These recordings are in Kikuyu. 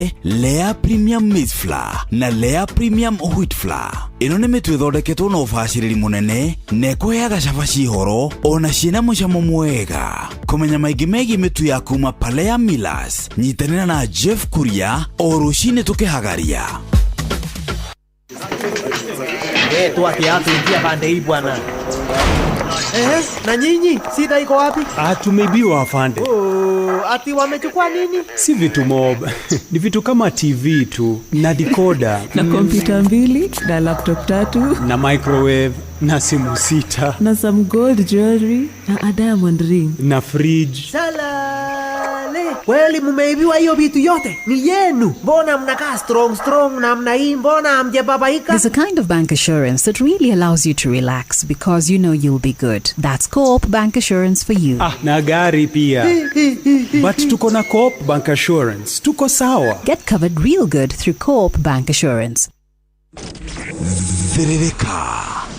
Lea Premium Maize Flour na Lea Premium Wheat Flour. Ĩno nĩ mĩtu ĩthondeketwo na ũbacĩrĩri mũnene na ĩkũheaga cabaci horo ona ciĩna mũcamo mwega. Kũmenya maingĩ megiĩ mĩtu ya kuma Palea Millers, nyitanĩra na Jeff Kuria o rũcinĩ tũkĩhagaria. Eh, tu ati pande hii bwana. Eh, na nyinyi shida iko wapi? Ah, tumeibiwa afande. Oh, ati wamechukua nini? Si vitu mob. Ni vitu kama TV tu na decoder na kompyuta mbili na laptop tatu na microwave na simu sita na some gold jewelry na a diamond ring. Na fridge. Salale. Kweli mumeibiwa hiyo vitu yote? Ni yenu. Mbona mnakaa strong strong namna hii? Mbona hamjababaika? There's a kind of bank assurance that really allows you to relax because you know you'll be good. That's Co-op Bank Assurance for you. Ah, na gari pia. But tuko na Co-op Bank Assurance. Tuko sawa. Get covered real good through Co-op Bank Assurance. Thĩrĩrĩka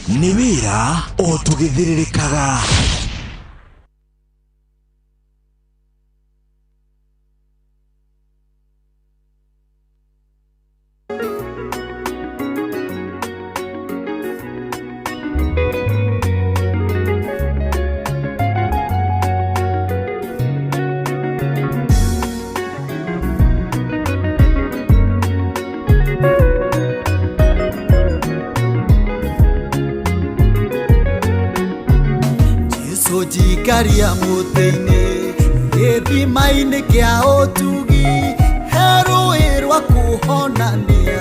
nĩ wĩra o tũgĩthĩrĩrĩkaga. Jesu njikaria mũtĩ-inĩ gĩthima-inĩ kĩa ũtugi, he rũĩ rwa kũhonania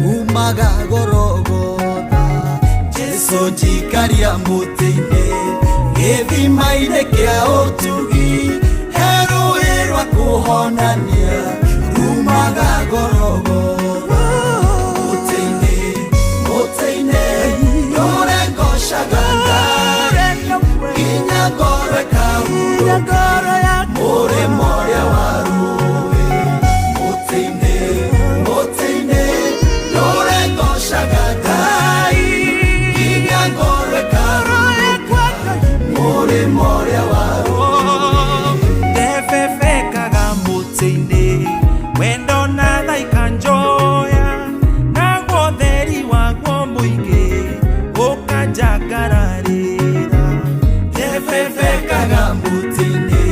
rumaga Gorogotha. Jesu njikaria mũtĩ-inĩ gĩthima-inĩ kĩa ũtugi, he rũĩ rwa kũhonania rumaga Gorogotha. Mũtĩ-inĩ, mũtĩ-inĩ ndũre ngocaga Ngai nginya ngoro ĩkahurũka mũrĩmo ũrĩa wa rũĩ. Mũtĩ-inĩ, mũtĩ-inĩ ndũre ngocaga Ngai nginya ngoro ĩkahurũka mũrĩmo ũrĩa wa rũĩ. Ndebebekaga mũtĩ-inĩ wendo na thaika njoya, naguo theri waguo mũingĩ ũkanjangararĩra. Ndebebekaga mũtĩ-inĩ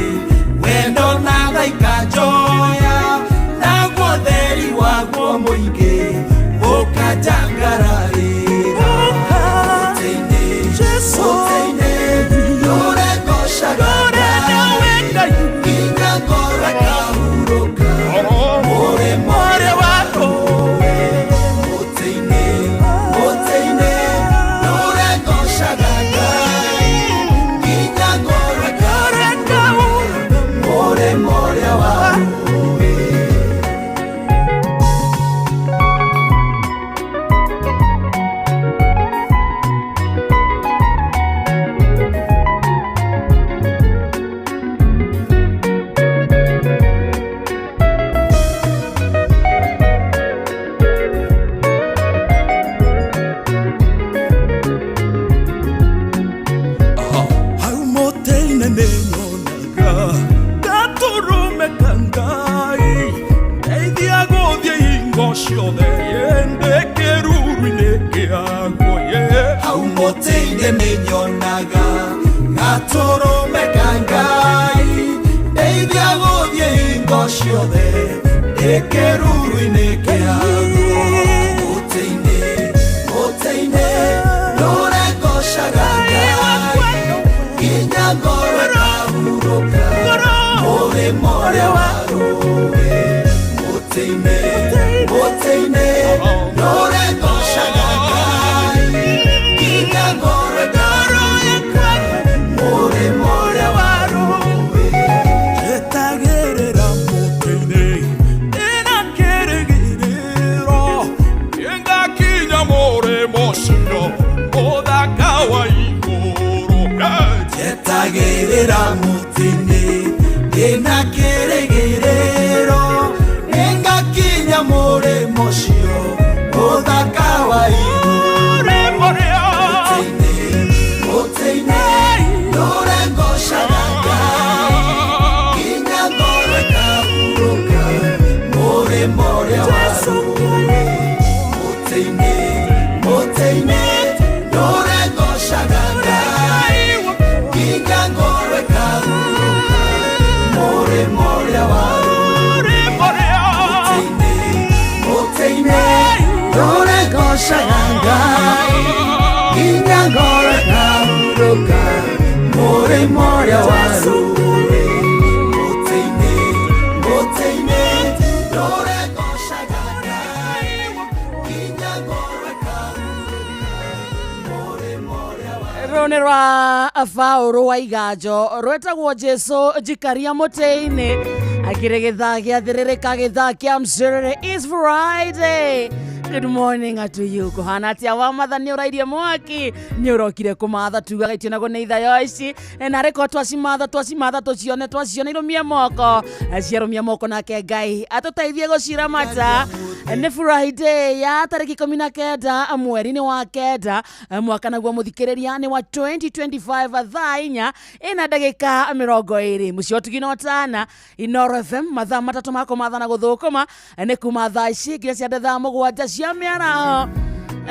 wendo na thaika njoya, naguo theri waguo mũingĩ ũkanjangararĩra. Mũtĩ-inĩ, mũtĩ-inĩ ndũre ngocaga Ngai nginya ngoro ĩkahurũka mũrĩmo ũrĩa wa rũĩ. Mũtĩ-inĩ, mũtĩ-inĩ ndũre ngocaga Ngai nginya ngoro ĩkahurũka mũrĩmo ũrĩa wa rũĩ. Hau mũtĩ-inĩ nĩnyonaga gatũrũme ka Ngai, ndeithia gũthiĩ hingo ciothe yende kĩruru-inĩ kĩaguo ye. Hau mũtĩ-inĩ nĩnyonaga gatũrũme ka Ngai, ndeithia gũthiĩ hingo ciothe ndĩ kĩruru-inĩ kĩaguo. Mũtĩ-inĩ, mũtĩ-inĩ ndũre ngocaga Ngai nginya ngoro ĩkahurũka mũrĩmo ũrĩa wa rũĩ. Mũtĩ-inĩ, mũtĩ-inĩ ndũre ngocaga Ngai nginya ngoro ĩkahurũka mũrĩmo ũrĩa wa rũĩ. Njetagĩrĩra mũtĩ-inĩ ndĩna kĩrĩgĩrĩro nĩngakinya mũrĩmo ũcio mũthaka wa igũrũ. Njetagĩrĩra mũtĩ-inĩ ndĩna kĩrĩgĩrĩro nĩngakinya mũrĩmo ũcio mũthaka wa igũrũ. Mũrĩmo ũrĩa Mũtĩ-inĩ, mũtĩ-inĩ ndũre ngocaga Ngai nginya ngoro ĩkahurũka mũrĩmo ũrĩa warũĩ mũtĩ-inĩ mũtĩ-inĩ ndũre ngocaga Ngai nginya ngoro ĩkahurũka mũrĩmo ũrĩa warũĩ mũtĩ-inĩ mũtĩ-inĩ ndũre ngocaga Ngai nginya ngoro ĩkahurũka mũrĩmo ũrĩa warũĩ mũtĩ-inĩ mũtĩ-inĩ ndũre ngocaga Ngai nginya ngoro ĩkahurũka mũrĩmo ũrĩa Rũnĩ rwa baũrũ wa iganjo rwĩtagwo Jesu njikaria mũtĩ-inĩ akĩrĩ gĩthaa gĩathĩrĩrĩka gĩthaa kĩa mcĩrĩrĩ is Friday. Good morning to you. Kũhana atĩa wa matha nĩ ũrairie mwaki nĩ ũrokire kũmatha tugaga itionagwo nĩ ithayo ici na rĩko twacimatha twacimatha tũcione twaciona irũmie moko ciarũmia moko nake Ngai atũteithie gũciramata. Nĩ Friday ya tarĩki 19 mweri-inĩ wa kenda mwaka naguo mũthikĩrĩria nĩ wa 2025 thaa inya ĩna ndagĩka 20 mũciĩ wa ũtugi na ũtana Inoro FM mathaa matatũ ma kũmatha na gũthũkũma nĩ kuma thaa ici nginya cia thaa 7 cia mĩaraho.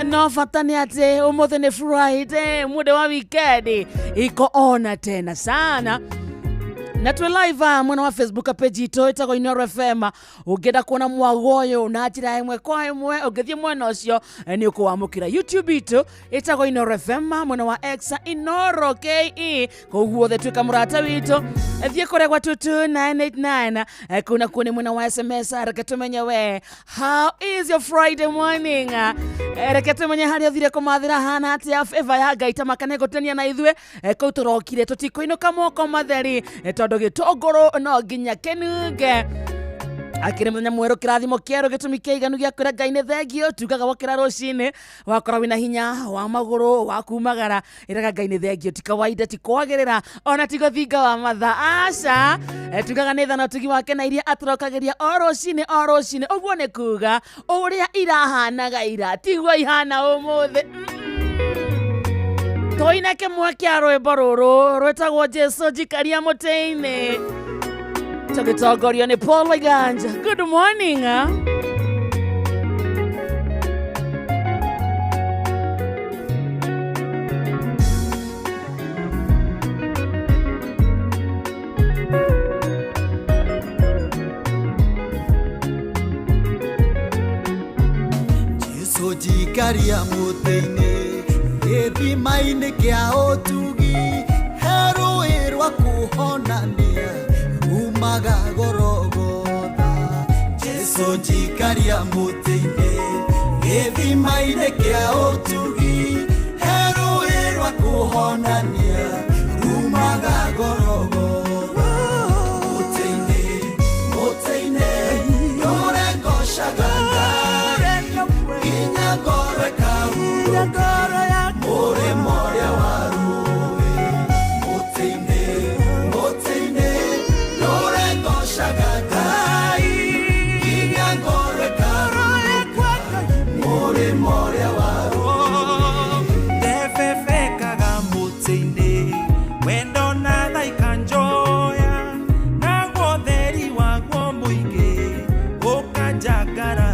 No bata nĩ atĩ ũmũthĩ nĩ Friday, muda wa weekend iko ona tena sana na twĩ live mwena wa Facebook page itũ ĩtagwo Inoro FM. Ũngĩenda kuona mwago ũyũ na njĩra ĩmwe kwa ĩmwe ũngĩthiĩ mwena ũcio nĩ ũkũwamũkĩra. YouTube itũ ĩtagwo Inoro FM, mwena wa X Inoro KE, kũu guothe tuĩka mũrata witũ. Thiĩ kũrĩa gwa 22989 kũu nakuo nĩ mwena wa SMS. Reke tũmenye we, how is your Friday morning? Reke tũmenye harĩa ũthire kũmathĩra hana atĩa. Favor ya Ngai ta makane gũtenia na ithuĩ kũu tũrokire tũtikũinũka moko matheri tondũ gĩtũngũrũ no nginya kĩnunge. Akĩrĩ mũthenya mwerũ kĩrathimo kĩerũ gĩtũmi kĩiganu gĩa kwĩra Ngai nĩ thengio. Tugaga wokĩra rũcinĩ wakora wĩna hinya wa magũrũ wa kumagara ĩraga Ngai nĩ thengio, ti kawaida, ti kwagĩrĩra ona ti gũthinga wa matha aca. Tugaga nĩ tha na ũtugi wake na iria atũrokagĩria o rũcinĩ o rũcinĩ. Ũguo nĩ kuga ũrĩa irahanaga ira tiguo ihana ũmũthĩ. Tũine kĩmwe kĩa rwĩmbo rũrũ rwĩtagwo Jesu njikaria mũtĩ-inĩ tũgĩtongorio nĩ Paul Waiganjo. Good morning. Jesu njikaria mũtĩ-inĩ gĩthima-inĩ kĩa ũtugi he rũĩ rwa kũhonania rumaga Gorogotha. Jesu njikaria mũtĩ-inĩ gĩthima-inĩ kĩa ũtugi he rũĩ rwa kũhonania rumaga Gorogotha. Mũtĩ-inĩ mũtĩ-inĩ ndũre ngocaga Ngai nginya ngoro ĩkahurũka mũrĩmo ũrĩa warũĩ. Mũtĩ-inĩ mũtĩ-inĩ ndũre ngocaga Ngai nginya ngoro ĩkahurũka mũrĩmo ũrĩa warũĩ. Ndebebekaga mũtĩ-inĩ wendo na tha ikanjoya naguo ũtheri waguo mũingĩ ũkanjangara.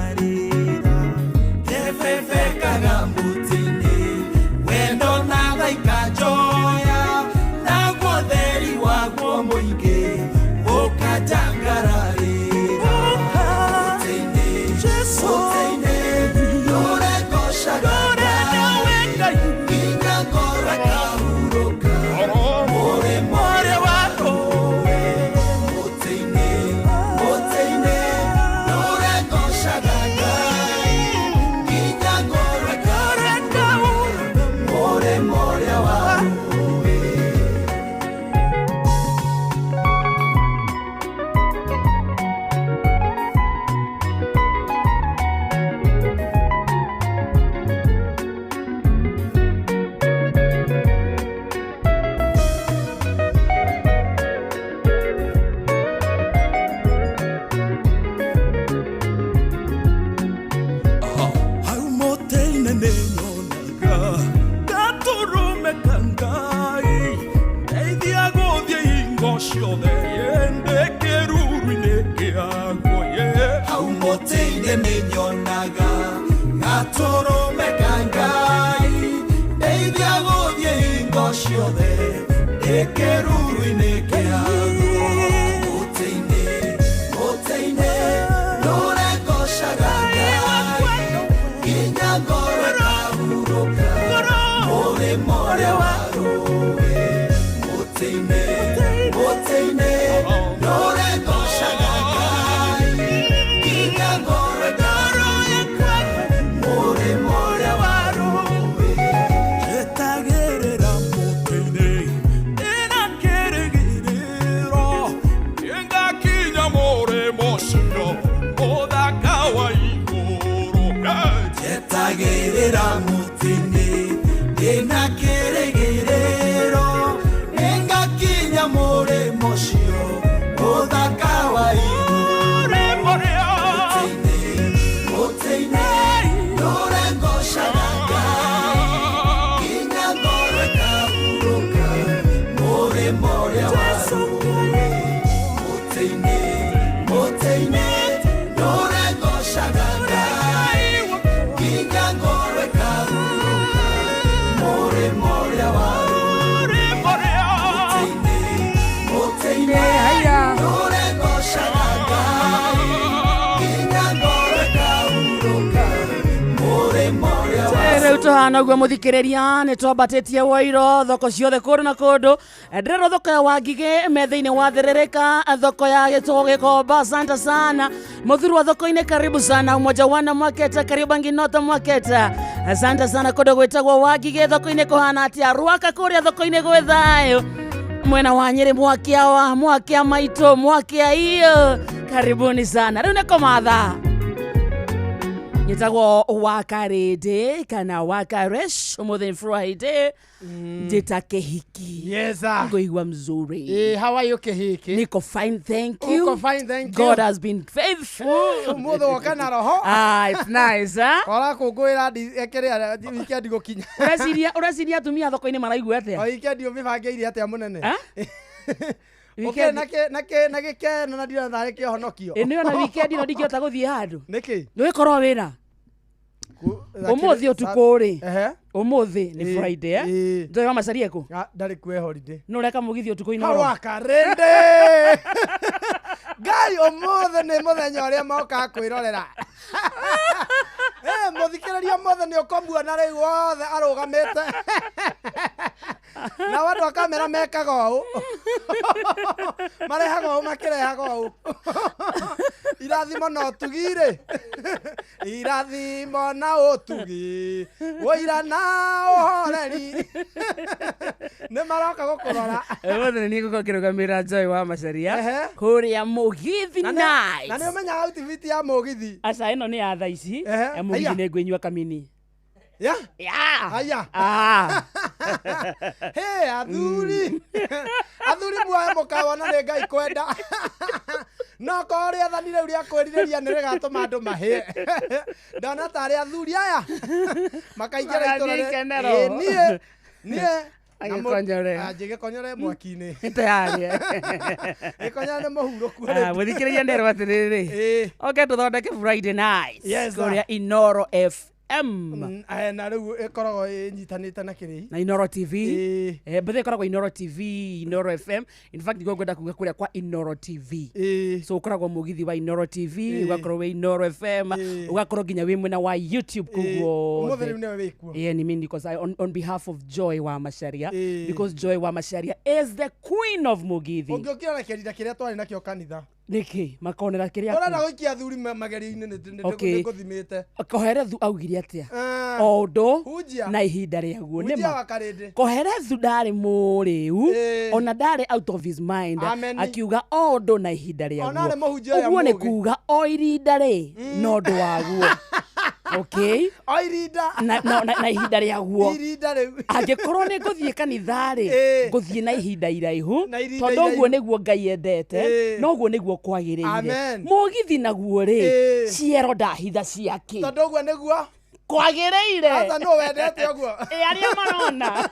Mũtĩ-inĩ nĩnyonaga gatũrũme ka Ngai ndeithia gũthiĩ hingo ciothe ndĩ kĩruru-inĩ kĩaguo. Mũtĩ-inĩ, mũtĩ-inĩ nĩũrengocaga Ngai nginya ngoro ĩkahurũka mũrĩmo ũrĩa wa rũĩ. Mũtĩ-inĩ, mũtĩ-inĩ nĩũrengocaga Ngai nginya ngoro ĩkahurũka mũrĩmo ũrĩa wa rũĩ. Njetagĩrĩra mũtĩ-inĩ ndĩna kĩrĩgĩrĩro nĩngakinya mũrĩmo ũcio mũthaka wa igũrũ. Njetagĩrĩra mũtĩ-inĩ ndĩna kĩrĩgĩrĩro nĩngakinya mũrĩmo ũcio mũthaka wa igũrũ. Mũtĩ-inĩ, mũtĩ-inĩ nĩũrengocaga Ngai nginya ngoro ĩkahurũka mũrĩmo ũrĩa wa rũĩ. Mũtĩ-inĩ, mũtĩ-inĩ nĩũrengocaga Ngai nginya ngoro ĩkahurũka mũrĩmo ũrĩa wa rũĩ. Mũtĩ-inĩ, mũtĩ-inĩ nĩũrengocaga Ngai nginya ngoro ĩkahurũka mũrĩmo ũrĩa wa Rĩu tũhana ũguo mũthikĩrĩria nĩ twambatĩtie woiro thoko ciothe kũndũ na kũndũ. Ndĩrerwo thoko ya Wangigĩ me thĩinĩ wa Thĩrĩrĩka, thoko ya Gĩtũgũ Gĩkomba, asante sana mũthurwa thoko-inĩ, karibu sana Umoja Wana Market, Kariobangi North Market, asante sana kũndũ gwĩtagwo Wangigĩ thoko-inĩ kũhana atĩa? Rwaka kũrĩa thoko-inĩ gwĩ thayũ mwena wa Nyĩrĩ, mwakia mwakia maitũ mwakia iyo, karibuni sana. Rĩu nĩ kũmatha nyĩtagwo Wakarĩndĩ kana Wakaresh, ũmũthĩ nĩ Friday, njĩta kĩhiki. Yes, sir. Ngũigua mzuri. Eh, how are you kĩhiki? Niko fine, thank you. Uko fine, thank you. God has been faithful. Ũmũthĩ woka na roho. Ah, it's nice, huh? Ũrakũngũĩra kĩrĩa weekend gũkinya. Ũreciria atumia thoko-inĩ maraigua atĩa? O weekend ũmĩbangĩire atĩa mũnene? Ah? Ũkĩrĩ na gĩkeno na ndirona tarĩ kĩhonokio. Ĩ nĩyo na weekend ĩno ndingĩhota gũthiĩ handũ. Nĩkĩ? Nĩ wĩkorwo wĩra ũmũthĩ ũtukũ rĩ, ũmũthĩ nĩ Friday, eh? Njoy wa Macharia kũ? Ndarĩ kuo holiday. Nĩ ũreka mũgithi ũtukũ-inĩ Hau oro? Wakarĩndĩ. Ngai ũmũthĩ nĩ mũthenya ũrĩa mokaga kwĩrorera. Mũthikĩrĩria ũmũthĩ nĩ ũkũmuona rĩu wothe arũgamĩte. Nao andũ a kamera mekaga ũũ. Marehaga ũũ makĩrehaga ũũ. Irathimo na ũtugi rĩ. Irathimo na ũtugi. Ũira na ũhoreri. Nĩ maroka gũkũrora. Ũmũthĩ nĩ niĩ ngũkorwo ngĩrũgamĩrĩra Joy wa Macharia kũrĩa Mũgithi Na Night. nĩ ũmenyaga outfit ya mũgithi. Aca ĩno nĩ ya thaa ici. Ya mũgithi Haiya. nĩ ngwĩnyua kamini. Ya? Ya. Haiya. Ah. Hey, athuri. Athuri muoe mũkawona nĩ Ngai kwenda. No korwo rĩathani rĩu rĩa kwĩrirĩria nĩ rĩgatũma andũ mahĩe. Ndona tarĩ athuri aya makaingĩra itũra Magathiĩ ikenero. Ĩ, niĩ niĩ Agĩkonyore. Anjĩgĩkonyore mwaki-inĩ. Tayari. Gĩkonyore nĩ mũhurũku. Ah, mũthikĩrĩria nderwo atĩrĩrĩ, oke tũthondeke Friday night Yes, sir. kũrĩa Inoro FM. Na rĩu ĩkoragwo ĩnyitanĩte na kĩrĩi. Na Inoro TV. Mbethe ĩkoragwo Inoro TV, Inoro FM. In fact nĩguo ngwenda kuga kũrĩa kwa Inoro TV. So ũkoragwo mũgithi wa Inoro TV, ũgakorwo wĩ Inoro FM, ũgakorwo nginya wĩ mwena wa YouTube kũguo. Ũmũthĩ rĩu nĩwe wĩkuo. Yeah, ni mimi because on behalf of Joy wa Macharia, because Joy wa Macharia is the queen of Mugithi. Ũngĩũkĩra na kĩrinda kĩrĩa twarĩ nakĩo kanitha. Nĩkĩ makonera kĩrĩa Ũrenda gũikia athuri magerio-inĩ Okay. nĩngũthimĩte. Koherethu augire atĩa? O ũndũ Hunjia. na ihinda rĩaguo. Hunjia Nĩma. Wakarĩndĩ. Koherethu ndarĩ mũrĩu ona ndarĩ out of his mind. Amen. Akiuga o ũndũ na ihinda Ona arĩ rĩaguo. mũhunjia ũrĩa Ũguo nĩ mũũgĩ. kuga o irinda rĩ no ũndũ waguo. Okay? O irinda. Na ihinda rĩaguo. Irinda rĩu. Angĩkorwo nĩ ngũthiĩ kanitha rĩ, ngũthiĩ na ihinda iraihu Na irinda tondũ ũguo iraihu. nĩguo Ngai endete na ũguo nĩguo kwagĩrĩire. Amen. Mũgithi naguo rĩ, ciero ndahitha ciake. Tondũ ũguo nĩguo Kwagĩrĩire. Aca no wendete ũguo. Ĩ arĩa marona.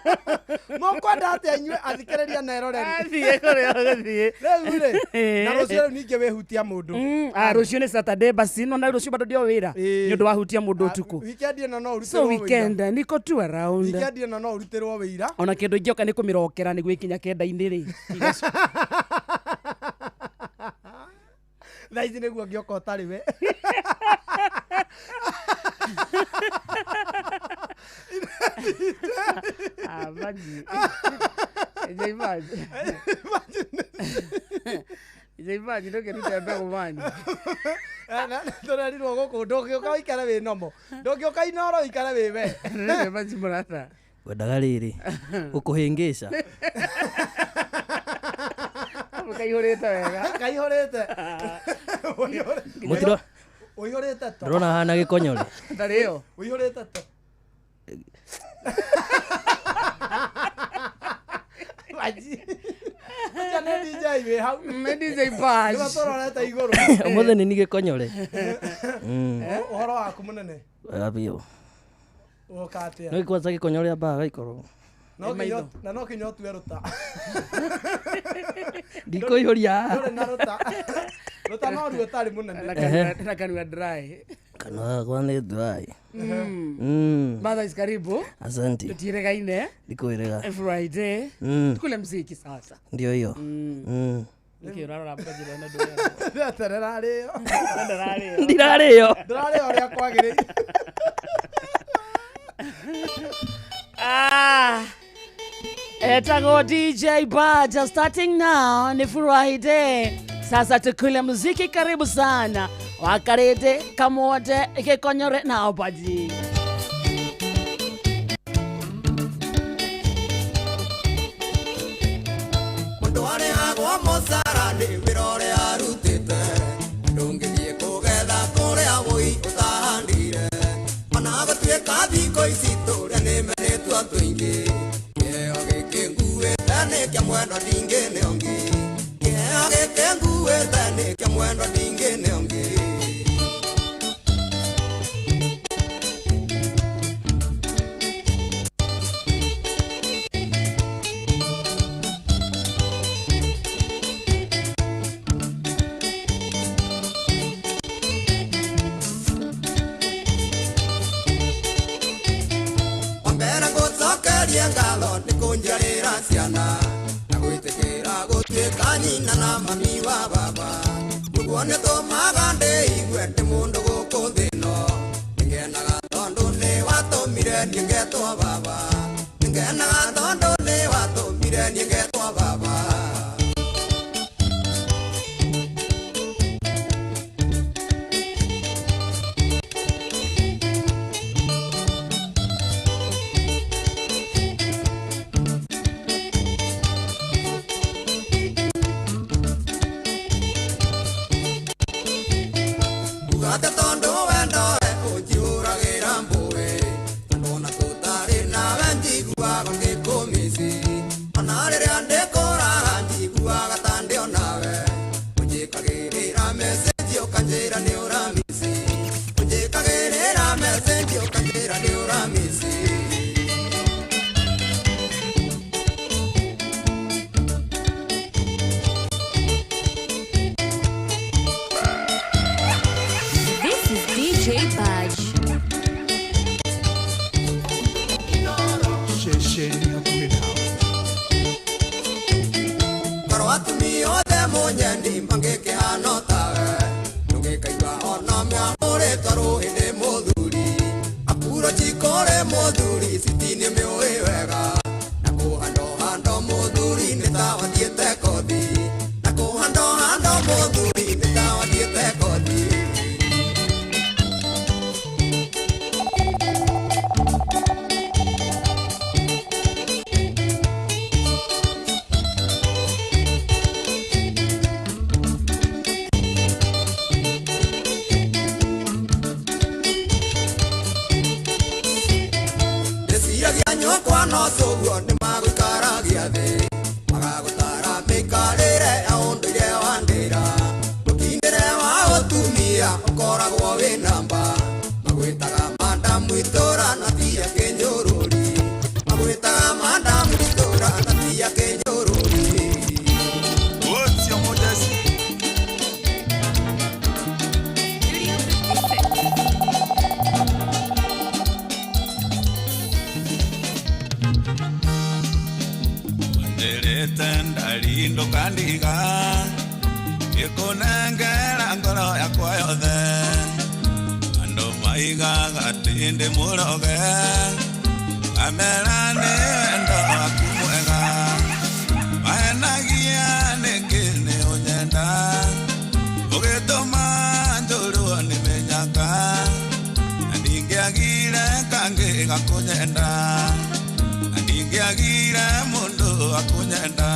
Mũkwenda atĩa inyuĩ athikĩrĩria na eroreri? Athiĩ kũrĩa ũgũthiĩ. Rĩu rĩ, na rũciũ rĩu ningĩ wĩhutia mũndũ. Ah, rũciũ nĩ Saturday basi no na rũciũ bado ndio wĩra. Nĩ ũndũ wa hutia mũndũ ũtukũ. Weekend ĩno no ũrutĩrwo So wĩira. weekend niko tu around. Weekend ĩno no ũrutĩrwo wĩira. Ona kĩndũ ingĩoka nĩ kũmĩrokera nĩguo ikinya kenda-inĩ rĩ. Thaa ici nĩguo ngĩoka ũtarĩ we. Ah, imagine. Imagine. Imagine ndũkĩrute mbegũ mani. Tũrerirwo gũkũ ndũngĩũka ũikare wĩ nomo. Ndũngĩũka Inooro ũikare wĩ we. Imagine mũrata. Ngwendaga rĩrĩ gũkũhĩngĩca. Kaihũrĩte wega. Kaihũrĩte. Mũtiro Ũihũrĩte to. ndĩrona hana gĩkonyore. Ndarĩ ĩyo. Ũihũrĩte to. Maji. Ũcio nĩ DJ wĩ hau. Nĩ DJ Bash. Nĩwe tũrorete igũrũ. Ũmũthĩ nĩ ni gĩkonyore. Ũhoro waku mũnene. Wega biũ. Ũgoka atĩa? No kwanza gĩkonyore ambaga gaikorwo. No kinya na no kinya ũtue rũta. Ndikũihũria. Ndũrĩ na rũta. Rũta no ruo ũtarĩ mũnene. Na kanua dry. Kanua gakwa nĩ dry. Mother is karibu. Asante. Tutiregaine. Ndikwĩrega. Friday. Tukule mziki sasa. Ndio hiyo. Nĩkĩ ũrarora mbajira na ndũrĩa? Nderarĩo. Ndararĩo. Ndirarĩo. Ndũrarĩo ũrĩa kwagĩrĩire. Ah. Etagwo DJ Baja starting now ni Friday. Sasa tukule muziki karibu sana. Wakarete kamote gĩkonyore na baji. Mũndũ arĩhagwo mũcara nĩ wĩra ũrĩa arutĩte. Ndũngĩthiĩ kũgetha kũrĩa wũi ũtahandire. Ona gũtuĩka thikũ ici tũrĩa nĩmenetwo tũingĩ. Kĩheo gĩkĩ nguĩte nĩ kĩa mwendwa ndingĩ nĩ ũngĩ. Kĩheo gĩkĩ nguĩte nĩ kĩa mwendwa ndingĩ nĩ ũngĩ. Wambere ngũcokerie ngatho nĩ kũnjiarĩra ciana na gwĩtĩkĩra gũtuĩka nyina na mami wa baba. Ũguo nĩtũmaga ndĩigue ndĩ mũndũ gũkũ thĩ ĩno. Nĩngenaga tondũ nĩwatũmire niĩ ngetwo baba. Nĩngenaga tondũ nĩwatũmire niĩ ngetwo baba. Ugate tondũ wendo we ũnjihũragĩra mbũĩ. Tondũ ona tũtarĩ nawe njiguaga ngĩkũmici. Ona rĩrĩa ndĩkũraga njiguaga ta ndĩ o nawe. Ũnjĩkagĩrĩra message ũkanjĩra nĩ ũramici. Ũnjĩkagĩrĩra message ũkanjĩra nĩ ũramici. This is DJ Badge. Ceceni hakuhĩ nawe. Korwo atumia othe mũnyendi mangĩkĩhana tawe. Ndũngĩkaigua ona mĩamũrĩtwo rũhĩ nĩ mũthuri. Approach kũrĩ mũthuri citi nĩmĩũĩ wega. Na kũhandohando mũthuri nĩ ta wathiĩte kothi. Na kũhandohando mũthuri nĩ ta wathiĩte kothi. Ndĩciragia nyũkwa no cũguo nĩmagũikaragia thĩ. Magagũtara mĩikarĩre ya ũndũire wa ndĩra. Mũkindĩre wa ũtumia ũkoragwo wĩ namba. Magwĩtaga madamu. Ngai ndũkandiga Ngĩkũnengera ngoro yakwa yothe Andũ maigaga atĩ ndĩ mũroge Ngamera nĩ wendo waku mwega Mahenagia nĩkĩ nĩ ũnyenda Ũgĩtũma njũrwo nĩ mĩnyaka Na ndingĩagire kangĩ gakũnyenda Na ndingĩagire mũndũ akũnyenda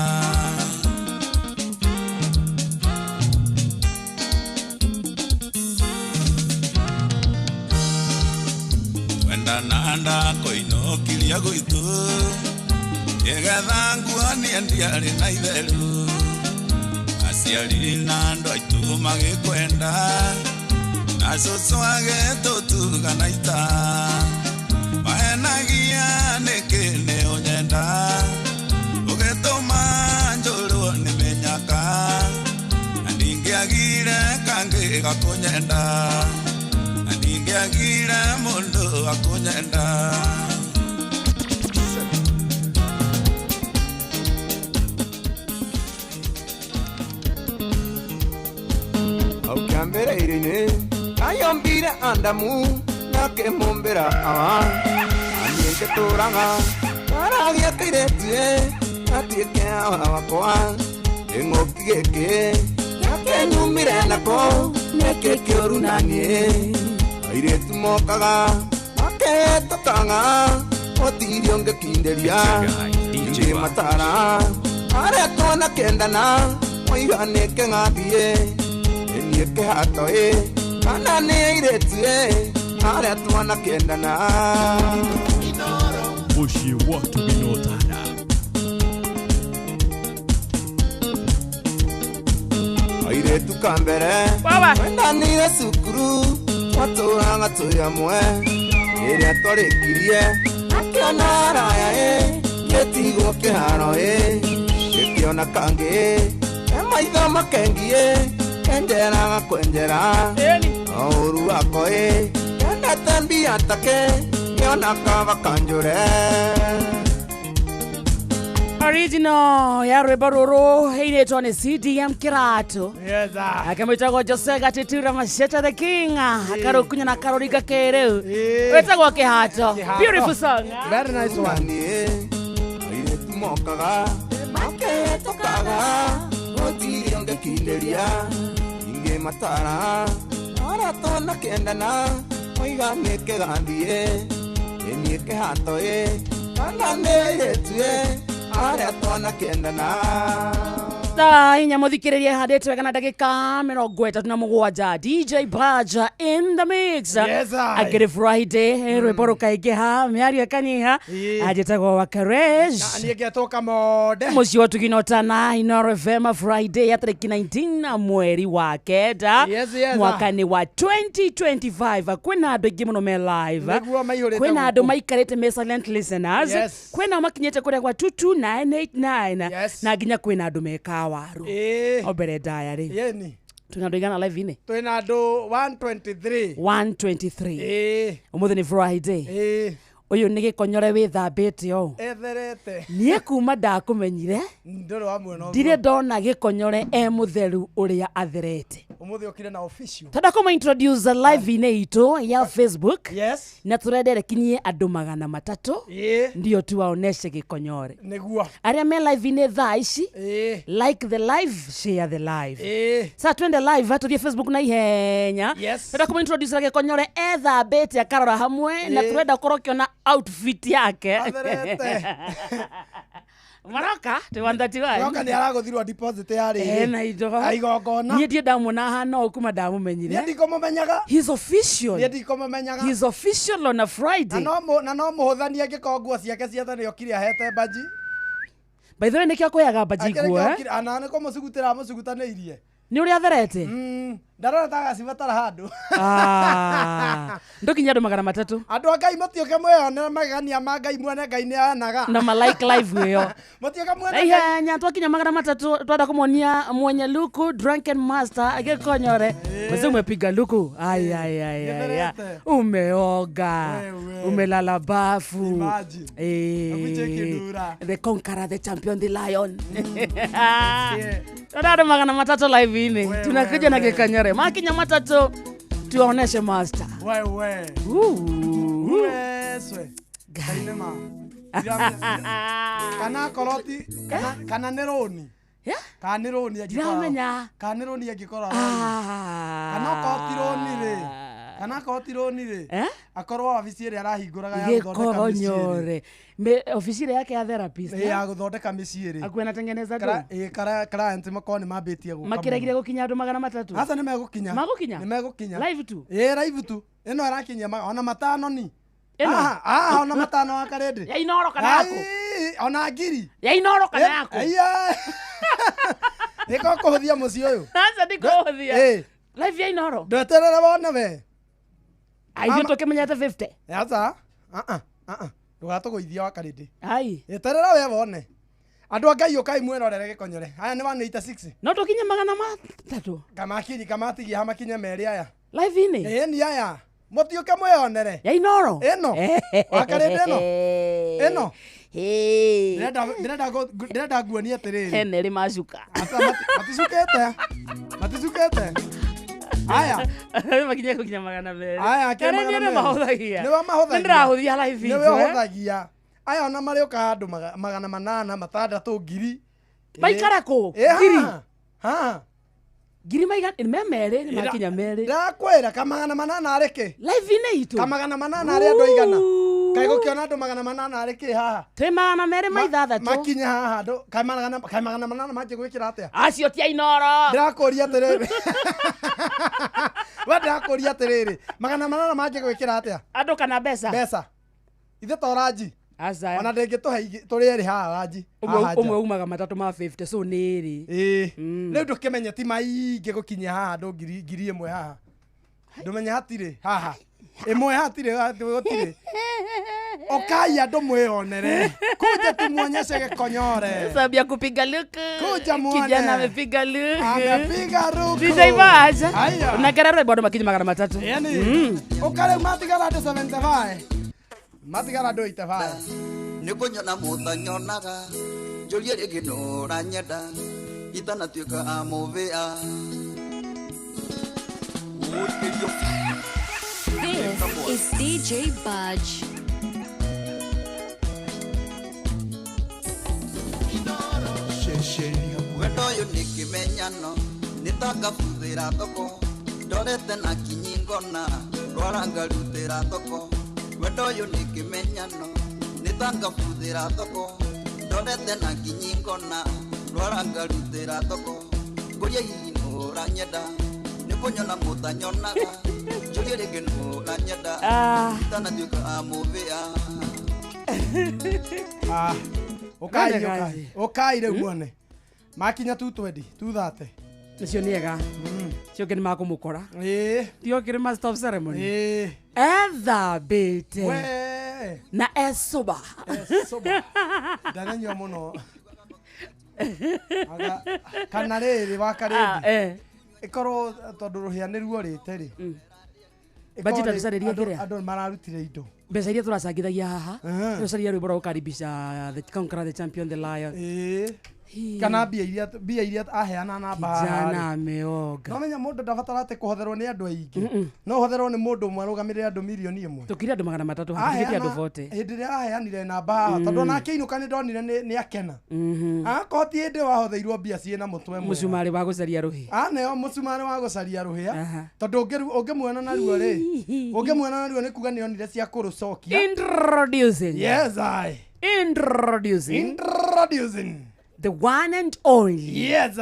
Wenda na ndakoinũkirie gwitũ Nĩgetha nguonie ndiarĩ na itheru Aciari na andũ aitũ magĩkwenda Na cũcũ agĩtũtuga na ita Mahenagia nĩkĩ nĩ ũnyenda Ũgĩtũma njũrwo nĩ mĩnyaka Na ndingĩagire kangĩ gakũnyenda Na ndingĩagire mũndũ akũnyenda Aukambere ayombire andamu nakemumbira awa anienge turanga aragia kairetue atuike awa wakwa ing'ũki gĩkĩ nakenyumire nako nĩkĩ kĩũru naniĩ airĩtu mokaga makehĩtũkaga gũtirĩ ũngĩkindĩria ingĩ matara arĩa twanakendana moiga nĩke ng'athiĩ niĩ kĩhato ĩ kana nĩ airĩtu ĩ arĩa twanakendana Mũciĩ wa Tũginotana. Airĩtu ka mbere wendanire cukuru twatũraga twĩ hamwe rĩrĩa twarĩkirie akĩona araya ĩ gĩtigwo kĩharo ĩ gĩkĩona kangĩ e maitho makengi ĩ kenjeraga kwenjera o ũru wako ĩ kendete mbia take kĩona kaba kanjũre Original ya rwĩmbo rũrũ ĩinĩtwo nĩ CDM Kĩratũ akamwĩtagwo Jose Gatitura Machete the King akarũkunya na karũringa kĩrĩu wĩtagwo Kĩhato. Beautiful song. Very nice one. Airĩtu mokaga makehĩtũkaga gũtirĩ ũngĩkindĩria ingĩ matara arĩa twanakendana moiga nĩ kĩgathiĩ ĩ niĩ kĩhato ĩ kana nĩ airĩtu ĩ arĩa twanakendana Thaa inya mũthikĩrĩria ĩhandĩtwo wega na ndagĩka 37 DJ Baja in the mix. Yes, I. Akĩrĩ Friday rwĩmbo rũkaingĩha mĩario ĩkanyiha anjĩtagwo Wakaresh Na niĩ ngetwo Kamonde mũciĩ wa Tũginotana Inoro FM Friday ya tarĩki 19 mweri wa kenda Yes, yes, mwaka-inĩ wa 2025 kwĩna andũ aingĩ mũno me live Nĩguo maihũrĩte kwĩna andũ gũkũ. maikarĩte me silent listeners Yes. kwĩna makinyĩte kũrĩa gwa 22989 Yes. na nginya kwĩna andũ mekawaru Ĩĩ. o mbere ndaya rĩ Yeni twĩna andũ igana live-inĩ twĩna andũ 123 123 Ĩĩ. ũmũthĩ nĩ Friday Ĩĩ. ũyũ nĩ gĩkonyore wĩthambĩte ũũ etherete niĩ kuma ndakũmenyire ndũrĩ wa mwena ndirĩ ndona gĩkonyore e mũtheru ũrĩa atherete ũmũthĩ ũkire na official twenda kũma introduce live-inĩ itũ ya Facebook yes na tũrendere kinyie andũ 300 Ĩĩ. ndio tuwaoneshe gĩkonyore nĩguo arĩa me live-inĩ thaa ici Ĩĩ. like the live share the live Ĩĩ. sa twende live tũthiĩ Facebook na ihenya Yes. twenda kũma introduce gĩkonyore ethambĩte akarora hamwe na Ĩĩ. tũrenda ũkorwo ũkĩona outfit yake Atherete. maroka twĩ 131 Roka nĩ aragũthirwo deposit ya rĩrĩ ena indo igongona niĩ ndirĩ ndamuona ahana ũũ kuma ndamũmenyire niĩ ndikũmũmenyaga He's official. niĩ ndikũmũmenyaga He's official on a na Friday. no na no mũhũthanie angĩkorwo nguo ciake ciothe nĩ okire ahete mbaji By the way nĩkĩo akũheaga mbaji nguo eh? ana nĩ kũmũcugutĩra amũcugutanĩirie nĩ ũrĩa atherete ndarona ta agacibatara handũ Ah. Ndokinya andũ 300. Andũ a Ngai mũtiũke mwĩyonere magegania ma Ngai muone Ngai nĩ anaga. Na ma like live ĩyo. Mũtiũke muone Ngai. Ihenya twakinya 300 twenda kũmonia mwenye luku drunken master agĩkonyore. Mzee umepiga luku. Ai ai ai ai. Umeoga. Umelala bafu. Imagine. The conqueror, the champion, the lion. Tadada 300 live ine. Tunakuja na Gikonyore. Makinya 300 tuoneshe master. Wewe. Wewe. Kainema. Kana koroti kana neroni. Kana neroni angĩkorwo. Ndiramenya. Kana neroni angĩkorwo. Kana koroti rĩ. Kana koroti rĩ. Akorwo wabici ĩrĩa arahingũraga ya gũthondeka mĩciĩ. Gĩkonyore. Ofisi yake ya therapist. Ya gũthondeka mĩciĩ rĩ. Akuwe anatengeneza tu. Client makorwo nĩ mambĩtie gũka. Makiregire gũkinya andũ 300. Aca nĩ megũkinya. Magũkinya? Nĩ megũkinya. Live tu. Ĩ live tu. Ĩno ĩrakinyia ona 5 ni. Ĩno. Ona 5 wa karĩndĩ. Ya Inoro kana yaku. Ona ngiri. Ya Inoro kana yaku. Nĩko kũhũthia mũciĩ ũyũ. Aca ndikũhũthia. Live ya Inoro. Ndweterere wone we. Aithuĩ tũkĩmenyete 50. Aca. Ndũgatũgũithia wa karĩndĩ. Ai. Eterera we wone. Andũ a Ngai ũkai mwĩrorere Gĩkonyore. Aya nĩ 186. No tũkinye 300. Kamakinyi kamatigia hamakinye 2 aya. Live inĩ. Ĩ ni aya. Mũtiũke mwĩyonere. Ya Inoro. Ĩno. Wa karĩndĩ ĩno. Ĩno. Ndĩrenda nguonie atĩrĩrĩ. Hena ĩrĩ macuka. Maticukĩte. Maticukĩte. Aya. Makinya gũkinya 200. Aya akĩrĩ 200. Mahũthagia. Nĩwe mahũthagia. Nĩndĩrahũthia live. Nĩwe ũhũthagia. Aya ona marĩũka andũ 800, 600, 1000. Maikara kũ? Ngiri. Ha. Ngiri maigana me merĩ nĩ makinya 2. Ndakwĩra ka 800 arĩ kĩ? Live inĩ itũ. Ka 800 arĩ andũ aigana? Kaĩ gũkĩona andũ 800 arĩ kĩ haha? Twĩ 206. Makinya haha andũ kaĩ 800 manjie gwĩkĩra atĩa? Acio ti a Inoro. Ndĩrakũria atĩrĩrĩ. We ndĩrakũria atĩrĩrĩ. 800 manjie gwĩkĩra atĩa? Andũ kana mbeca? Mbeca. Ithe to ranji. Aca. Ona ndĩngĩtũhe tũrĩ erĩ haha ranji. Ũmwe umaga 3 ma 50 so nĩ ĩrĩ. Ĩĩ. Rĩu ndũkĩmenye ti maingĩ gũkinyia haha andũ 1000 haha. Ndũmenye hatirĩ haha. Ĩmwe hatirĩ gũtirĩ. Okai andũ mwĩonere. Kuja tumuonyeshe Gĩkonyore. Sababu ya kupiga luku. Kuja muone. Kijana amepiga luku. Amepiga luku. DJ Baja. Aya. Unakera rwĩmbo andũ makinya 300. Yani. Ũka rĩu matigara andũ 75. Matigara andũ 85. Nĩ kũnyona mũtanyonaga. Njũrie rĩngĩ nũranyenda. Itanatuĩka amũvĩa. This is DJ Budge. Wendo ũyũ nĩ kĩmenyano nĩtangabuthĩra thoko ndorete na kinyi ngona rwara ngarutĩra thoko. Wendo ũyũ nĩ kĩmenyano nĩtangabuthĩra thoko ndorete na kinyi ngona rwara ngarutĩra thoko. Ngũria hihi nũranyenda nĩkũnyona mũtanyonaga njũrie rĩngĩ nũranyenda itanatuĩka amũvĩa. Ũkai ũkai rĩu muone. Makinya 220, 230. Ũcio nĩ ega. Ũcio ũngĩ nĩ makũmũkora. Ĩĩ. Ti okĩrĩ master of ceremony. Ĩĩ. Ethambĩte. We. Na esoba. Esoba. Ndananyua mũno. Kana rĩrĩ wa karĩndĩ. Ĩkorwo tondũ rũhĩa nĩ ruorĩte rĩ. Budget atucarĩrie kĩrĩa? Andũ mararutire indo. Mbeca iria tũracangithagia haha. Tũcaria rwĩmbo rwa gũkaribisha the conqueror, the champion, the lion. Ĩĩ. Kana mbia iria aheana namba haha. Kijana ameoga. No menya mũndũ ndabatara atĩ kũhotherwo nĩ andũ aingĩ. No ũhotherwo nĩ mũndũ ũmwe arũgamĩrĩre andũ 1 million. Tũkire andũ 300 haha, tũkire andũ 40. Hĩndĩ ĩrĩa aheanire namba haha tondũ ona akĩinũka nĩ ndonire nĩ akena. Akorwo ti hĩndĩ wahotheirwo mbia ciĩna mũtwe mwega. Mũcumarĩ wa gũcaria rũhĩa. Aneo mũcumarĩ wa gũcaria rũhĩa. Tondũ ũngĩmuona narua rĩ. Ũngĩmuona narua nĩ kuga nĩonire cia kũrũcokia. Introducing. Yes, I. Introducing. Introducing. The one and only. Yes.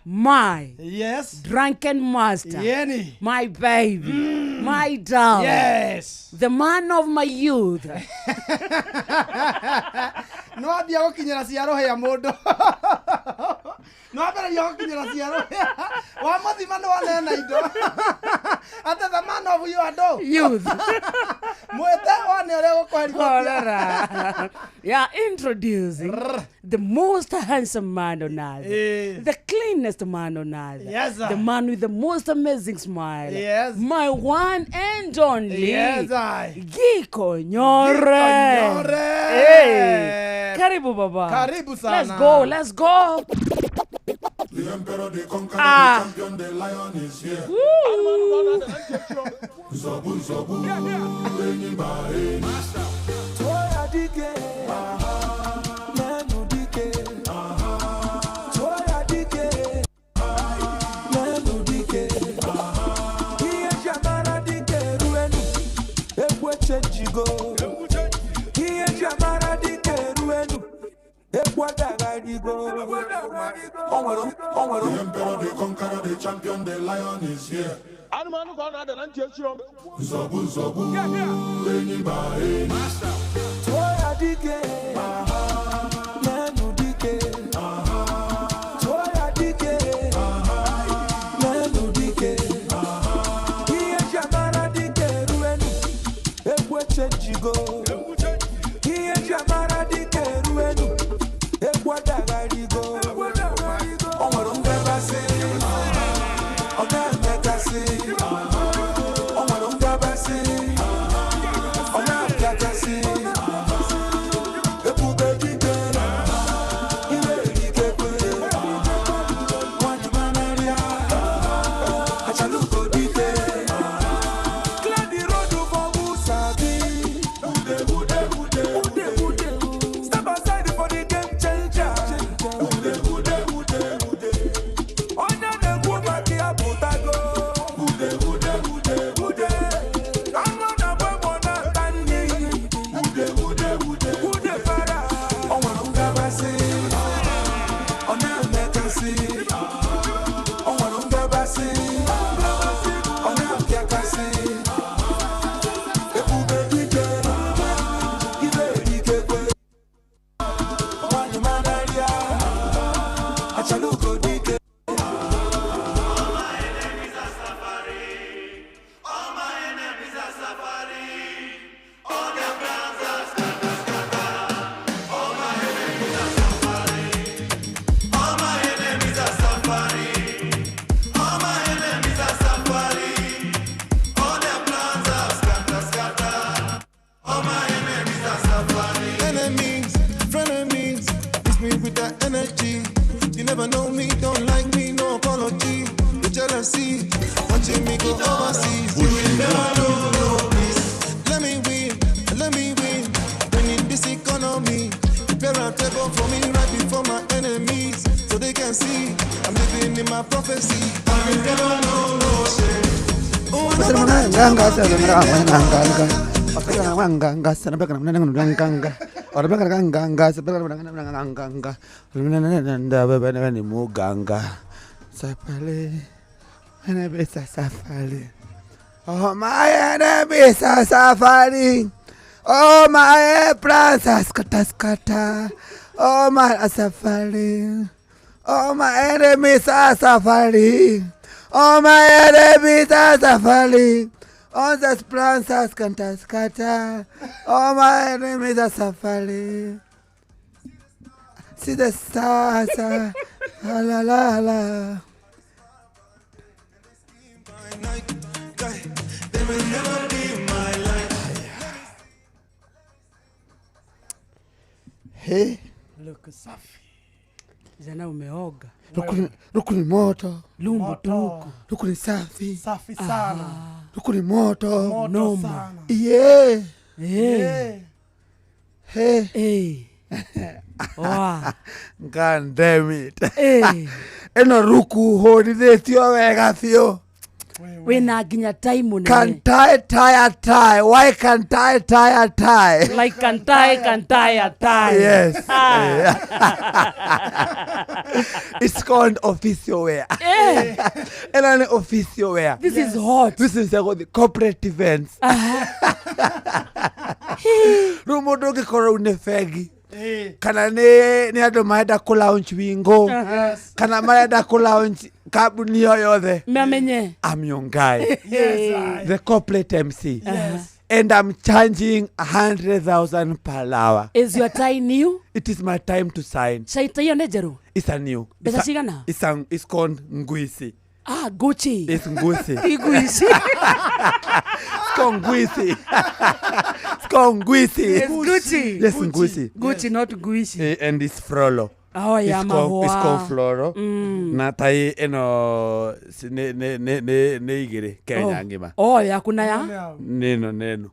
My. Yes. Drunken master. Yeni. My baby. My darling. Yes. The man of my youth. No athia gũkinyĩra cia rũhĩa mũndũ. Nwambĩrĩria gũkinyĩra ciero wa mũthima nĩ wonena indo atĩ the man of your andũ Youth. Mwĩte wone ũrĩa gũkũherithia. Horara. Yeah, introducing the most handsome man on earth, the cleanest man on earth, Yes, sir. the man with the most amazing smile, Yes. my one and only, Yes, I. Giko Nyore. Giko Nyore. Hey. Karibu baba. Karibu sana. Let's go, let's go. The emperor, the conqueror, Ah. the champion, the lion is here. Woo. Nzobu, nzobu, enyi mba enyi. Toya dike, nenu dike. Toya dike, nenu dike. Iye jamara dike ruenu, egwu echenjigo. Iye jamara dike ruenu, egwu adagarigo. Onwere, onwere. The emperor, the conqueror, the champion, the lion is here. Nzobu, nzobu, enyi mba enyi. Toya dike, nenu dike. Toya dike, nenu dike. Iye jamara dike ruenu, egwu echenjigo. Iye jamara dike ruenu, egwu adagarigo. Onwere ngabasị, ọ na-emekasị. Onwere ngabasị, ọ na-apịakasị. Ebube dike, iwe erikekwe. Nwanyị manarịa, achalugo dike. Clear the road for who sabi. Ude, ude, ude, ude, ude. Step aside for the game changer. Ude, ude, ude, ude. Onye na-ekwu maka ya pụtago. Ude, ude, ude, ude. Anụ na-agba egbe na-ata nri. Ude, ude, ude, ude para. O nwere ngabasị, ọ na-emekasị. O nwere ngabasị, ọ na-apịakasị. Ebube dike, ibe erikekwe. Nwanyị manarịa, achalugo dike. Enemies, frenemies, miss me with that energy. You never know me, don't like me, no apology. The jealousy, watching me go overseas. You will never know, no peace. Let me win, let me win. We need this economy. Prepare a table for me right before my enemies, so they can see I'm living in my prophecy. I will never know no shame. Oh, I never Oh, my enemies are suffering. Oh, my plans are scatter, scatter. Oh, my are suffering. Oh, my enemies are suffering. Oh, my enemies are suffering. All the plans are scatter, scatter. Oh, my enemies are suffering. See the stars, la la la la. They will never be my light. Hey, Look safi. Jana umeoga. Luku ni moto. Lumbo tuku. Luku ni safi. Safi sana. Luku ni moto. Moto Noma. sana. Yeah. Eh. Hey. Eh. Wow. God damn it. Eh. Eno ruku hũrithĩtio wega biũ. Wĩna nginya tai mũnene. Can tie tie a tie? Why can tie tie a tie? Like can tie, can tie a tie. Yes. Ah. It's called official wear. Eh. Eno nĩ official wear. This is hot. This is the corporate events. Rĩu mũndũ ũngĩkorwo rĩu nĩ bengi Kana nĩ andũ marenda kũ launch wingo, kana marenda kũ launch kambuni o yothe. Mamenye. I'm your guy. Yes, I. The corporate MC. Yes. And I'm charging 100,000 per hour. Is your tie new? It is my time to sign. Caita iyo nĩ njerũ? It's a new. Mbeca It's a- cigana? It's called Nguisi. Ah, Gucci. It's Nguisi. Iguici. It's called Nguisi. It's called Nguisi. It's Gucci. Yes, Nguisi. Gucci, not Gucci. And it's Frollo. Oh, ya It's called, it's mahũa. called Floro. Na tai ĩno nĩ igĩrĩ Kenya Oh. ng'ima. Oh, yaku na ya? Neno neno.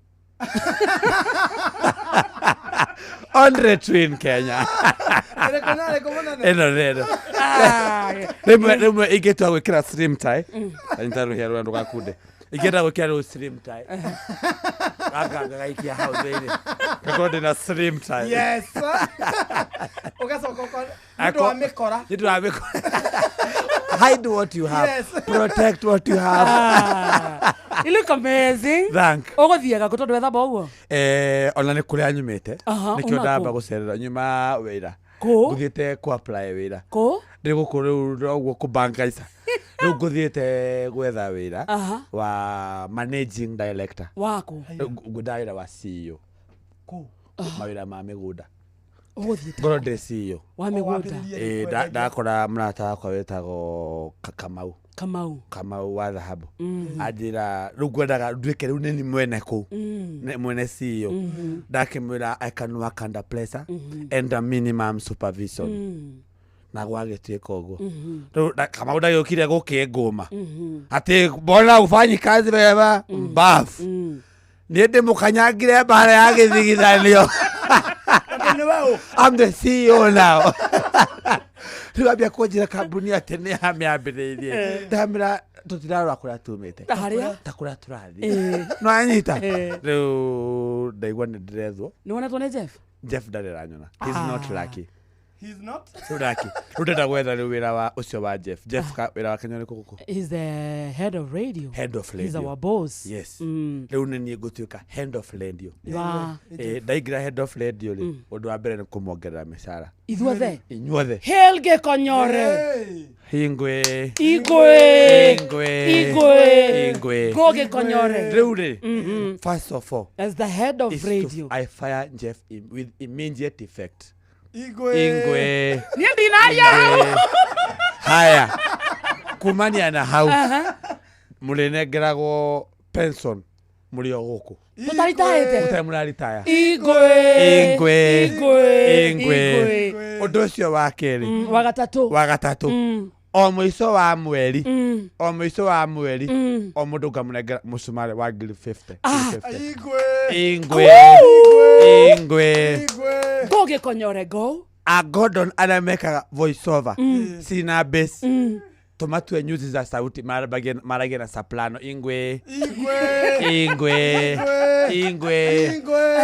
Andre Twin Kenya. Ĩno neno. Rĩmwe ingĩtua gwĩkĩra slim tie. Anyita rũhĩa rũrĩa ndũgakunde. Ingĩenda gwĩkĩra rĩu slim tie. Gaka ngagaikia hau thĩinĩ. Ngakorwo ndĩna slim tie. Yes. Ũgacoka ũkona nĩ ũndũ wa mĩkora. Nĩ ũndũ wa mĩkora. Hide what you have. Yes. Protect what you have. Ah, you look amazing. Thank. Ũgũthiaga kũ tondũ wethamba ũguo? Ona nĩ kũrĩa nyumĩte. Aha, Nĩkĩo uma ndamba kũ? gũcerera nyuma wĩra. Kũ? Ngũthiĩte kũ apply wĩra. Kũ? Ndĩ gũkũ rĩu noguo kũbangaica. Rĩu ngũthiĩte gwetha wĩra Aha. wa managing director. Waku? Rĩu ngwendaga wĩra wa CEO. Mawĩra ma mĩgũnda. Ũgũthiĩte Ngorwo ndĩ CEO. wa mĩgũnda? Ĩĩ, ndakora mũrata wakwa wĩtagwo Kamau. Kamau. Kamau wa thahabu. Anjĩra rĩu ngwendaga nduĩke rĩu nĩ niĩ mwene kũu. Mwene CEO. Ndakĩmwĩra I can work under pressure and a minimum supervision. Na gwagĩtuĩka ũguo. Rĩu Kamau ndagĩũkire gũkĩngũma. Atĩ mbona ufanyi kazi wega mbafu. Niĩ ndĩmũkanyangire mbara ya gĩthigithanio. I'm the CEO now. Rĩu ambia kũnjĩra kambuni atĩ nĩ amĩambĩrĩirie. Ndamĩra tũtirarora kũrĩa tumĩte. Ta harĩa? Ta kũrĩa tũrathiĩ. No anyita. Rĩu ndaigua nĩ ndĩrethwo. Nĩ wonetwo nĩ Jeff? Jeff ndarĩ aranyona. He's not lucky. He's not. Rĩu lucky. Rĩu ndĩrenda gwetha rĩu wĩra wa ũcio wa Jeff. Jeff wĩra wake nĩ ũrĩkũ gũkũ? He's the head of radio. Head of He's radio. our boss. Yes. Rĩu nĩ niĩ ngũtuĩka head of radio. Wa. Ndaingĩra head of radio rĩ, ũndũ wa mbere nĩ kũmongerera mĩcara. Ithuothe? Inyuothe. Hail Gĩkonyore. Hingwe. Igwe. Ingwe. Igwe. Ingwe. Go Gĩkonyore. Rĩu rĩ, first of all, As the head of is to radio. I fire Jeff with immediate effect. Igwe. Ingwe. Niĩ ndinaria hau. Ingwe. Haya. Kumania na hau. Aha. Mũrĩnengeragwo pension mũrĩ o gũkũ. Tũtaritahĩte. Mũtarĩ mũraritaya. Igwe. Ingwe. Igwe. Ingwe. Igwe. Ũndũ ũcio wa kerĩ. Wa gatatũ. Wa gatatũ. O mũico wa mweri. O mũico wa mweri. O mũndũ ngamũnengera mũcumarĩ wa ngiri 50. Igwe. Ingwe. Ingwe. Go Gĩkonyore go. A Gordon arĩa mekaga voice over. Sina bass. Tũmatue nyuzi za sauti maragie na soprano. Ingwe. Igwe. Ingwe. Ingwe. Ingwe.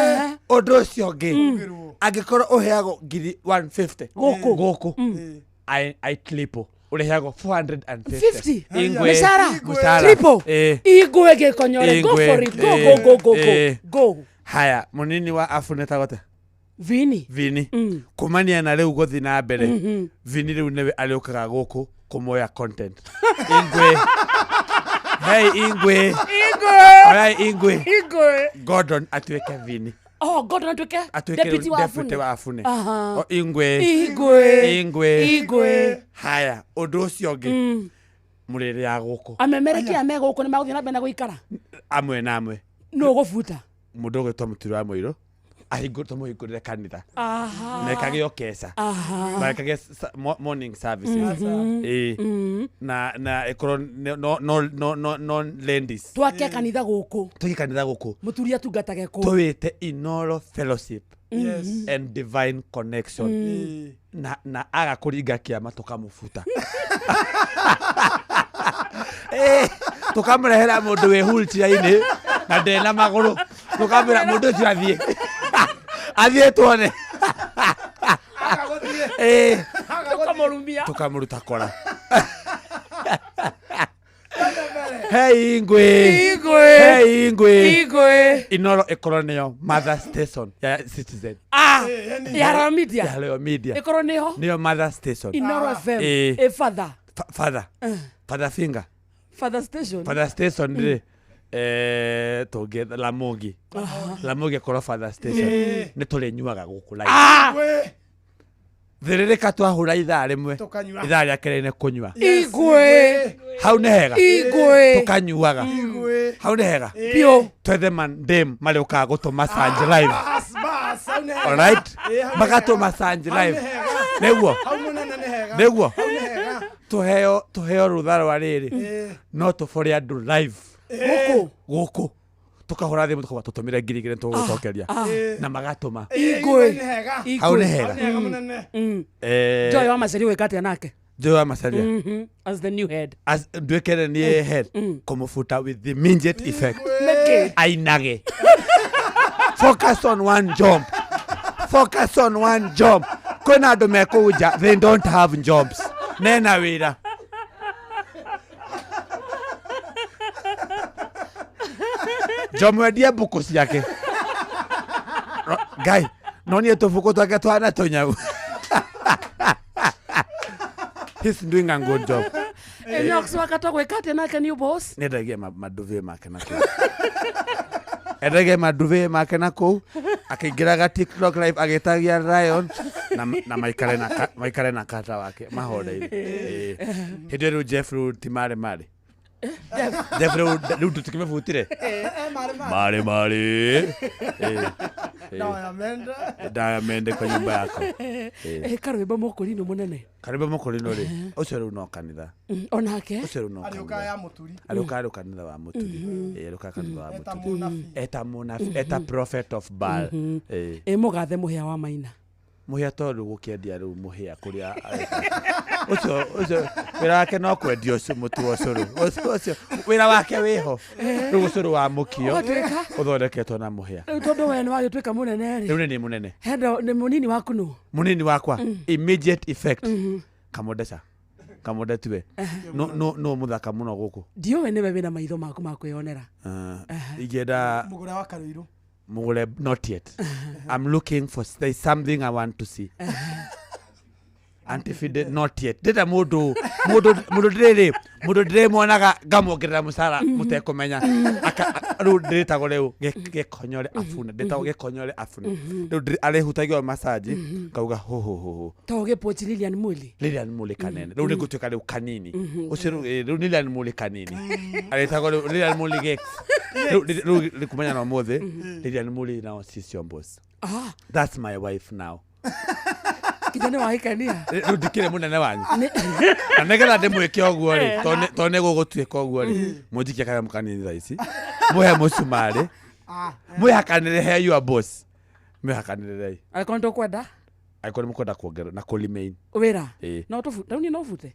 Ũndũ ũcio ũngĩ angĩkorwo ũheagwo ngiri 150 Gũkũ. gũkũ I triple ũrĩheagwo 450 50. Ingwe. Mĩcara. Mũcara. Triple. Igwe Gĩkonyore. Go Ingwe. for it. Go go go go go. Go. Haya mũnini wa abu nĩtagwo atĩa? Vini. Vini. Kumania na rĩu gũthiĩ na mbere Vini rĩu nĩwe arĩũkaga gũkũ kũmoya content. Ingwe. Hey Ingwe. Igwe. Oyai Ingwe. Igwe. Gordon atuĩke Vini. Oh, Gordon atuĩke Atuĩke deputy wa deputy Afune. wa Afune. Aha. O, Ingwe. Igwe. Ingwe. Igwe. Haya, ũndũ ũcio ũngĩ mũrĩrĩaga gũkũ Amemerekia me gũkũ nĩ magũthiĩ na mbere na gũikara. amwe na amwe Nũ ũgũbuta? mũndũ ũgwĩtwo mũturi wa mũirũ tũmũhingũrĩre kanitha Aha. na ĩkage o keca Aha. na ĩkage morning services. Ĩĩ. Na ĩkorwo no no no no no ladies. Twake kanitha gũkũ. Twake kanitha gũkũ. Mũturi atungatage kũ. Tũwĩte Inoro Fellowship Yes. and Divine Connection. Na aga kũringa kĩama tũkamũbuta. Tũkamũrehera mũndũ wĩ wheelchair-inĩ na ndarĩ na magũrũ, tũkamwĩra mũndũ ũcio athiĩ athiĩ tuone. Tũkamũrumia. Tũkamũruta kora. Hey, Ingwe. Igwe. Igwe. Hey, Ingwe. Igwe. Inoro ĩkorwo nĩyo mother station ya Citizen. Ah, ya Royal Media. Ya Royal Media. Ĩkorwo nĩho. Nĩyo mother station. Inoro FM. Ĩĩ. Ĩ father. Father. Father finger. Father station. Father station rĩ tũngĩ Lamogi. Lamogi ĩkorwo father station. Nĩ tũrĩnyuaga gũkũ live. Ah! Thĩrĩrĩka twahũra ithaa rĩmwe. Tũkanyua. Ithaa rĩa kerĩ nĩ kũnyua. Igwe. Hau nĩ hega. Igwe. Tũkanyuaga. Hau nĩ hega. Biũ. Twethe mandem marĩũkaga gũtũ massage live. Bas, bas, hau nĩ hega. Alright? Ĩĩ, hau nĩ Magatũ hega. massage Hau nĩ live. hega. Nĩguo. Hau mũnene nĩ hega. Nĩguo. Hau nĩ hega. Tuheo rũtha rwa rĩrĩ no tũbore andũ live Gũkũ. Gũkũ tũkahũra thimũ tũkauga tũtũmĩre 2,000 tũgũcokeria na magatũma. Igwe. Nĩ hega. Hau nĩ hega. Hau nĩ hega mũnene. Joy wa Macharia wĩka atĩa nake? Joy wa Macharia. As the new head. As nduĩke nĩ head kũmũbuta with the immediate effect. Nĩkĩ? Ainage. Focus on one jump. Focus on one jump. Kwĩna andũ mekũu nja they don't have jobs. Nena wĩra. Njomwendie mbũkũ ciake. Ngai, no niĩ tũbũkũ twake twana tũnyau. He's doing a good job. Enox wakatwa gwĩka atĩa nake new boss? Nĩendagie maduve make na kũu. Endagie maduve make na kũu akĩingĩraga TikTok live agĩtagia Lion na maikare na maikare na kata wake mahoreire. Hĩndĩ ĩyo rĩu Jeff rĩu ti marĩ marĩ. Jeff rĩu rĩu tũtikĩmĩbutire. Marĩ marĩ. Diamond. Diamond kwa nyumba yako. Karwĩmbo mũkũrinũ mũnene. Karwĩmbo mũkũrinũ rĩ, ũcio rĩu no kanitha. Onake. Ũcio rĩu no Arĩũkaga ya mũturi. Arĩũkaga rĩu kanitha wa mũturi. Arĩũkaga kanitha wa mũturi. Eta mũnabii, eta prophet of Baal. Ĩ mũgathe mũhĩa wa Maina. Mũhĩa tondũ gũkĩendia rĩu mũhĩa kũrĩa ũcio ũcio wĩra wake no kwendia ũcio mũtu wa ũcũrũ. Ũcio wĩra wake wĩho. Rĩu ũcũrũ wa mũkio ũthondeketwo na mũhĩa. Rĩu tondũ we nĩ wagĩtuĩka mũnene rĩ. Rĩu nĩ niĩ mũnene. Hendo nĩ mũnini waku nũ? Mũnini wakwa immediate effect. Kamondeca. Kamonde tiwe. No no no mũthaka mũno gũkũ. Ndiũĩ nĩwe wĩna maitho maku ma kwĩyonera. Ingĩenda Mũgũre wa Karũirũ. Mugure, not yet. I'm looking for there's something I want to see. Antifide, not yet. Ndĩrenda mũndũ mũndũ mũndũ ndĩrĩ mũndũ ndĩrĩmuonaga ngamuongerera mũcara mũtekũmenya. Rĩu ndĩrĩtagwo rĩu gĩkonyore abune. Ndĩtagwo gĩkonyore abune. Rĩu arĩhutagio massage ngauga ho ho ho ho. To gĩpochi Lilian Muli. Lilian Muli kanene. Rĩu nĩngũtuĩka rĩu kanini. Ũcio rĩu Lilian Muli kanini. Arĩtagwo rĩu Lilian Muli Gex. Rĩu rĩkumenya na ũmũthĩ Lilian Muli now she's your boss. That's my wife now. Kijana wahikania. Rĩu ndikĩrĩ mũnene wanyu. Na nĩgetha ndĩmwĩke ũguo rĩ, tondũ nĩ gũgũtuĩka ũguo rĩ, mũnjikie kanyamũ kanini thaa ici, mũhe mũcumarĩ, mwĩhakanĩre he your boss. Mwĩhakanĩrĩrei. Angĩkorwo nĩtũkwenda. Angĩkorwo nĩmũkwenda kuongerera na kũ remain. Wĩra. Ĩĩ. No tũbute, rĩu niĩ no bute.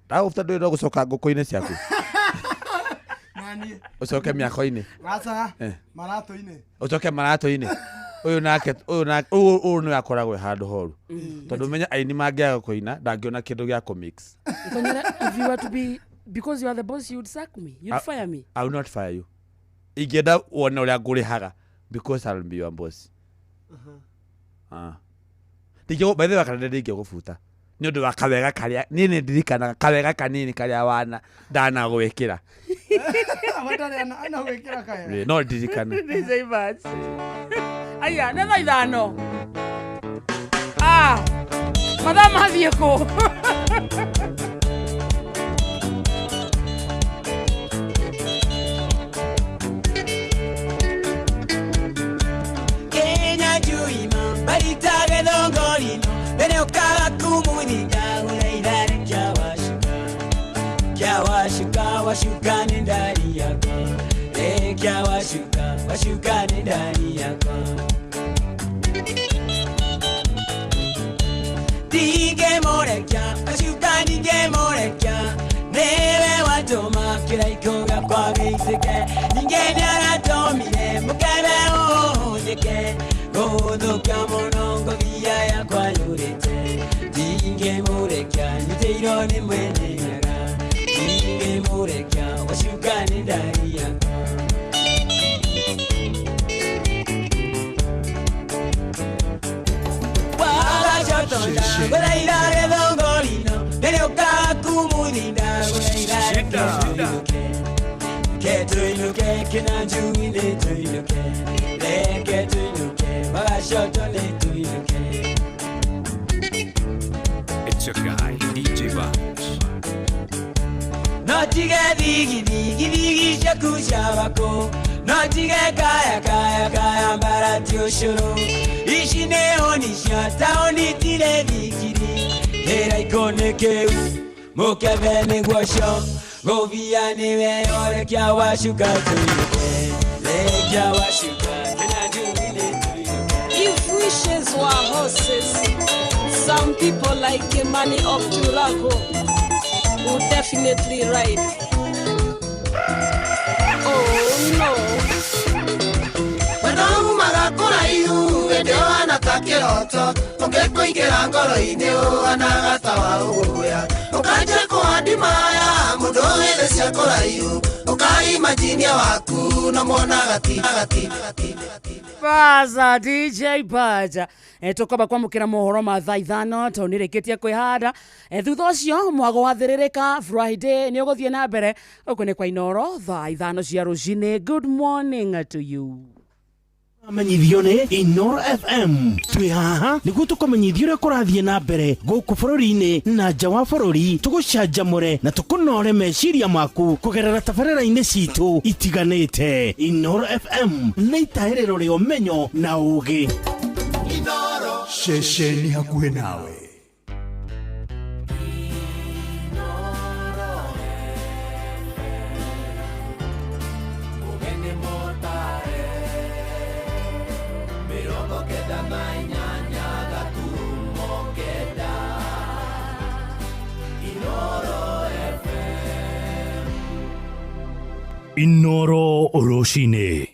Ndagũbuta ndũĩ no gũcoka ngũkũ-inĩ ciaku. Ũcoke mĩako-inĩ. Aca, maratũ-inĩ. Ũcoke maratũ-inĩ. Ũyũ nake ũyũ nake ũyũ nĩwe akoragwo e handũ horu. Tondũ menya aini mangĩaga kũina ndangĩona kĩndũ gĩa kũ-mix. If you were to be, because you are the boss, you would sack me. You'd fire me. I will not fire you. Ingĩenda wone ũrĩa ngũrĩhaga because I'll be your boss. By the way, kana ndingĩgũbuta. Nĩ ũndũ wa kawega karĩa niĩ nĩ ndirikanaga kawega kanini karĩa wana ndanagwĩkĩra. No ndirikane. DJ Badge. Aya, nĩ thaa ithano. Mathaa mathiĩ kũ? Kenya juima baritage thongorino bene ukaga kumuthinga uraithare kĩa washuka kĩa washuka washuka nĩ ndari yakwa kĩa washuka washuka nĩ ndari yakwa ndingĩmũrekia washuka ndingĩmũrekia nĩwe watũma kĩraikũ gĩakwa gĩitĩke ningĩ nĩaratũmire mũkebe ũhũthĩke gũthũkia mũno ngothia yakwa yũrĩte ndingĩmũrekia nyitĩirwo nĩ mwene nyaga ndingĩmũrekia wacuka nĩ ndari yakwa. kumuthindagũra reke tuinuke kinanjuini tuinuke reke tuinuke magacoto nĩ tuinuke. It's your guy, DJ Vibes. No tige thigi thigi ciaku cia bako, no tige kaya kaya kaya mbarati ũcũrũ, ici nĩ honi cia taũni tirĩ thikiri, hĩra ikũnĩ kĩu mũkebe nĩguo cio gũbia nĩwe orekia wacuka tuinuke rekia wacuka kĩnyanjui-inĩ tuinuke. If wishes were horses, some people like Kimani of Turaco would definitely ride. Oh no. Wendo umaga kũraihu ĩndĩ ũhana ta kĩroto, ũngĩkũingĩra ngoro-inĩ ũhanaga ta wa ũgũya, ũkanjia kũhandimaya mũndũ wĩthĩ cia kũraihu, ũkaimajinia waku no monaga ti gati. Baza DJ Baja tukwamba kwamukira mohoro ma thaa 5 to nirikitie kwihanda. Thutha ucio mwago wathiririka Friday ni uguthie na mbere uku ni kwa Inoro thaa 5 cia rucini. Good morning to you. Amenyithio nĩ Inoro FM twĩ haha nĩguo tũkũmenyithia ũrĩa kũrathiĩ na mbere gũkũ bũrũri-inĩ na nja wa bũrũri, tũgũcanjamũre na tũkũnore meciria maku kũgerera tabarĩra-inĩ citũ itiganĩte. Inoro FM nĩ itahĩrĩro rĩa ũmenyo na ũũgĩ. Ceceni hakuhĩ nawe. Inoro Rũcinĩ.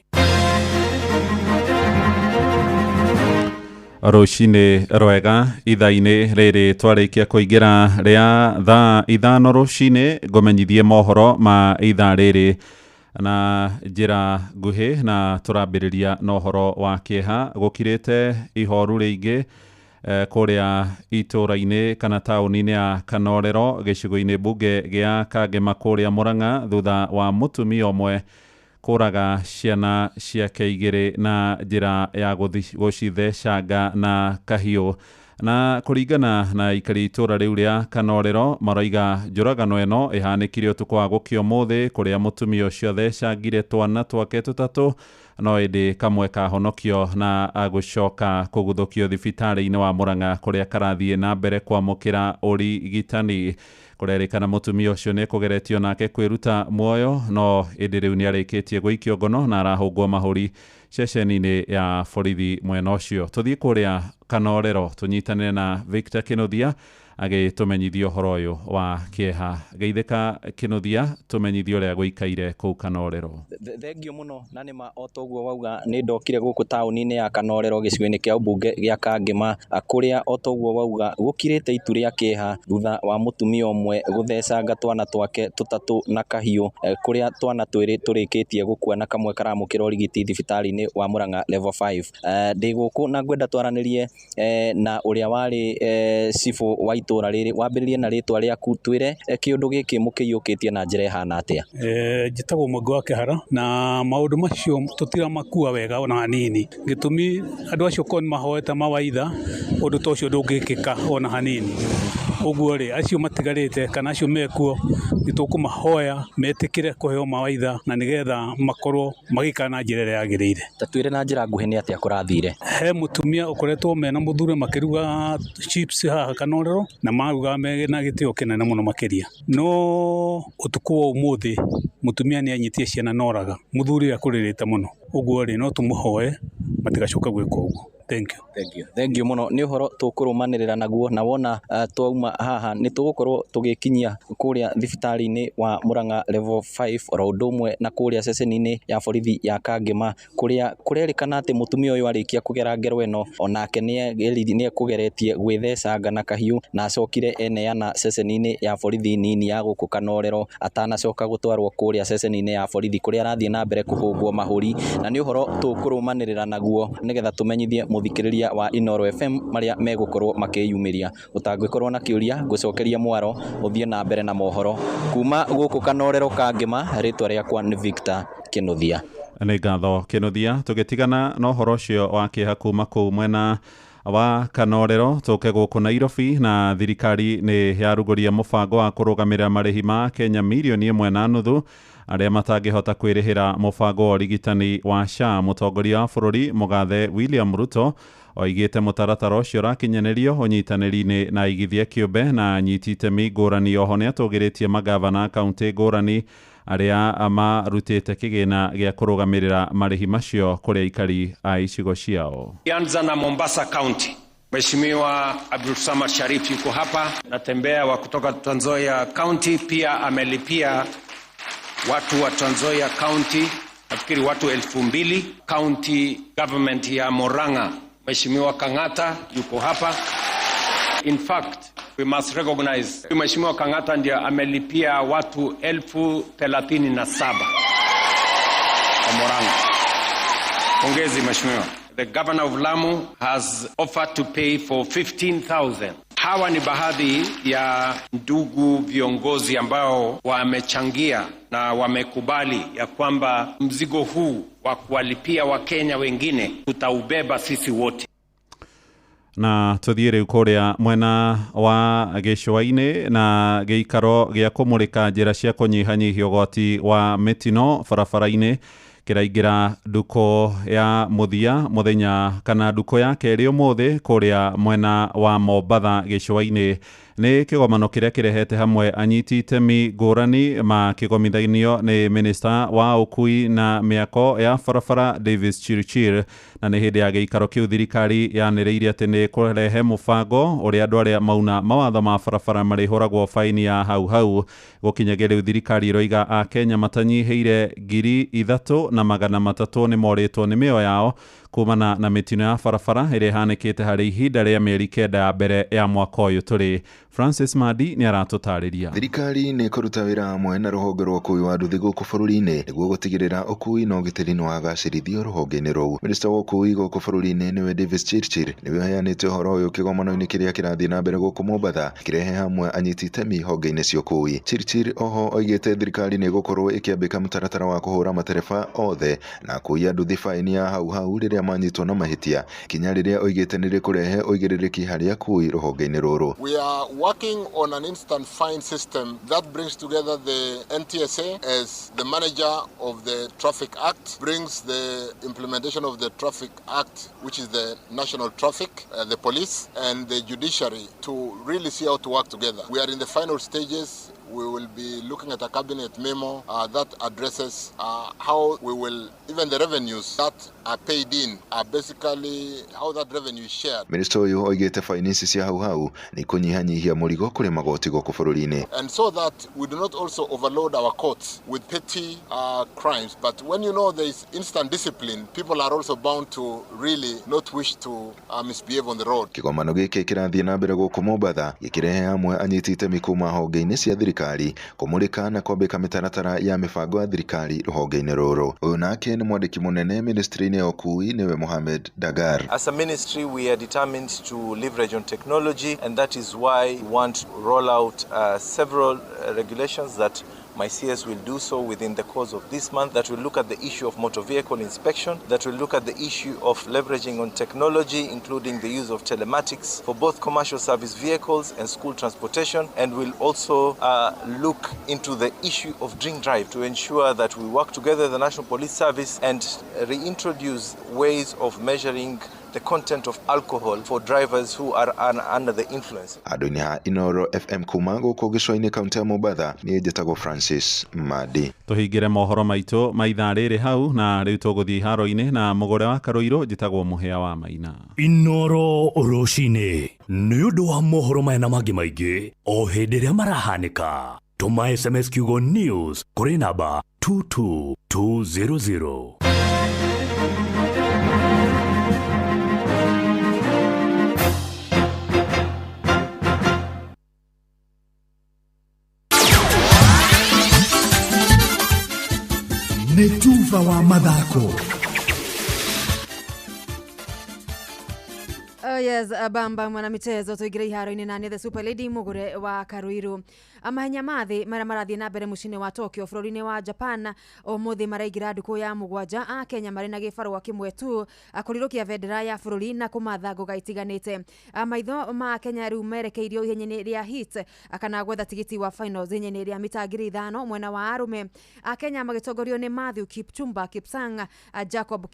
Rũcinĩ rwega ithaa-inĩ rĩrĩ twarĩkia kũingĩra rĩa thaa 5 rũcinĩ, ngũmenyithie mohoro ma ithaa rĩrĩ na njĩra nguhĩ, na tũrambĩrĩria na ũhoro wa kĩeha. Gũkirĩte ihoru rĩingĩ kũrĩa itũũra-inĩ kana taũni-inĩ ya Kanorero gĩcigo-inĩ mbunge gĩa Kangema kũrĩa Murang'a, thutha wa mũtumia ũmwe kũraga ciana ciake igĩrĩ na njĩra ya gũcithecanga na kahiũ. Na kũringana na aikari itũũra rĩu rĩa Kanorero, maroiga njũragano ĩno ĩhanĩkire ũtukũ wa gũkĩa ũmũthĩ, kũrĩa mũtumia ũcio athecangire twana twake tũtatũ, no ĩndĩ kamwe kahonokio na gũcoka kũguthũkio thibitarĩ-inĩ wa Murang'a kũrĩa karathiĩ na mbere kwamũkĩra ũrigitani. Kũrerĩkana mũtumia ũcio nĩ kũgeretio nake kwĩruta muoyo, no ĩndĩ rĩu nĩ arĩkĩtie gũikio ngono na arahũngwo mahũri ceceni-inĩ ya borithi mwena ũcio. Tũthiĩ kũrĩa Kanorero tũnyitanĩre na Victor Kĩnuthia agĩtũmenyithia ũhoro ũyũ wa kĩeha. Geithĩka Kĩnuthia, tũmenyithie ũrĩa gũikaire kũu Kanorero. Thengio mũno na nĩma o toguo wauga nĩ ndokire gũkũ taũni-inĩ ya Kanorero gĩcigo-inĩ kĩa ũmbunge gĩa Kangema, kũrĩa o toguo wauga gũkirĩte itu rĩa kĩeha thutha wa mũtumia ũmwe gũthecanga twana twake tũtatũ na kahiũ, kũrĩa twana twĩrĩ tũrĩkĩtie gũkua na kamwe karamũkĩra ũrigiti thibitarĩ-inĩ wa Murang'a level 5. Ndĩ gũkũ na ngwenda twaranĩrie na ũrĩa warĩ cibũ wa itũũra rĩrĩ. Wambĩrĩrie na rĩtwa rĩaku, twĩre kĩũndũ gĩkĩ mũkĩiyũkĩtie na njĩra ĩhana atĩa. Njĩtagwo Mwangi wa Kĩhara, na maũndũ macio tũtiramakua wega ona hanini. Gĩtũmi andũ acio korwo nĩ mahoete mawaitha, ũndũ ta ũcio ndũngĩkĩka ona hanini. Ũguo rĩ, acio matigarĩte kana acio mekuo nĩ tũkũmahoya metĩkĩre kũheo mawaitha na nĩgetha makorwo magĩikara na njĩra ĩrĩa yagĩrĩire. Ta twĩre na njĩra nguhĩ nĩ atĩa kũrathire. He mũtumia ũkoretwo mena mũthuri makĩruga chips haha Kanorero, na marugaga mena gĩtĩo kĩnene mũno makĩria. No ũtukũ wa ũmũthĩ mũtumia nĩ anyitie ciana noraga, mũthuri akũrĩrĩte mũno. Ũguo rĩ, no tũmũhoe matigacoka gwĩka ũguo. Thank you. Thank you. Thank you mũno. Nĩ ũhoro tũkũrũmanĩrĩra naguo, na wona twauma haha nĩ tũgũkorwo tũgĩkinyia kũrĩa thibitarĩ-inĩ wa Murang'a level 5 oro ũndũ ũmwe na kũrĩa ceceni-inĩ ya borithi ya Kangema, kũrĩa kũrerĩkana atĩ mũtumia ũyũ arĩkia kũgera ngero ĩno onake nĩ ekũgeretie gwĩthecanga na kahiũ, na acokire eneana ceceni-inĩ ya borithi nini ya gũkũ Kanorero atanacoka gũtwarwo kũrĩa ceceni-inĩ ya borithi kũrĩa arathiĩ na mbere kũhũngwo mahũri, na nĩ ũhoro tũkũrũmanĩrĩra naguo. ũguo nĩgetha tũmenyithie mũthikĩrĩria wa Inooro FM marĩa megũkorwo makĩyumĩria. Ũtangĩkorwo na kĩũria ngũcokeria mwaro ũthiĩ na mbere na mohoro kuma gũkũ Kanorero ka Ngĩma. Rĩtwa rĩakwa nĩ Victor Kĩnuthia. Nĩ ngatho Kĩnuthia. Tũgĩtigana na ũhoro ũcio wa kĩeha kuma kũu mwena wa Kanorero tũke gũkũ Nairobi, na thirikari nĩ yarugũria mũbango wa kũrũgamĩrĩra marĩhi ma Kenya 1.5 mirioni arĩa matangĩhota kwĩrĩhĩra mũbango wa ũrigitani wa SHA. Mũtongoria wa bũrũri mũgathe William Ruto oigĩte mũtaratara ũcio ũrakinyanĩrio ũnyitanĩri-inĩ na aigithia kĩũmbe na anyiti itemi ngũrani. Oho nĩ atũgĩrĩtie magavana kaunti ngũrani arĩa marutĩte kĩgĩna gĩa kũrũgamĩrĩra marĩhi macio kũrĩ aikari a icigo ciao. Anza na Mombasa County. Mheshimiwa Abdul Samad Sharif yuko hapa, natembea wa kutoka Trans Nzoia County, pia amelipia watu wa Trans Nzoia County nafikiri watu 2,000. County government ya Murang'a, Mheshimiwa Kang'ata yuko hapa. In fact, we must recognize Mheshimiwa Kang'ata ndiye amelipia watu 37,000 wa Murang'a. Pongezi Mheshimiwa. The governor of Lamu has offered to pay for 15,000. Hawa ni baadhi ya ndugu viongozi ambao wamechangia na wamekubali ya kwamba mzigo huu wa kuwalipia Wakenya wengine tutaubeba sisi wote. Na tuthiĩ rĩu kũrĩa mwena wa gĩcũa-inĩ na gĩikaro gĩa kũmũrĩka njĩra cia kũnyihanyihia ũgwati wa mĩtino barabara-inĩ kĩraingĩra ndukũ ya mũthia mũthenya kana ndukũ ya kerĩ ũmũthĩ kũrĩa mwena wa Mombatha gĩcũa-inĩ. Nĩ kĩgomano kĩrĩa kĩrehete hamwe anyiti itemi ngũrani makĩgomithanio nĩ minista wa ũkui na mĩako ya barabara Davis Chirchir, na nĩ hĩndĩ ya gĩikaro kĩu thirikari yanĩrĩire atĩ nĩ kũrehe mũbango ũrĩa andũ arĩa mauna mawatho ma barabara marĩhũragwo baini ya hau hau. Gũkinyagia rĩu thirikari ĩroiga Akenya matanyihĩire 3,300 nĩ morĩtwo nĩ mĩoyo yao kumana na mĩtino ya barabara ĩrĩa ĩhanĩkĩte harĩ ihinda rĩa mĩeri 9 ya mbere ya mwaka ũyũ tũrĩ. Francis Madi nĩ aratũtarĩria. Thirikari nĩ ĩkũruta wĩra hamwe na rũhonge rwa ũkui wa nduthi gũkũ bũrũri-inĩ nĩguo gũtigĩrĩra ũkui na ũgitĩri nĩ wagacĩrithio rũhonge-inĩ rũu. Minista wa ũkui gũkũ bũrũri-inĩ nĩwe Davis Chirchir nĩwe ũheanĩte ũhoro ũyũ kĩgomano-inĩ kĩrĩa kĩrathiĩ na mbere gũkũ Mombatha kĩrehe hamwe anyiti itemi honge-inĩ cia ũkui. Chirchir oho oigĩte thirikari nĩ ĩgũkorwo ĩkĩambĩka mũtaratara wa kũhũra matereba othe na akui a nduthi baini ya hau hau rĩrĩa manyitwo na mahĩtia, kinya rĩrĩa oigĩte nĩ rĩkũrehe ũigĩrĩrĩki harĩ akui rũhonge-inĩ rũrũ. We are working on an instant fine system that brings together the NTSA as the manager of the Traffic Act, brings the implementation of the Traffic Act, which is the national traffic, the police and the judiciary, to really see how to work together. We are in the final stages. We will be looking at a cabinet memo that addresses how we will, even the revenues that are paid in are basically how that revenue is shared. Minister ũyũ oigĩte baini ici cia hau hau nĩ kũnyihanyihia mũrigo kũrĩ magoti gũkũ bũrũri-inĩ. And so that we do not also overload our courts with petty crimes. But when you know there is instant discipline, people are also bound to really not wish to misbehave on the road. Kĩgomano gĩkĩ kĩrathiĩ na mbere gũkũ Mombatha gĩkĩrehe hamwe anyiti itemi kuma honge-inĩ cia thirikari kũmũrĩka na kwambĩka mĩtaratara ya mĩbango ya thirikari rũhonge-inĩ rũrũ. Ũyũ nake nĩ mwandĩki mũnene ministry-inĩ ya ũkui nĩwe Mohamed Dagar. As a ministry, we are determined to leverage on technology, and that is why we want to roll out several regulations that my CS will do so within the course of this month, that will look at the issue of motor vehicle inspection, that will look at the issue of leveraging on technology, including the use of telematics for both commercial service vehicles and school transportation, and will also look into the issue of drink drive to ensure that we work together, the National Police Service, and reintroduce ways of measuring the content of alcohol for drivers who are under the influence. Andũ-inĩ ha Inooro FM kuma gũkũ gĩcũa-inĩ kaunti ya Mombatha, niĩ njĩtagwo Francis Madi. Tũhingĩre mohoro maitũ ma ithaa rĩrĩ hau, na rĩu tũgũthiĩ iharo-inĩ na mũgũre wa Karũirũ. Njĩtagwo Mũhĩa wa Maina. Inooro rũcinĩ nĩ ũndũ wa mohoro maya na mangĩ maingĩ o hĩndĩ ĩrĩa marahanĩka, tũma SMS kiugo news kũrĩ namba 22200. Nĩ tuba wa mathako. Oh yes, bamba mwanamichezo tuingire iharo-inĩ na nĩ the super lady mugure wa Karuiru. Mahenya ma thĩ marĩa marathiĩ na mbere mũciĩ-inĩ wa Tokyo bũrũri-inĩ wa Japan ũmũthĩ maraingĩra ndukũ ya mũgwanja. A Kenya marĩ na gĩbarũa kĩmwe tu kũrirũkia bendera ya bũrũri na kũmatha ngoga itiganĩte. Maitho ma Kenya rĩu merekeirio ihenya-inĩ rĩa heat kana gwetha tigiti wa finals ihenya-inĩ rĩa mita 5,000 mwena wa arũme. A Kenya magĩtongorio nĩ Matthew Kipchumba Kipsang, Jacob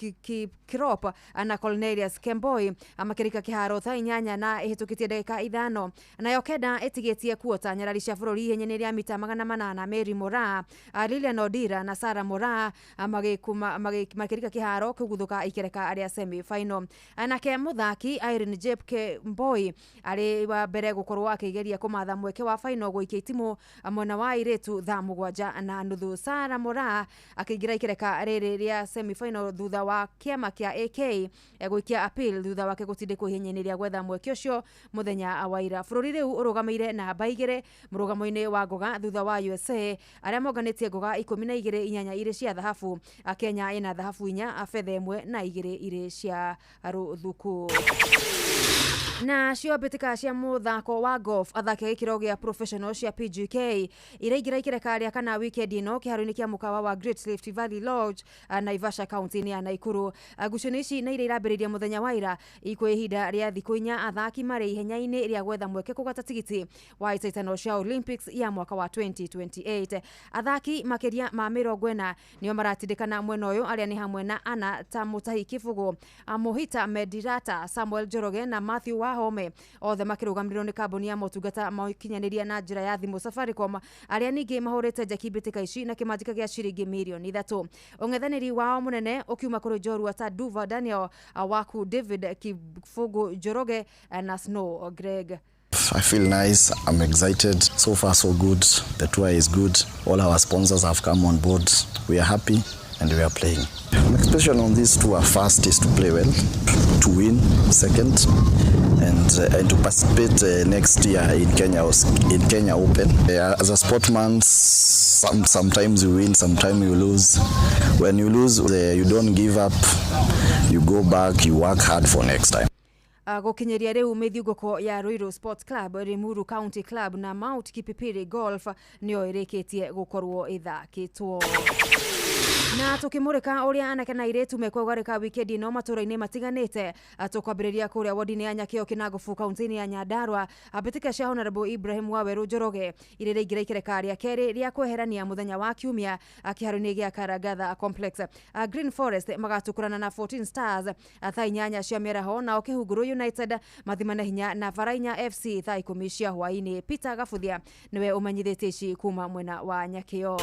Kirop na Cornelius Kemboi makĩrika kĩharo thaa 8 na ĩhĩtũkĩtie ndagĩka 5. Nayo kenda ĩtigĩtie kuota nyarari cia bũrũri ihenya-inĩ rĩa mita 800 Mary Moraa, Lilian Odira na Sarah Moraa makĩrika kĩharo kũguthũka ikereka rĩa semi final. Nake mũthaki Irene Jepke Mboi arĩ wa mbere gũkorwo akĩgeria kũmatha mweke wa final gũikia itimũ mwena wa airĩtu thaa 7:30. Sarah Moraa akĩingĩra ikereka rĩrĩ rĩa semi final thutha wa kĩama kĩa AK gũikia appeal thutha wake gũtindĩkwo ihenya-inĩ rĩa gwetha mweke ũcio mũthenya wa ira. Bũrũri rĩu ũrũgamĩire namba 2 mũrũgamo-inĩ wa ngoga thutha wa USA arĩa monganĩtie ngoga 12, 8 irĩ cia thahabu. Kenya ĩna thahabu 4, betha 1 na 2 irĩ cia rũthuku. Na cio mbĩtĩka cia mũthako wa golf athaki a gĩkĩro gĩa professional cia PGK iraingĩra ikereka rĩa kana weekend ĩno kĩharo-inĩ kĩa mũkawa wa Great Rift Valley Lodge Naivasha kaunti-inĩ ya Nakuru. Ngucanio ici nĩ iria irambĩrĩria mũthenya wa ira ikwo ihinda rĩa thikũ 4 athaki marĩ ihenya-inĩ rĩa gwetha mweke kũgwata tigiti wa itaitano cia Olympics ya mwaka wa 2028. Athaki makĩria ma 40 nĩo maratindĩkana mwena ũyũ arĩa nĩ hamwe na Anna ta Mutahi Kĩbũgũ, Mohita Medirata, Samuel Njoroge na Matthew Wahome, othe makĩrũgamĩrĩrwo nĩ kambuni ya motungata ma ũkinyanĩria na njĩra ya thimũ Safaricom, arĩa ningĩ mahũrĩte njeki mbĩtĩka ici na kĩmanjĩka gĩa ciringi mirioni 3. Ũng'ethanĩri wao mũnene ũkiuma kũrĩ njorua ta Duva Daniel, Waku David Kĩbũgũ Njoroge na Snow Greg. I feel nice. I'm excited. So far, so good. The tour is good. All our sponsors have come on board. We are happy and we are playing. My expectation on this tour, first, is to play well, to win, second, and to participate next year in Kenya Open. As a sportsman, sometimes you win, sometimes you lose. When you lose, you don't give up. You go back, you work hard for next time. Gũkinyĩria rĩu mĩthiũngũko ya Ruiru Sports Club, Limuru County Club na Mount Kipipiri Golf nĩyo ĩrĩkĩtie gũkorwo ĩthakĩtwo. Na tukimurika uria anake na airĩtu mekũgarĩka wikendi ĩno matũra-inĩ matiganĩte, tũkwambĩrĩria kũrĩa wodi-inĩ ya Nyakĩo Kĩnangobu kaunti-inĩ ya Nyandarua. Mbĩtĩka cia Honorable Ibrahim Waweru Njoroge iria iraingĩra ikereka rĩa kerĩ rĩa kweherania mũthenya wa kiumia kĩharo-inĩ gĩa Karagatha Complex. Green Forest magatũkũrana na 14 Stars thaa 8 cia mĩaraho, nao Kĩhunguru United mathimane hinya na Varainya FC thaa 10 cia hwaĩ-inĩ. Peter Gabuthia nĩwe ũmenyithĩtie ici kuma mwena wa Nyakĩo.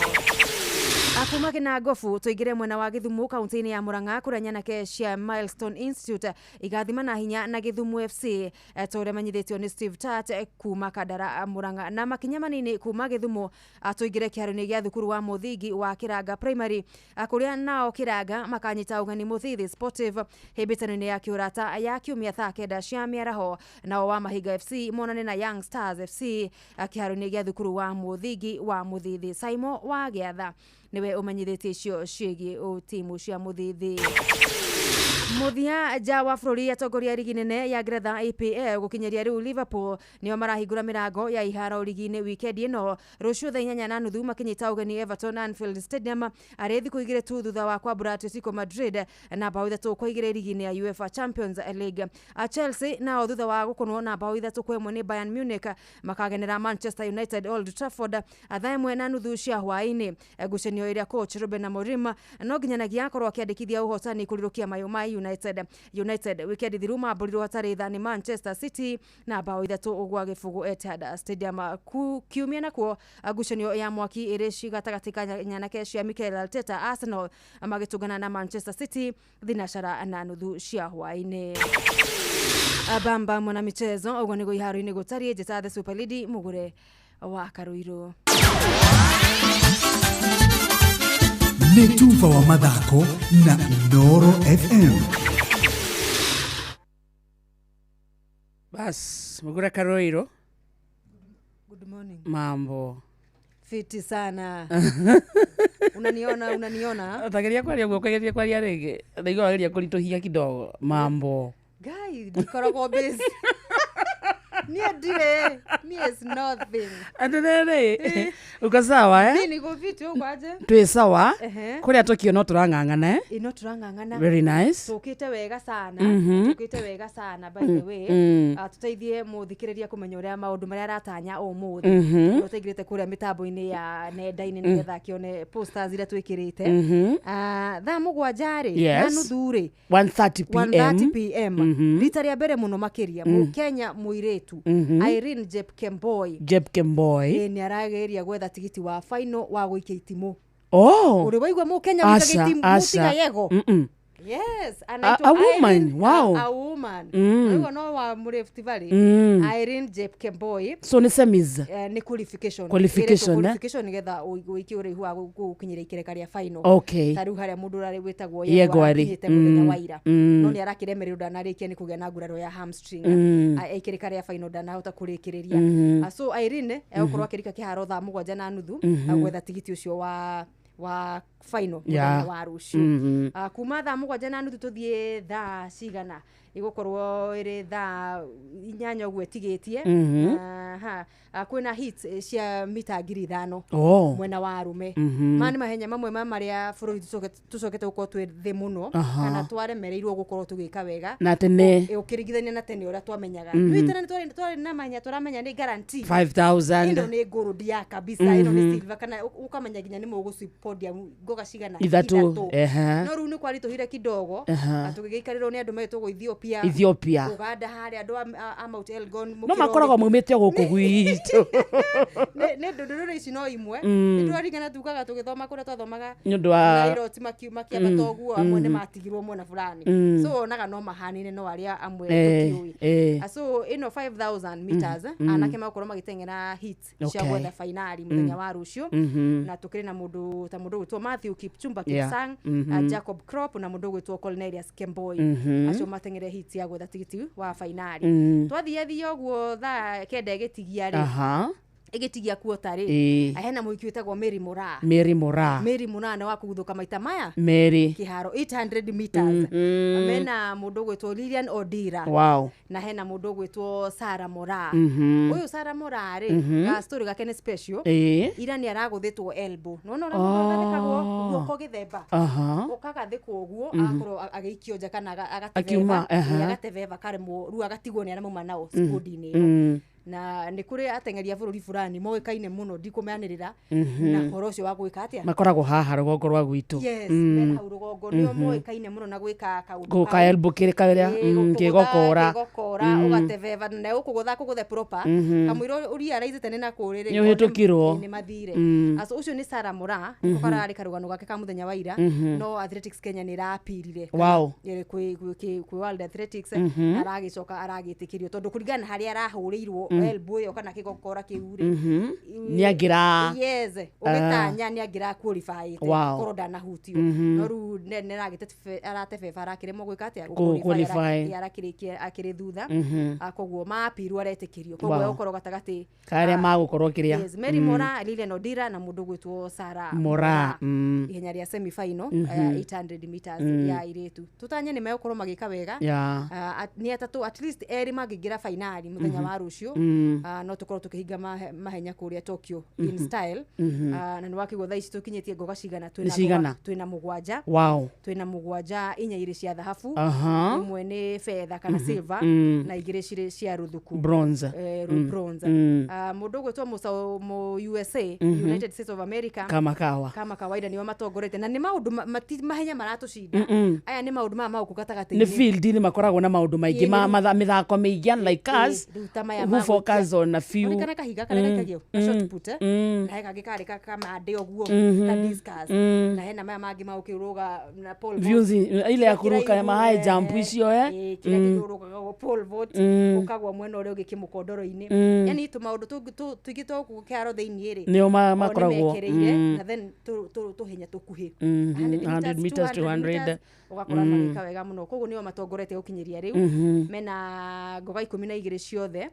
Kuma Kĩnangobu tuingire mwena wa Githumu kaunti-inĩ ya Murang'a kũrĩa nyanake cia Milestone Institute igathima na hinya na Githumu FC ta ũrĩa menyithĩtio nĩ Steve Tart kuma Kandara Murang'a. Na makinya manini kuma Githumu tuingire kĩharo-inĩ gĩa thukuru wa mũthingi wa Kĩranga Primary kũrĩa nao Kĩranga makanyita ũgeni Mũthithi Sportive hĩmbĩtano-inĩ ya kĩũrata ya kiumia thaa 9 cia mĩaraho. Nao wa Mahiga FC monane na Young Stars FC kĩharo-inĩ gĩa thukuru wa mũthingi wa Mũthithi. Saimo wa Gĩatha niwe ũmenyithĩtie icio ciĩgiĩ timu cia Mũthithi. Mũthia nja wa bũrũri atongoria rigi nene ya Ngeretha EPL gũkinyĩria rĩu Liverpool nĩo marahingũra mĩrango ya iharo rigi-inĩ wikendi ĩno rũciũ thaa 8:30 makĩnyita ũgeni Everton Anfield Stadium arĩ thikũ 2 tu thutha wa kwambũra Atletico Madrid na bao 3-2 rigi-inĩ ya UEFA Champions League. Chelsea nao thutha wa gũkũnwo na bao 3-1 nĩ Bayern Munich makagenera Manchester United Old Trafford thaa 1:30 cia hwaĩ-inĩ. Ngucanio ĩrĩa coach Ruben Amorim no nginyanagia akorwo akĩandĩkithia ũhotani kũrirũkia mayũ ma United wikendi thiru mambũrirwo hatarĩ tha nĩ Manchester City na bao 3-0 Etihad Stadium. Kiumia nakuo ngucanio ya mwaki ĩrĩ gatagatĩ ka nyanake cia Mikel Arteta Arsenal magĩtũngana na Manchester City 4:30 cia hwaĩ-inĩ. Bamba mwana michezo ũguo nĩguo iharo-inĩ gũtariĩ. Njĩta The Super Lady Mugure wa Karuiru. Nĩ tuba wa mathako na Inooro FM. Bas, Mugure Karuiru. Good morning. Mambo. Fiti sana. Unaniona? Utageria kwaria guoko, geria kwaria rĩngĩ. Ndaigua wageria kũritũhia kidogo. Mambo. Ngai, ndikoragwo busy. Niĩ ndirĩ, niĩ is nothing. Atĩrĩrĩ, uko sawa eh? Niĩ niko fiti, ũguo aje? Twĩ sawa. Ehe. Kũrĩa tũkio no tũrang'ang'ana eh? Ĩ, no tũrang'ang'ana. Very nice. Tũkĩte wega sana. Tũkĩte wega sana, by the way. Ah, tũteithie mũthikĩrĩria kũmenya ũrĩa maũndũ marĩa aratanya ũmũthĩ. Ũrĩa ũtaingĩrĩte kũrĩa mĩtambo-inĩ ya nenda-inĩ nĩgetha akĩone posters iria twĩkĩrĩte. Ah, thaa 7 rĩ, na nuthu rĩ, 1:30 pm. 1:30 pm. Rita rĩa mbere mũno makĩria, mũkenya mũirĩtu Irene Jepkemboi Jeb Kemboi. Ĩ, nĩ arageria gwetha tigiti wa final wa gũikia itimũ. Oh. Ũrĩ waigua mũkenya Aca, wĩikagia itimũ aca. tiga yego? Mm-mm. Yes, A, anaitwa a woman. Irene, Wow. a woman. Rĩu no wa Rift Valley. Irene Jepkemboi. So nĩ semis. Eh, nĩ qualification. Qualification, Ĩretwo eh? qualification nĩgetha ũikie ũraihu wa gũkinyĩra ikereka rĩa final. Okay. Ta rĩu harĩa mũndũ ũrarĩ wĩtagwo Yego Yego arĩ. arakinyĩte mũthenya wa ira. No nĩ arakĩremereirwo ndanarĩkia nĩ kũgĩa na nguraro ya hamstring. Ikereka rĩa final ndanahota kũrĩkĩrĩria. Ah, so Irene egũkorwo akĩrika kĩharo thaa 7:30 gwetha tigiti ũcio wa final mũthenya wa rũciũ. Ah, kuma thaa 7:30 tũthiĩ thaa cigana ĩgũkorwo ĩrĩ thaa 8 ũguo ĩtigĩtie. Aha. Ah, kwĩna hit cia mita 5,000 Oh. mwena wa arũme. Maya nĩ mahenya mamwe ma marĩa bũrũri tũcokete gũkorwo twĩ thĩ mũno kana twaremereirwo gũkorwo tũgĩka wega Na tene. Ũkĩringithania na tene ũrĩa twamenyaga. Rĩu tene nĩ twarĩ na mahenya tũramenya nĩ guarantee 5000. ĩno nĩ gold ya kabisa, ĩno nĩ silver, kana ũkamenya nginya nĩ mũgũci podium ngoga cigana? Ithatũ. Ehe. No rĩu nĩ kwaritũhire kidogo. Aha. Tũgĩgĩikarĩrwo nĩ andũ metwo Ethiopia. Ethiopia. Uganda harĩa andũ a Mount Elgon No mũkĩra makoragwo ũrĩ- maumĩte o gũkũ gwitũ. Nĩ ndũrĩrĩ ici no imwe. Nĩ tũraringana tugaga tũgĩthoma kũrĩa twathomaga Nĩ ũndũ wa Nairoti makĩambata ũguo, amwe nĩ matigirwo mwena fulani. So wonaga no mahanine no arĩa amwe tũtiũĩ. Ah, so ĩno 5000 meters, anake magũkorwo magĩteng'era heat cia gwetha fainali mũthenya wa rũciũ. Na tũkĩrĩ na mũndũ ta mũndũ ũgwĩtwo Matthew Kipchumba Kipsang, Jacob Krop na mũndũ ũgwĩtwo Cornelius Kemboi. Acio mateng'ere heat ya gwetha tigiti wa fainali. Twathiathia ũguo thaa 9 ĩgĩtigia rĩ, ĩgĩtigia kuota rĩ, hena mũhiki wĩtagwo Mary Moraa. Mary Moraa. Mary Moraa nĩ wa kũguthũka maita maya Mary. kĩharo 800 meters. Mena mũndũ ũgwĩtwo Lilian Odira. Na hena mũndũ ũgwĩtwo Sarah Moraa. Ũyũ Sarah Moraa rĩ, ga story gake nĩ special. Ira nĩ aragũthĩtwo elbow. Nĩwona ũrĩa mũndũ agathĩkagwo guoko gĩthemba? Ũkagathĩkwo ũguo, agakorwo agĩikio nja kana agatebeba. Akiuma, aha. Ĩĩ, agatebeba karemwo rĩu agatigwo nĩ arĩa mauma nao squad-inĩ ĩyo. Na nĩ kũrĩ ateng'eri a bũrũri fulani moĩkaine mũno, ndikũmeanĩrĩra na ũhoro ũcio wa gwĩka atĩa. Makoragwo haha rũgongo rwa gwitũ. Yes, mena hau rũgongo nĩo moĩkaine mũno na gwĩka kaũndũ Gũka kau. elbow kĩrĩ karĩa, Ĩĩ, gũkũgũtha, kĩgokora. kĩgokora, ũgatebeba na ũkũgũtha kũgũthe proper. Kamũira ũriaraicĩte nĩ na kũrĩ rĩ, Nĩ ũhĩtũkirwo. nĩ mathire. Ah, so ũcio nĩ Sarah Moraa, nĩko kararĩ karũgano gake ka mũthenya wa ira. No Athletics Kenya nĩ ĩrapirire kwĩ World Athletics, aragĩcoka aragĩtĩkĩrio tondũ kũringana na harĩa arahũrĩirwo elbow ĩyo kana kĩgokora kĩu rĩ, Nĩ angĩra yes, ũgĩtanya nĩ angĩra qualifyĩte korwo ndanahutio. No rĩu aratebeba arakĩremwo gwĩka atĩa? Kũ- qualify. Arakĩrĩkia akĩrĩ thutha. Ah, koguo mapirwo aretĩkĩrio, koguo egũkorwo gatagatĩ Karĩa magũkorwo kĩrĩa. Yes, Mary Moraa, Lilian Odira na mũndũ ũgwĩtwo Sarah Moraa. Ihenya rĩa semi final 800 meters ya airĩtu, tũtanye nĩ megũkorwo magĩka wega. Ah, nĩ atatũ at least erĩ mangĩingĩra fainali mũthenya wa rũciũ, no tũkorwo tũkĩhinga mahenya kũrĩa Tokyo in style. Ah, na nĩ wakĩgwo thaa ici tũkinyĩtie ngoga cigana? Nĩ cigana? Twĩna 7. Twĩna 7, 4 irĩ cia thahabu, 1 nĩ betha kana silver, na 2 cirĩ cia rũthuku. Bronze. Eh, bronze. Ah, mũndũ ũgwĩtwo Musa mu USA, United States of America, Kama kawa. Kama kawaida nĩo matongoretie na nĩ maũndũ mahenya maratũcinda. Aya nĩ maũndũ maya magũkũ gatagatĩ-inĩ. Nĩ field nĩ makoragwo na maũndũ maingĩ ma mĩthako mĩingĩ, unlike us Rĩu ta maya who ma focus on a few. Ũririkana kahiga karĩa gaikagio ka shot put, eh? Na he kangĩ karĩ kamande ũguo ka discus, na hena maya mangĩ ma gũkĩrũga na pole vault. Viunzi ile ya Kĩrĩa kuruka kĩraihu, ma high jump icio eh. Kĩrĩa kĩrũgagwo pole vault, ũkagwa mwena ũrĩa ũngĩ kĩmũkondoro-inĩ. Yani tũmaũndũ tũingĩ twa gũkũ kĩharo thĩinĩ rĩ, Nĩo o nĩ makoragwo, mekĩrĩire, na then tũhenya tũkuhĩ, 100 meters, 200 meters, ũgakora magĩka wega mũno, koguo nĩo matongoretie gũkinyĩria rĩu. Mena ngoga 12 ciothe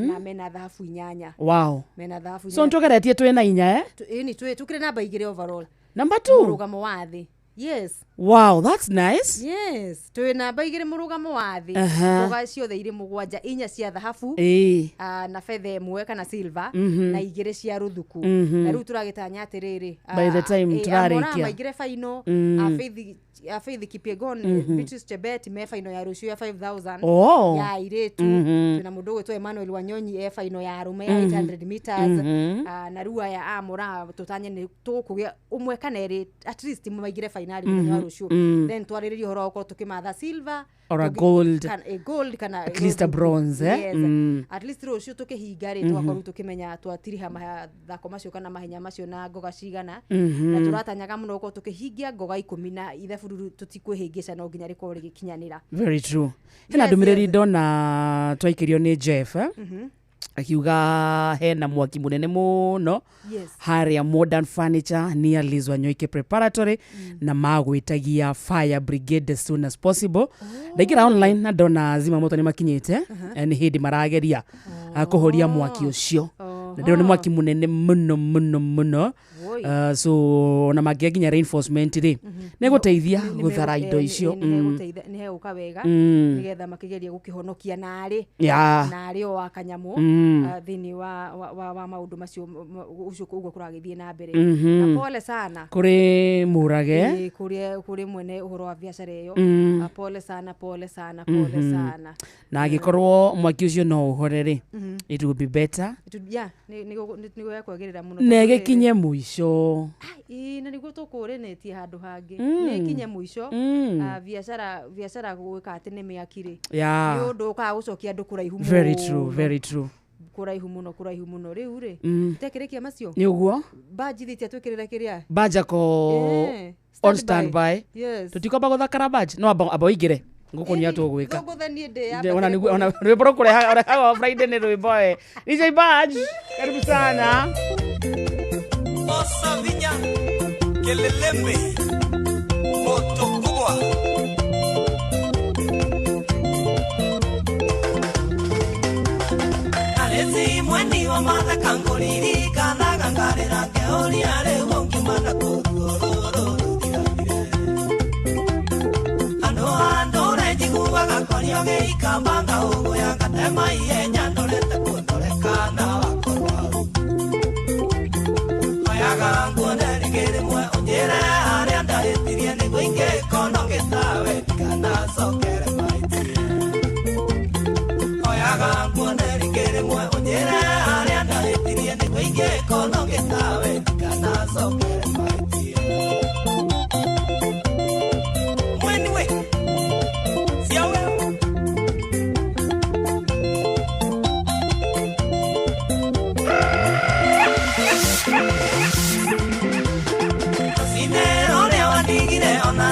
na mena thahabu 8. Mena thahabu So nĩtũgeretie twĩna 4 eh? Ĩni tũkĩrĩ namba 2 overall. Number 2. Mũrũgamo wa thĩ. Yes. Wow, that's nice. Yes, twĩ namba 2 mũrũgamo wa thĩ. Ngoga ciothe irĩ 7, 4 cia thahabu, na betha 1 kana silver, na 2 cia rũthuku. Na rĩu tũragĩtanya atĩrĩrĩ, By the time tũrarĩkia. Amora maingĩre final, Faith Kipyegon, Beatrice Chebet me final ya rũciũ ya 5000 ya airĩtu. Twĩna mũndũ ũgwĩtwo Emmanuel Wanyonyi e final ya arũme ya 800 meters. Na rĩu aya Amora tũtanye nĩ tũkũgĩa 1 kana 2 at least maingĩre finali mũthenya wa rũciũ. Then twarĩrĩrie ũhoro wa gũkorwo tũkĩmatha silver Or a gold. Kana, gold kana At least a bronze, eh? Yes. At least rũciũ tũkĩhinga rĩ, tũgakorwo tũkĩmenya twatiriha mathako macio kana mahenya macio na ngoga cigana. Na tũratanyaga mũno gũkorwo tũkĩhingia ngoga 10 na ithabu rĩu tũtikwĩhĩngĩca no nginya rĩkorwo rĩgĩkinyanĩra. Very true. Hena Yes, ndũmĩrĩri ndona twaikĩrio nĩ Jeff, eh? Akiuga hena mwaki munene muno haria Modern Furniture near Liz Wanyoike Preparatory, na magwĩtagia fire brigade as soon as possible. Ndaingĩra online na ndona zima moto nĩ makinyĩte, nĩ hĩndĩ marageria kũhoria mwaki ũcio, na ndĩrona nĩ mwaki munene mũno mũno mũno. So ona mangĩaga nginya reinforcement rĩ, nĩ gũteithia gũthara indo icio. Nĩ hegũka wega, nĩgetha makĩgerie gũkĩhonokia narĩ narĩ o wa kanyamũ, thĩinĩ wa maũndũ macio ũcio ũguo kũragĩthiĩ na mbere. Na pole sana kũrĩ Mũrage, kũrĩ mwene ũhoro wa biacara ĩyo. Pole sana, pole sana, pole sana. Na angĩkorwo mwaki ũcio no ũhore rĩ, it will be better. Yeah, nĩ kwagĩrĩra mũno. Na ĩgĩkinye mũico. Ĩĩ, na nĩguo tũkũrĩnĩtie handũ hangĩ. Nĩ ĩkinye mũico. Biacara gwĩka atĩ nĩ mĩaki rĩ, nĩ ũndũ ũkaga gũcokia andũ kũraihu mũno. Very true, very true. Kũraihu mũno, kũraihu mũno. Rĩu rĩ, tekĩrĩkia macio Nĩ ũguo. Banji thitia twĩkĩrĩre kĩrĩa Baja ko on standby. Yes. Tũtikwamba gũthakara baji no amba ũingĩre ngũkũnia tũgwĩka. Ngũthanie ndĩ Ona nĩguo ona rwĩmbo rũkũrehaga ũrehaga Friday nĩ rwĩmbo we. DJ Badge, karibu sana. Osa vinya kelelembe moto kubwa. Alezi mweni wa matha kangoriri kana gangarira keori are wongi mana kuruororo rutirabire. Ando ando rejiguaga kwario geikambanga uguya gatema iye nyandorete kundoreka wakorwa. Oyaga nguone rĩngĩ rĩmwe ũnjĩre harĩa ndahĩtirie nĩguo ingĩkono gĩtawe ndikanacokere mahĩtia. Oyaga nguone rĩngĩ rĩmwe ũnjĩre harĩa ndahĩtirie nĩguo ingĩkono gĩtawe ndikanacokere mahĩtia. Mweni we, ciawe.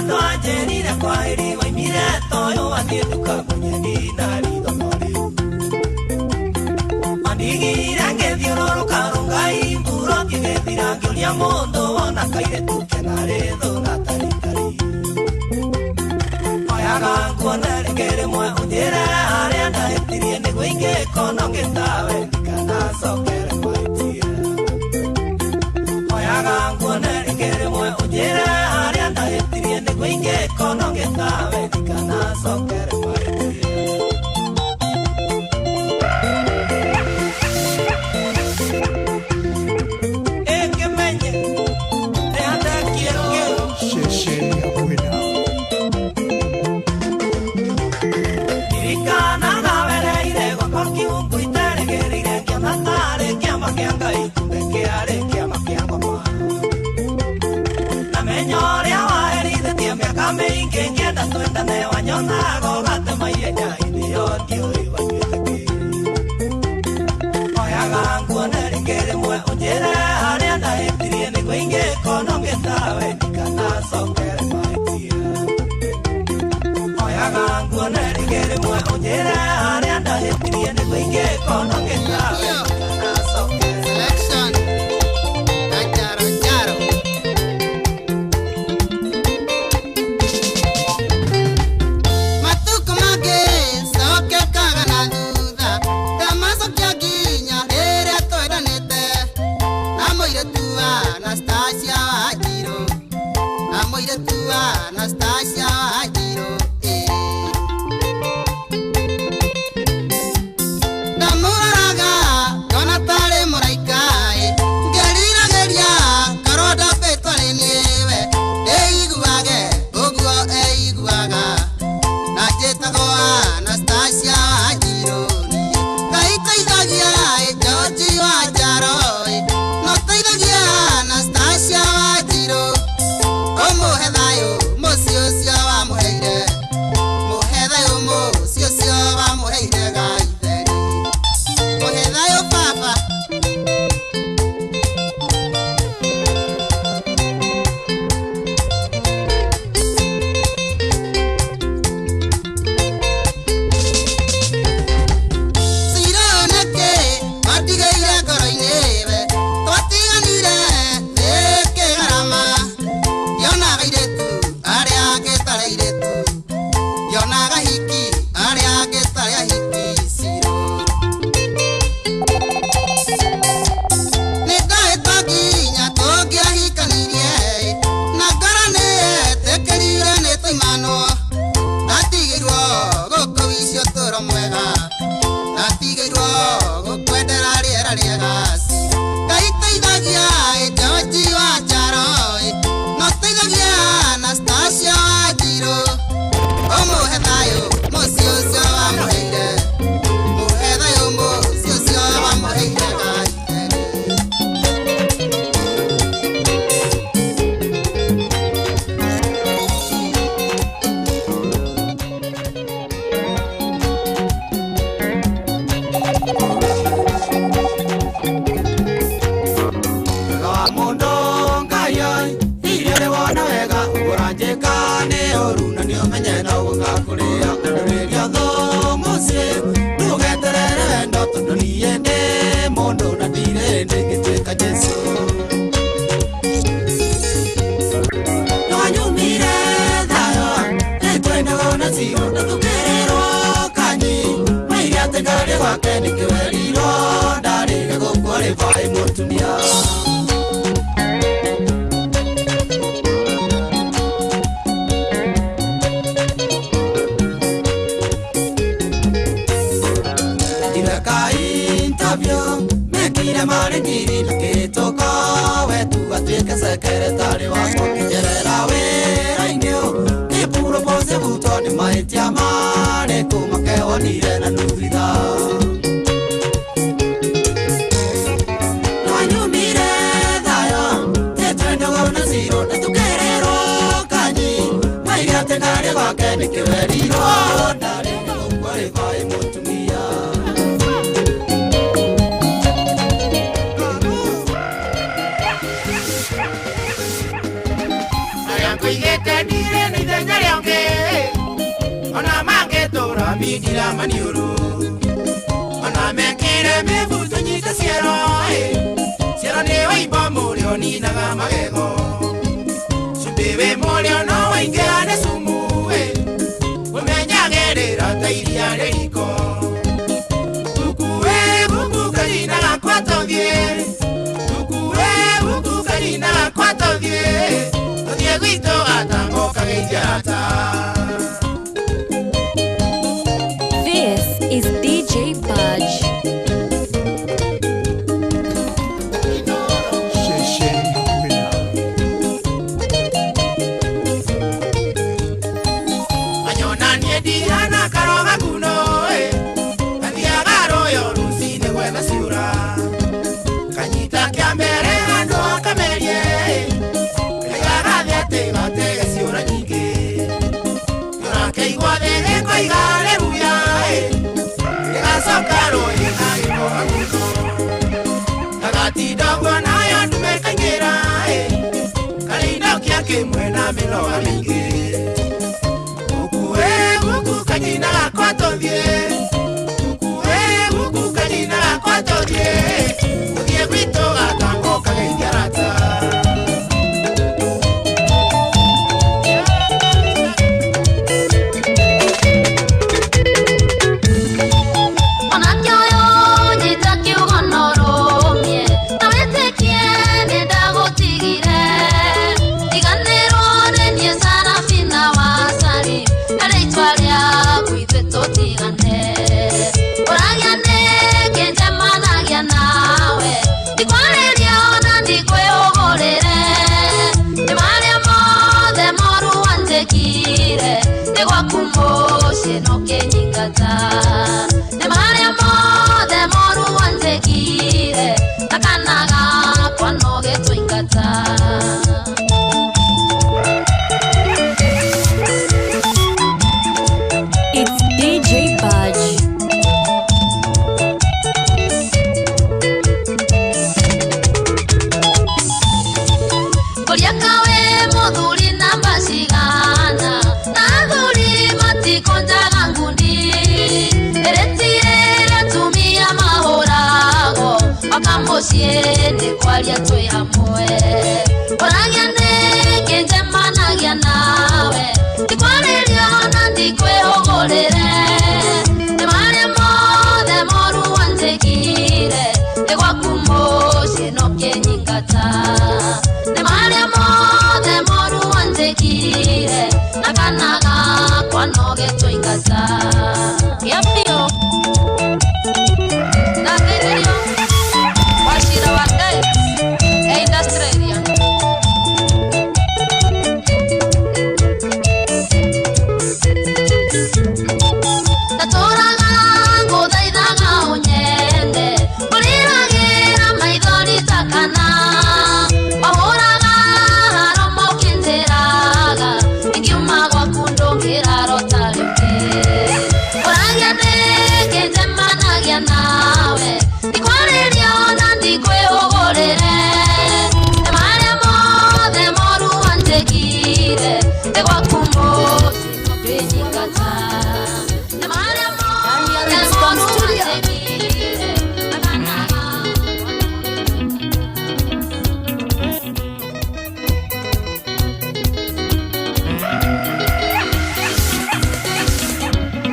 Twanjĩrire kwahĩri waimire toyũ wathiĩ nduka mũnyeni na ritho norĩu. Wandigire ngĩthiũrũrũka rũngai mburo ngĩgĩthira ngĩũria mũndũ wona kairĩtu kena rĩthũ na tarikari. Oyaga nguone rĩngĩ rĩmwe ũnjĩre harĩa ndahĩtirie nĩguo ingĩkono ngĩtawe ndikanacokere mahĩtia. Oyaga nguone rĩngĩ rĩmwe ũnjĩre harĩa ndahĩtirie nĩguo ingĩkono ngĩtawe ndikanacokere mahĩtia. Ĩngĩmenye nĩandekie kĩu. Ceceni ya kwĩna. Ndirikanaga wereire gwakwa kiungu iterĩgĩrĩire ngĩona tarĩ kĩama kĩa Ngai kumbe kĩarĩ kĩama kĩa ngoma. Namenya ũrĩa waherithĩtie mĩaka mĩingĩ ngĩenda twendane wanyonaga ũgatema ihenya hĩndĩ ĩyo ndiũĩ wanyuĩte kĩ. Oyaga nguone rĩngĩ rĩmwe ũnjĩre harĩa ndahĩtirie nĩguo ingĩkono ngĩtawe ndikanacokere mahĩtia. Oyaga nguone rĩngĩ rĩmwe ũnjĩre harĩa ndahĩtirie nĩguo ingĩkono ngĩtawe ndikanacokere. Selection na Jaro Jaro. Matuko mangĩ cokekaga na thutha ndamacokia nginya rĩrĩa twendanĩte na mũirĩtu wa Anastasia Wanjirũ, na mũirĩtu wa ahiki arĩa angĩ tarĩ ahiki ciro nĩ ndahĩta nginya tũngĩahikanirie na ngoro nĩ yetĩkĩrire nĩ tũimanwo ndatigĩirwo gũkũ icio tũro mwega ndatigĩirwo gũkwendera rĩera rĩega ciro Ngai teithagia George wa Njaro no teithagia Anastasia wa Njirũ ũmũhe thayũ mũciĩ ũcio wamũheire mũhe thayũ mũciĩ ũcio wamũheire Ngai. Wega wa mũndũ Ngai oi irio nĩ wona wega ũranjĩka nĩ ũru na nĩ ũmenye no gũgakũrĩa ndũrĩria thũ mũciĩ ndũgeterere wendo tondũ niĩ ndĩ mũndũ na ndirĩ ndĩngĩtuĩka Jesũ. Nĩwanyumire thayũ nĩtwendaga na ciro na tũkĩrĩrwo kanyi maire atĩ ndarĩ gwake nĩkĩwerirwo ndarĩre gũkũ arĩ baĩ mũtumia. Ndĩreka interview mekire marĩ ngiri na kĩhĩtũko wetu atuĩke sekeretarĩ wakwa kĩnjerera wĩra-inĩ ũ kĩpurobose buto nĩ mahĩtia marĩkũ makewonire na nuthu ithaa. Nĩwanyumire thayũ tĩtwendaga na ciro na tũkĩrĩrwo kanyi maire atĩ ndarĩ gwake nĩkĩwerirwo ndarĩ na gũkũ arĩ baĩ mũtumia. Arĩa ngũigĩte ndirĩ na ithenya rĩangĩ ona mangĩtũra mindira maniũrũ ona mekĩre mĩbuto nyite ciero ciero nĩ wĩimbo mũrĩo ninaga magego cumbĩ wĩ mũrĩo no waingĩra nĩ cumu ũmenyagĩrĩra ta iria rĩ riko Kuku kuku kanyina gakwa tũthiĩ kuku kuku kanyina gakwa tũthiĩ tũthiĩ gwitũ gatango kageithia ata. This is DJ Budge. Anyona niĩ ndihana karoga kuno gathiaga rũyo rũcinĩ gwetha ciũra kanyita kĩa mbere handũ akamerie kaigaga thĩ atĩ gatege ciũra nyingĩ kĩũra thĩ gĩkoiga reruya gĩgacoka rũĩ na gĩkoga kuno gagatinda ũguo nayo ndume kaingĩra karĩ indo kĩa kĩmwe na mĩnoga mĩingĩ. Kuku kuku kanyina gakwa tũthiĩ kuku kuku kanyina gakwa tũthiĩ tũthiĩ gwitũ gatango kageithia arata. Mwanake ũyũ nyita kiugo na ũrũmie na wĩtĩkie nĩ ndagũtigire tiganĩrwo nĩ niĩ Sarafina wa Cari harĩ itua rĩaku ithuĩ tũtigane ũragĩa nĩkĩ njemanagia nawe ndikwarĩria ona ndikwĩhũgũrĩre nĩ marĩa mothe moru wanjĩkire nĩ gwaku mũciĩ no kĩnyingata nĩ marĩa mothe moru wanjĩkire na kana gakwa no gĩtũingata. It's DJ Budge. Kũria kawe mũthuri namba cigana na athuri matikonjaga ngundi ĩrĩtirĩra atumia mahũragwo oka mũciĩ nĩ kwaria twĩ hamwe ũragia nĩkĩ njemanagia nawe ndikwarĩria ona ndikwĩhũgũrĩre Ndikwĩhũgũrĩre nĩ marĩa mothe moru wanjĩkire nĩ gwaku mũciĩ no kĩnyingata nĩ marĩa mothe moru wanjĩkire na kana gakwa no gĩtũingata gĩa biũ ndathĩrĩrio wacira wa Ngai e Australia. Ndatũraga ngũthaithaga ũnyende ũrĩragĩra maithori ta kana wahũraga haro mũkĩnjĩraga ingiuma gwaku ndũngĩrarota rĩngĩ ũragia ndĩkĩnjemanagia nawe ndikwarĩria ona ndikwĩhũgũrĩre nĩ marĩa mothe moru wanjĩkire nĩ gwaku mũciĩ ndĩnyingata nĩ marĩa mothe moru wanjĩkire na kana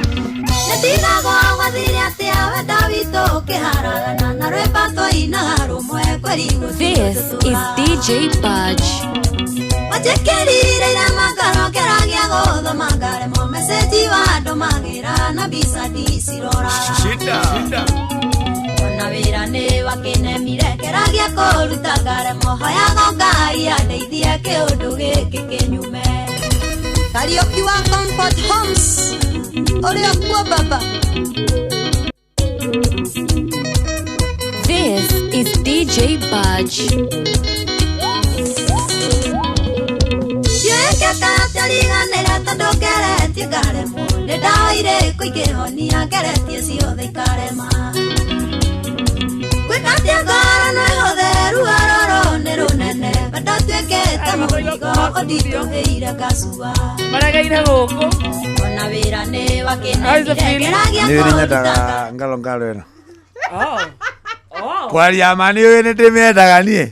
Nĩndigagwo gwathire atĩa wendo witũ ũkĩharagana na rwĩmbo twainaga rũmwe kweri This is DJ Budge. Wanjĩkĩrire irema ngoro ngeragia gũthoma ngaremwo message wa ndũmagĩra na mbica ndiciroraga ona wĩra nĩ wakĩnemire ngeragia kũruta ngaremwo hoyaga Ngai andeithie kĩũndũ gĩkĩ kĩnyume. Kariũki wa Comfort Homes ũrĩa kuo baba. This is DJ Budge. Ciĩkĩka atĩa riganĩra tondũ ngeretie ngaremwo nĩ ndawa irĩkũ ingĩhonia ngeretie ciothe ikarema gwĩka atĩa ngoro no ĩhũthe ruo rũrũ nĩ rũnene wendo ũtuĩkĩte mũrigo ũnditũhĩire ngacua Maregeire gũkũ ona wĩra nĩ How is the wakĩnemire feeling? ngeragia Nĩ kũruta nyendaga ngalo ngalo ĩno. Oh. Oh. Kwaria ma nĩ nĩ ndĩmĩendaga niĩ.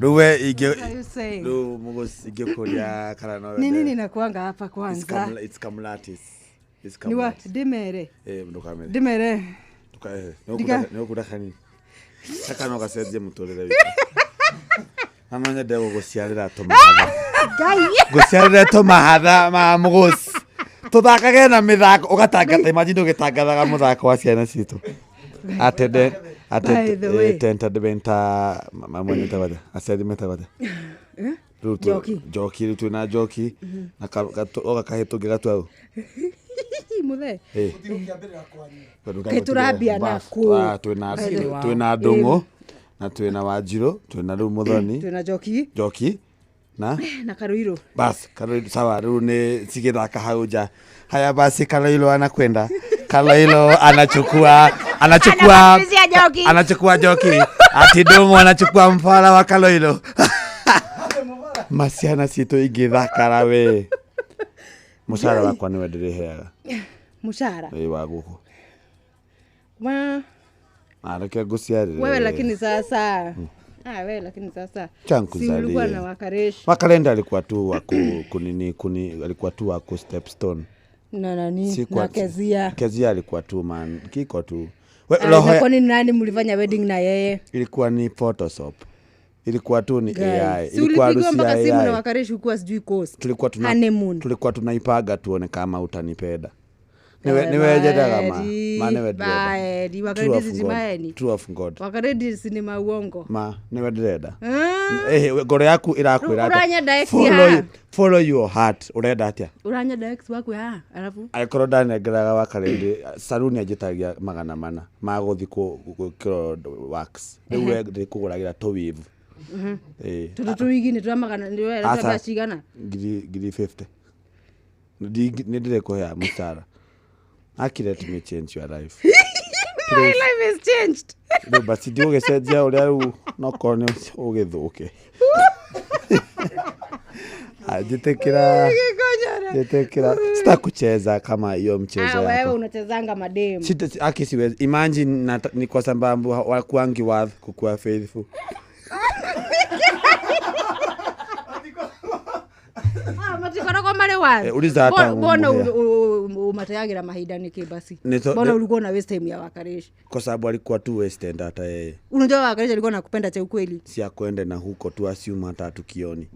Rĩu we ingĩ What are you saying? rĩu mũgũci ingĩkũria kana no Ni nini wende. nakuanga hapa It's kwanza? it's kamlatis. It's Ni wa kamlatis. ndimere. Eh, ndũkamere. Ndimere. Nduka Ndika- nĩ ũkunda kanini. Gaka no gacenjie mũtũrĩre witũ. Na no nyende gũgũciarĩra tũmahatha. Ngai. Ngũciarĩre tũmahatha ma mũgũci. Tũthakage na mĩthako ũgatangatha imagine ũgĩtangathaga mũthako wa ciana citũ. Atende By the way. atentadventa mamwe metagwo atĩa aciari metagwo atĩa Eh? Rĩu Njoki. Njoki rĩu twĩna Njoki na oga kahĩ tũngĩgatua ũ Muthe. Eh. Kaĩ tũrambia nakũ? Twĩna By the way. twĩna Ndũng'ũ na twĩna Wanjirũ twĩna rĩu Mũthoni Twĩna Njoki Njoki na na Karuirũ. bas Karoiro sawa rĩu nĩ cigĩthaka hau nja haya basi Karoiro anakwenda Karoiro anachukua anachukua Anabadilishia Njoki. anachukua Njoki ati Ndũng'ũ anachukua mfara wa Karoiro masiana citũ ingĩthakara we mũcara wakwa nĩwe ndĩrĩheaga Mũcara. ĩ wa gũkũ Wa reke ngũciarĩre wewe lakini sasa. Ah, wewe lakini sasa. Cha Si ulikuwa nikuzalie. na Wakaresh Wakalenda alikuwa tu wa kunini kuni alikuwa tu wa ku stepstone na nani Si kwa- na Kezia. Kezia alikuwa tu man kiko tu We, Ah, roho na ya- kwani nani mlifanya wedding na yeye? ilikuwa ni Photoshop ilikuwa tu ni Guy. AI Si ilikuwa ulipigiwa harusi mpaka ya simu na AI Wakaresh hukuwa sijui coast. tulikuwa tuna Honeymoon. tulikuwa tunaipaga tuone kama utanipenda niwe niwe nyendaga ma ma niwe ndĩrenda Baeri, True Wakaredi of God. simaeni. True of God Wakaredi sinema uongo. ma niwe ndĩrenda Ah. Eh, ngoro yaku ĩrakwĩra atĩa? Ũranyenda ex Follow haha? follow your heart ũrenda atĩa Uranyenda ex waku haha alafu angĩkorwo ndanengeraga wakarĩndĩ saruni anjĩtagia 400 ma gũthiĩ gwĩkĩrwo wax rĩu we ndĩkũgũragĩra tũweave Ĩĩ. Tũtũ tũwigi nĩ twa magana nĩ wera Aca. twa cigana. Ngiri 50 nĩ ndĩrĩkũheaga mũcara Aki, let me change your life. My life is changed. Rĩu basi ndigũgĩcenjia ũrĩa rĩu nokorwo nĩ ũgĩthũke. Njĩtĩkĩra njĩtĩkĩra sitakucheza kama hiyo mchezo Ah, wewe yako. unachezanga mademu. Sita, aki siwezi imagine ni kwa sababu wakuangi worth kukuwa faithful. Ah, matikoragwo marĩ wazi. Eh, uliza hata Mbona Muhea. umateagĩra mahinda nĩkĩ basi? Nito- Mbona ulikuwa na waste time ya Wakarish? Kwa sababu alikuwa tu wasted hata yeye. Unajua Wakarish alikuwa anakupenda cha ukweli. Si akwende na huko tu assume hata hatukioni.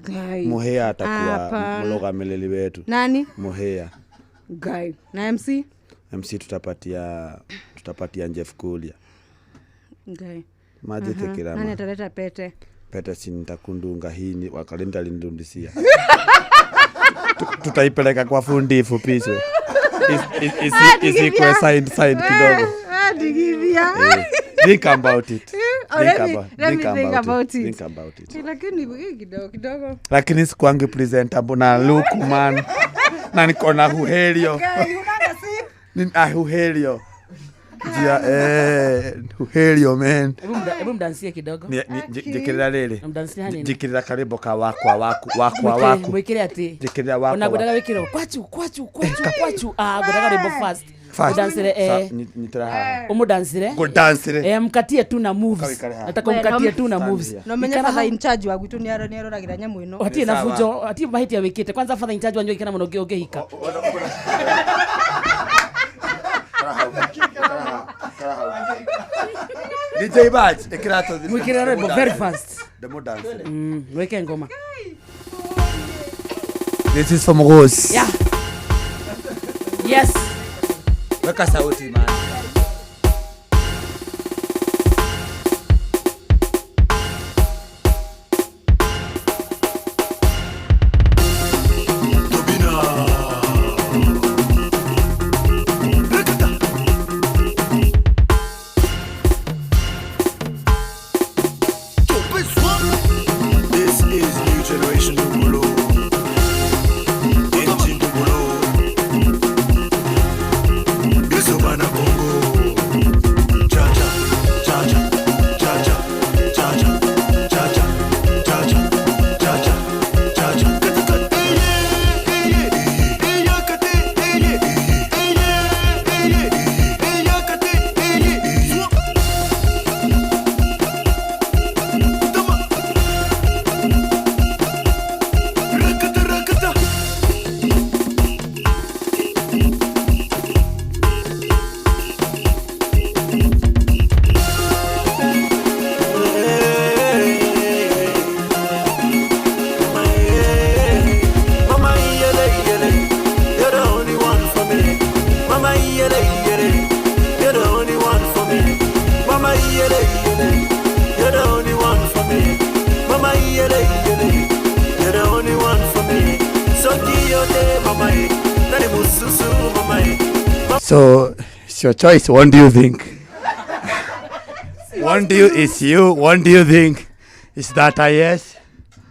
Guy. Muhea atakuwa Hapana. mlogameleli wetu. Nani? Muhea. Guy. Na MC? MC tutapatia Jeff Kulia. Guy. Maji Aha. tekirama. Nani ataleta pete? Pete si nitakundunga hii ni wakalinda lindundisia. Tutaipeleka kwa fundi ifupishwe. Ah, Isikwe Digivia. signed kidogo. Ah, Digivia. Eh, think about it. Oh, let Think me- let think me think about it. Think about it. Eh, Lakini hii kidogo kidogo. Lakini sikuangi presentable na look man. Na niko na huhelio. Guy, unanga sip. Ah, huhelio. Njia huhelio man. Hebu mdansie kidogo. Njikirira rĩrĩ. Mdansie hanini. Njikirira karĩmbo ka wakwa waku wakwa waku. Mwikire ati. Njikirira wakwa. Ona ngwendaga wikirwo kwachu kwachu kwachu kwachu. Ah, ngwendaga rwimbo fast. Fast. Udansire eh. Sa- nyitĩra haha. Umudansire. Ngũdansire. Eh, mkatie tu na moves. Kawikare haha. Nataka umkatie tu na moves. No menye Ikara father hau. in charge wa gwitũ nĩaroragĩra nyamũ ĩno. Hatirĩ na bunjo, hatirĩ mahĩtia wĩkĩte. Kwanza father in charge wanyu aikara mũno ũngĩhika. DJ Badge, ĩkĩra tũthi. Mwĩkĩre rwĩmbo very fast. Ndĩmũdansire. Mwĩke ngoma. This is for Mugos. Yeah. Yes. Weka sauti man. This is new generation Dubolo. Engine Dubolo. Isobana Bongo. Cha cha cha cha cha cha cha cha cha cha cha cha cha cha cha cha. Rakata rakata. Mama yele yele, you're the only one for me. Mama yele yele, you're the only one for me. Mama yele yele, you're the only one for me. Mama yele yele, you're the only one for me. So kiyote mama e, nani mususu mama e. So it's your choice. What do you think? What do you is you? What do you think? Is that a yes?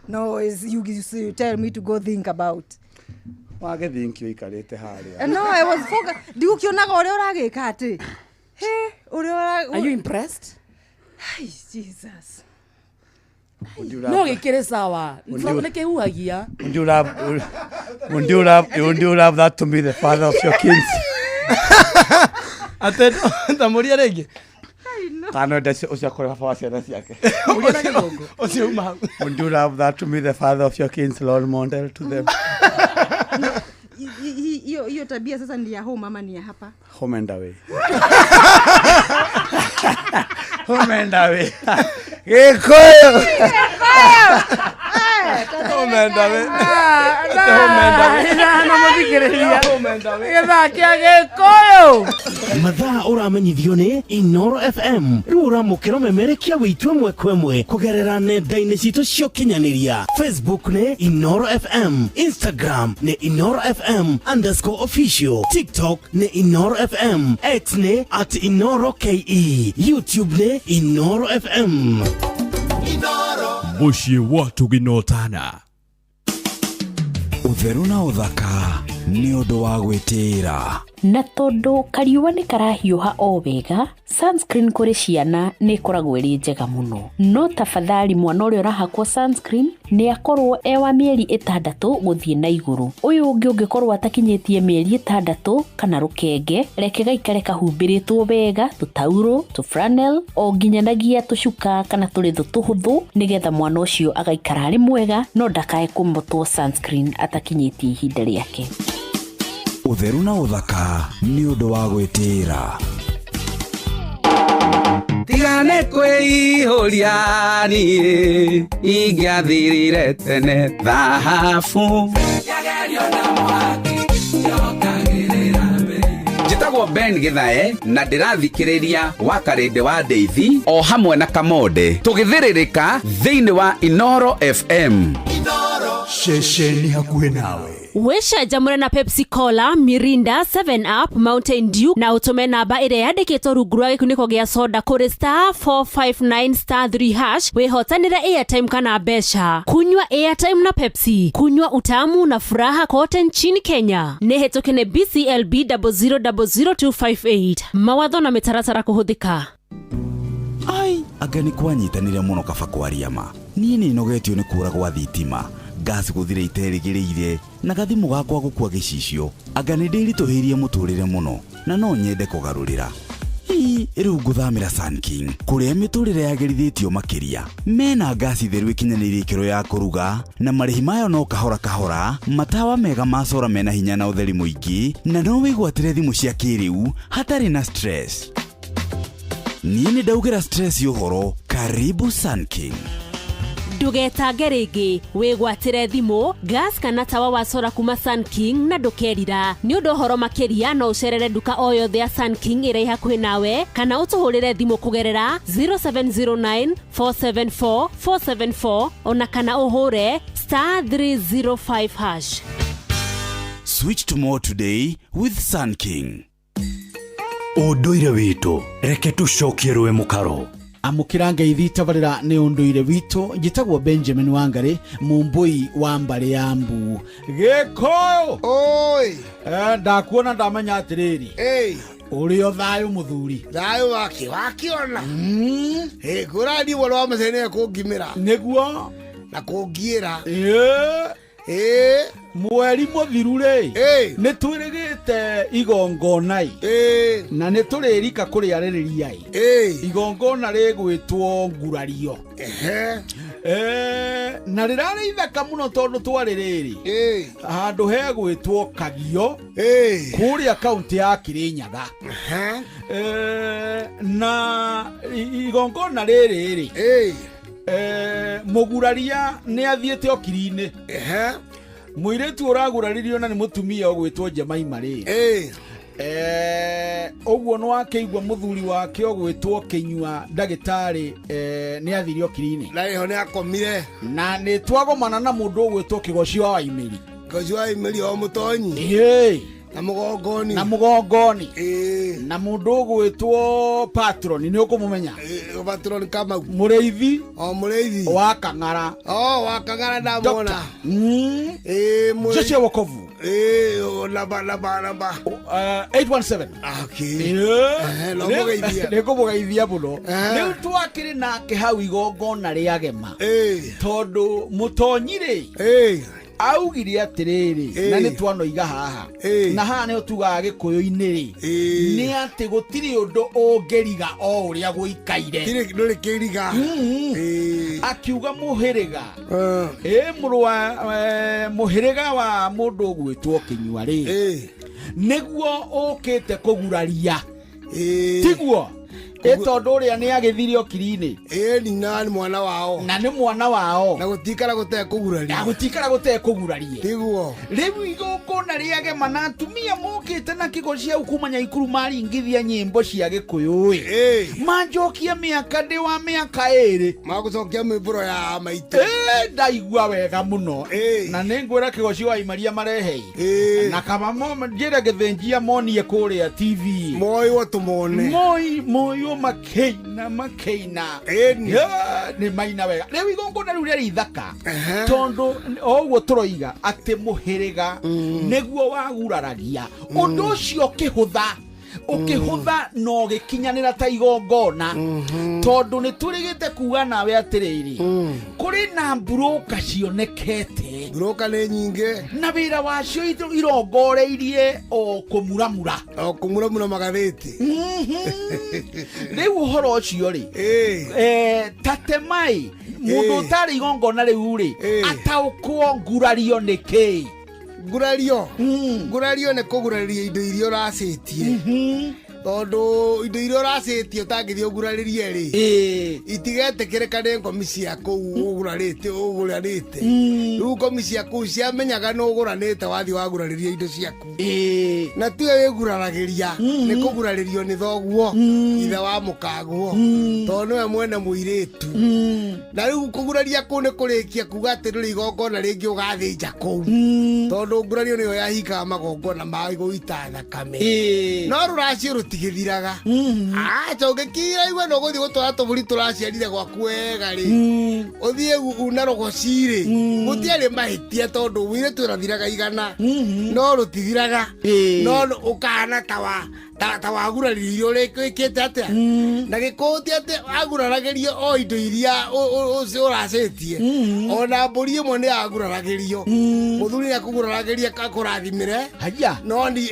No, is you tell me to go think about. Wage think ũikarĩte harĩa. No, I was focused. Ndigũkĩonaga ũrĩa ũragĩka atĩ. He, ũrĩa ũra Are you impressed? Ai, Jesus. No gĩkĩrĩ sawa. Would you- Nĩkĩhuhagia. Would you love, would you love, would you love that to be the father of your kids? Ate tamũria rĩngĩ. Kana wenda ũcio akorwo baba wa ciana ciake. Ũcio uma hau. Would you love that to be the father of your kids, role model to them? Hiyo hiyo tabia sasa ni ya home ama ni ya hapa? Home and away. Home and away. Gĩkũyũ. Home and away. Na mũthikĩrĩria. Gĩthaa kĩa Gĩkũyũ. Mathaa ũramenyithio nĩ Inoro FM rĩu ũramũkĩra ũmemerekia wĩitũ ĩmwe kwa ĩmwe kũgerera nenda-inĩ citũ cia ũkinyanĩria. Facebook nĩ Inoro FM, Instagram nĩ Inoro FM underscore official, TikTok nĩ Inoro FM, X nĩ at Inoro KE, YouTube nĩ Inoro FM. Mũciĩ wa Tuginotana. Ũtheru na ũthaka nĩ ũndũ wa gwĩtĩĩra. Na tondũ kariũa nĩ karahiũha o wega, sunscreen kũrĩ ciana nĩ ĩkoragwo ĩrĩ njega mũno. No tafadhali mwana ũrĩa ũrahakwo sunscreen nĩ akorwo e wa mĩeri 6 gũthiĩ na igũrũ. Ũyũ ũngĩ ũngĩkorwo atakinyĩtie mĩeri 6 kana rũkenge, reke gaikare kahumbĩrĩtwo wega tũtaurũ, tũfranel, o nginyanagia tũcuka kana tũrĩthũ tũhũthũ, nĩgetha mwana ũcio agaikara arĩ mwega, no ndakae kũmotwo sunscreen atakinyĩtie ihinda rĩake. Ũtheru na ũthaka nĩ ũndũ wa gwĩtĩĩra. Tigane kwĩihũria niĩ ingĩathirire tene thahabu. Njĩtagwo Ben Githae na ndĩrathikĩrĩria wa Karĩndĩ wa Ndeithi o hamwe na Kamonde tũgĩthĩrĩrĩka thĩinĩ wa Inoro FM. Ceceni hakuhĩ nawe. Wĩcanjamũre na Pepsi Cola, Mirinda, 7 Up, Mountain Dew na ũtũme namba ĩrĩa yandĩkĩtwo rungu rwa gĩkunĩko gĩa soda kũrĩ *459*3# wĩhotanĩre airtime kana mbeca. Kunywa airtime na Pepsi, kunywa utamu na furaha kote nchini Kenya. Nĩ hĩtũke nĩ BCLB 0000258. Mawatho na mĩtaratara kũhũthĩka. Ai, anga nĩ kwanyitanĩre mũno kaba kwaria ma. Niĩ nĩ nogetio nĩ kũra gwa thitima, ngasi gũthira iterĩgĩrĩire, na gathimũ gakwa gũkua gĩcicio. Anga nĩ ndĩritũhĩirie mũtũrĩre mũno na no nyende kũgarũrĩra. Ii, rĩu ngũthamĩra Sun King kũrĩa mĩtũrĩre yagĩrithĩtio makĩria. Mena ngasi theru ĩkinyanĩirie ikĩro ya kũruga na marĩhi mayo no kahora kahora, matawa mega ma cora mena hinya na ũtheri mũingĩ, na no wĩgwatĩre thimũ cia kĩrĩu hatarĩ na stress. Niĩ nĩ ndaugĩra stress ũhoro. Karibu Sun King. Ndũgetange rĩngĩ, wĩgwatĩre thimũ, gas kana tawa wa sora kuma Sun King na ndũkerira. Nĩ ũndũ ũhoro makĩria no ũcerere nduka o yothe ya Sun King ĩrĩa ĩ hakuhĩ nawe kana ũtũhũrĩre thimũ kũgerera 0709 474 474 ona kana ũhũre *305#. Switch to more today with Sun King. Ũndũire witũ reke tũcokie rũĩ mũkaro. Amũkĩra ngeithi tabarĩra nĩ ũndũire witũ. Njĩtagwo Benjamin Wangari, mũmbũi wa mbarĩ ya mbu gĩkũyũ. Oi. Ndakuona ndamenya atĩrĩrĩ, ũrĩ o thayũ mũthuri. Thayũ wake wakiona kũrani woro wa mũcene kũngimĩra nĩguo na kũngiĩra. Mweri mũthiru rĩ, nĩ twĩrĩgĩte igongona-ĩ, na nĩ tũrĩrika kũrĩarĩrĩria-ĩ. Igongona rĩgwĩtwo ngurario. Na rĩrarĩ ithaka mũno tondũ twarĩ rĩrĩ handũ hegwĩtwo Kagio kũrĩa kaũntĩ ya Kĩrĩnyaga. Na igongona rĩrĩ rĩ, mũguraria nĩ athiĩte okiri-inĩ. Mũirĩtu ũraguraririo na nĩ mũtumia ũgwĩtwo Jemaima rĩ, ũguo nĩ wakĩigua mũthuri wake ũgwĩtwo Kĩnyua ndagĩtarĩ, nĩ athire okiri-inĩ na ĩho nĩ akomire. Na nĩ twagomana na mũndũ ũgwĩtwo Kĩgoci wa Waimĩri. Kĩgoci wa Waimĩri o mũtonyi na mũgongoni. Na mũgongoni na mũndũ ũgwĩtwo Patron, nĩ ũkũmũmenya. Patron Kamau. Mũrĩithi. O mũrĩithi. Wa Kang'ara. O wa Kang'ara ndamwona. Joshua Wokovu. Namba namba namba 817. Okay. No mũgeithia. Nĩ ngũmũgeithia mũno. Rĩu twakĩrĩ nake hau igongona rĩa gema tondũ mũtonyi rĩ augire atĩrĩrĩ, na nĩ twanoiga haha na haha nĩho tugaga gĩkũyũ-inĩ rĩ, nĩ atĩ gũtirĩ ũndũ ũngĩriga o ũrĩa gũikaire. Ndũrĩ kĩriga. Akiuga mũhĩrĩga mũrũ wa mũhĩrĩga wa mũndũ ũgwĩtwo Kĩnyua rĩ, nĩguo ũkĩte kũguraria, tiguo? Tondũ ũrĩa nĩ agĩthire okiri-inĩ. Ĩni, na nĩ mwana wao. Na nĩ mwana wao. Na gũtikara gũtekũguraria. Na gũtikara gũtekũguraria. Tiguo. Rĩu igongona rĩagema na atumia mokĩte na kĩgo cia kuma Nyaikuru maringithia nyĩmbo cia gĩkũyũ ĩ, manjokia mĩaka ndĩ wa mĩaka 2. Magũcokia mĩmbũro ya maitũ. Ndaigua wega mũno. Na nĩ ngwĩra Kĩgoci wa Imaria marehe na kaba njĩre gĩthĩnjia monie kũrĩa TV. Moywo tũmone. Moi moywo makĩina makĩina. Yeah, nĩ maina wega. Rĩu igongona rĩu rĩarĩ ithaka tondũ o ũguo tũroiga atĩ mũhĩrĩga nĩguo waguraragia ũndũ ũcio ũkĩhũtha ũkĩhũtha na ũgĩkinyanĩra ta igongona tondũ nĩ tũrĩgĩte kuga nawe atĩrĩrĩ kũrĩ na mburũka cionekete. Mburũka nĩ nyingĩ na wĩra wacio irongoreirie o kũmuramura. O kũmuramura magathĩti. Rĩu ũhoro ũcio rĩ, tatemai mũndũ ũtarĩ igongona rĩu rĩ ataũkwo ngurario nĩ kĩĩ? Ngurario ngurario nĩ kũgurarĩria indo iria ũracĩtie tondũ indo iria ũracĩtie ũtangĩthiĩ ũgurarĩrie rĩ itigetĩkĩrĩka nĩ ngomi cia kũu ũgurarĩte ũgũranĩte. Rĩu ngomi cia kũu ciamenyaga nĩ ũgũranĩte wathiĩ wagurarĩria indo ciaku na tiwe wĩguraragĩria nĩ kũgurarĩrio nĩ thoguo ithe wa mũkaguo tondũ nĩwe mwene mũirĩtu. Na rĩu kũguraria kũu nĩ kũrĩkia kuga atĩ ndũrĩ igongona rĩngĩ ũgathĩnja kũu tondũ ngurario nĩyo yahingaga magongona ma gũita thakame. No rũracio rũtigĩthiraga. Aca ũngĩkira igue nĩ ũgũthiĩ gũtwara tũbũri tũraciarire gwaku wega rĩ ũthiĩ una rũgoci rĩ gũtiarĩ mahĩtia tondũ mũirĩtu ũrathiraga igana no rũtithiraga no ũkahana ta waguraririe ũrĩa wĩkĩte atĩa na gĩkũyũ ti atĩ aguraragĩrio o indo iria ũracĩtie ona mbũri ĩmwe nĩ aguraragĩrio mũthuri nĩ akũguraragĩria akũrathimĩre no nĩ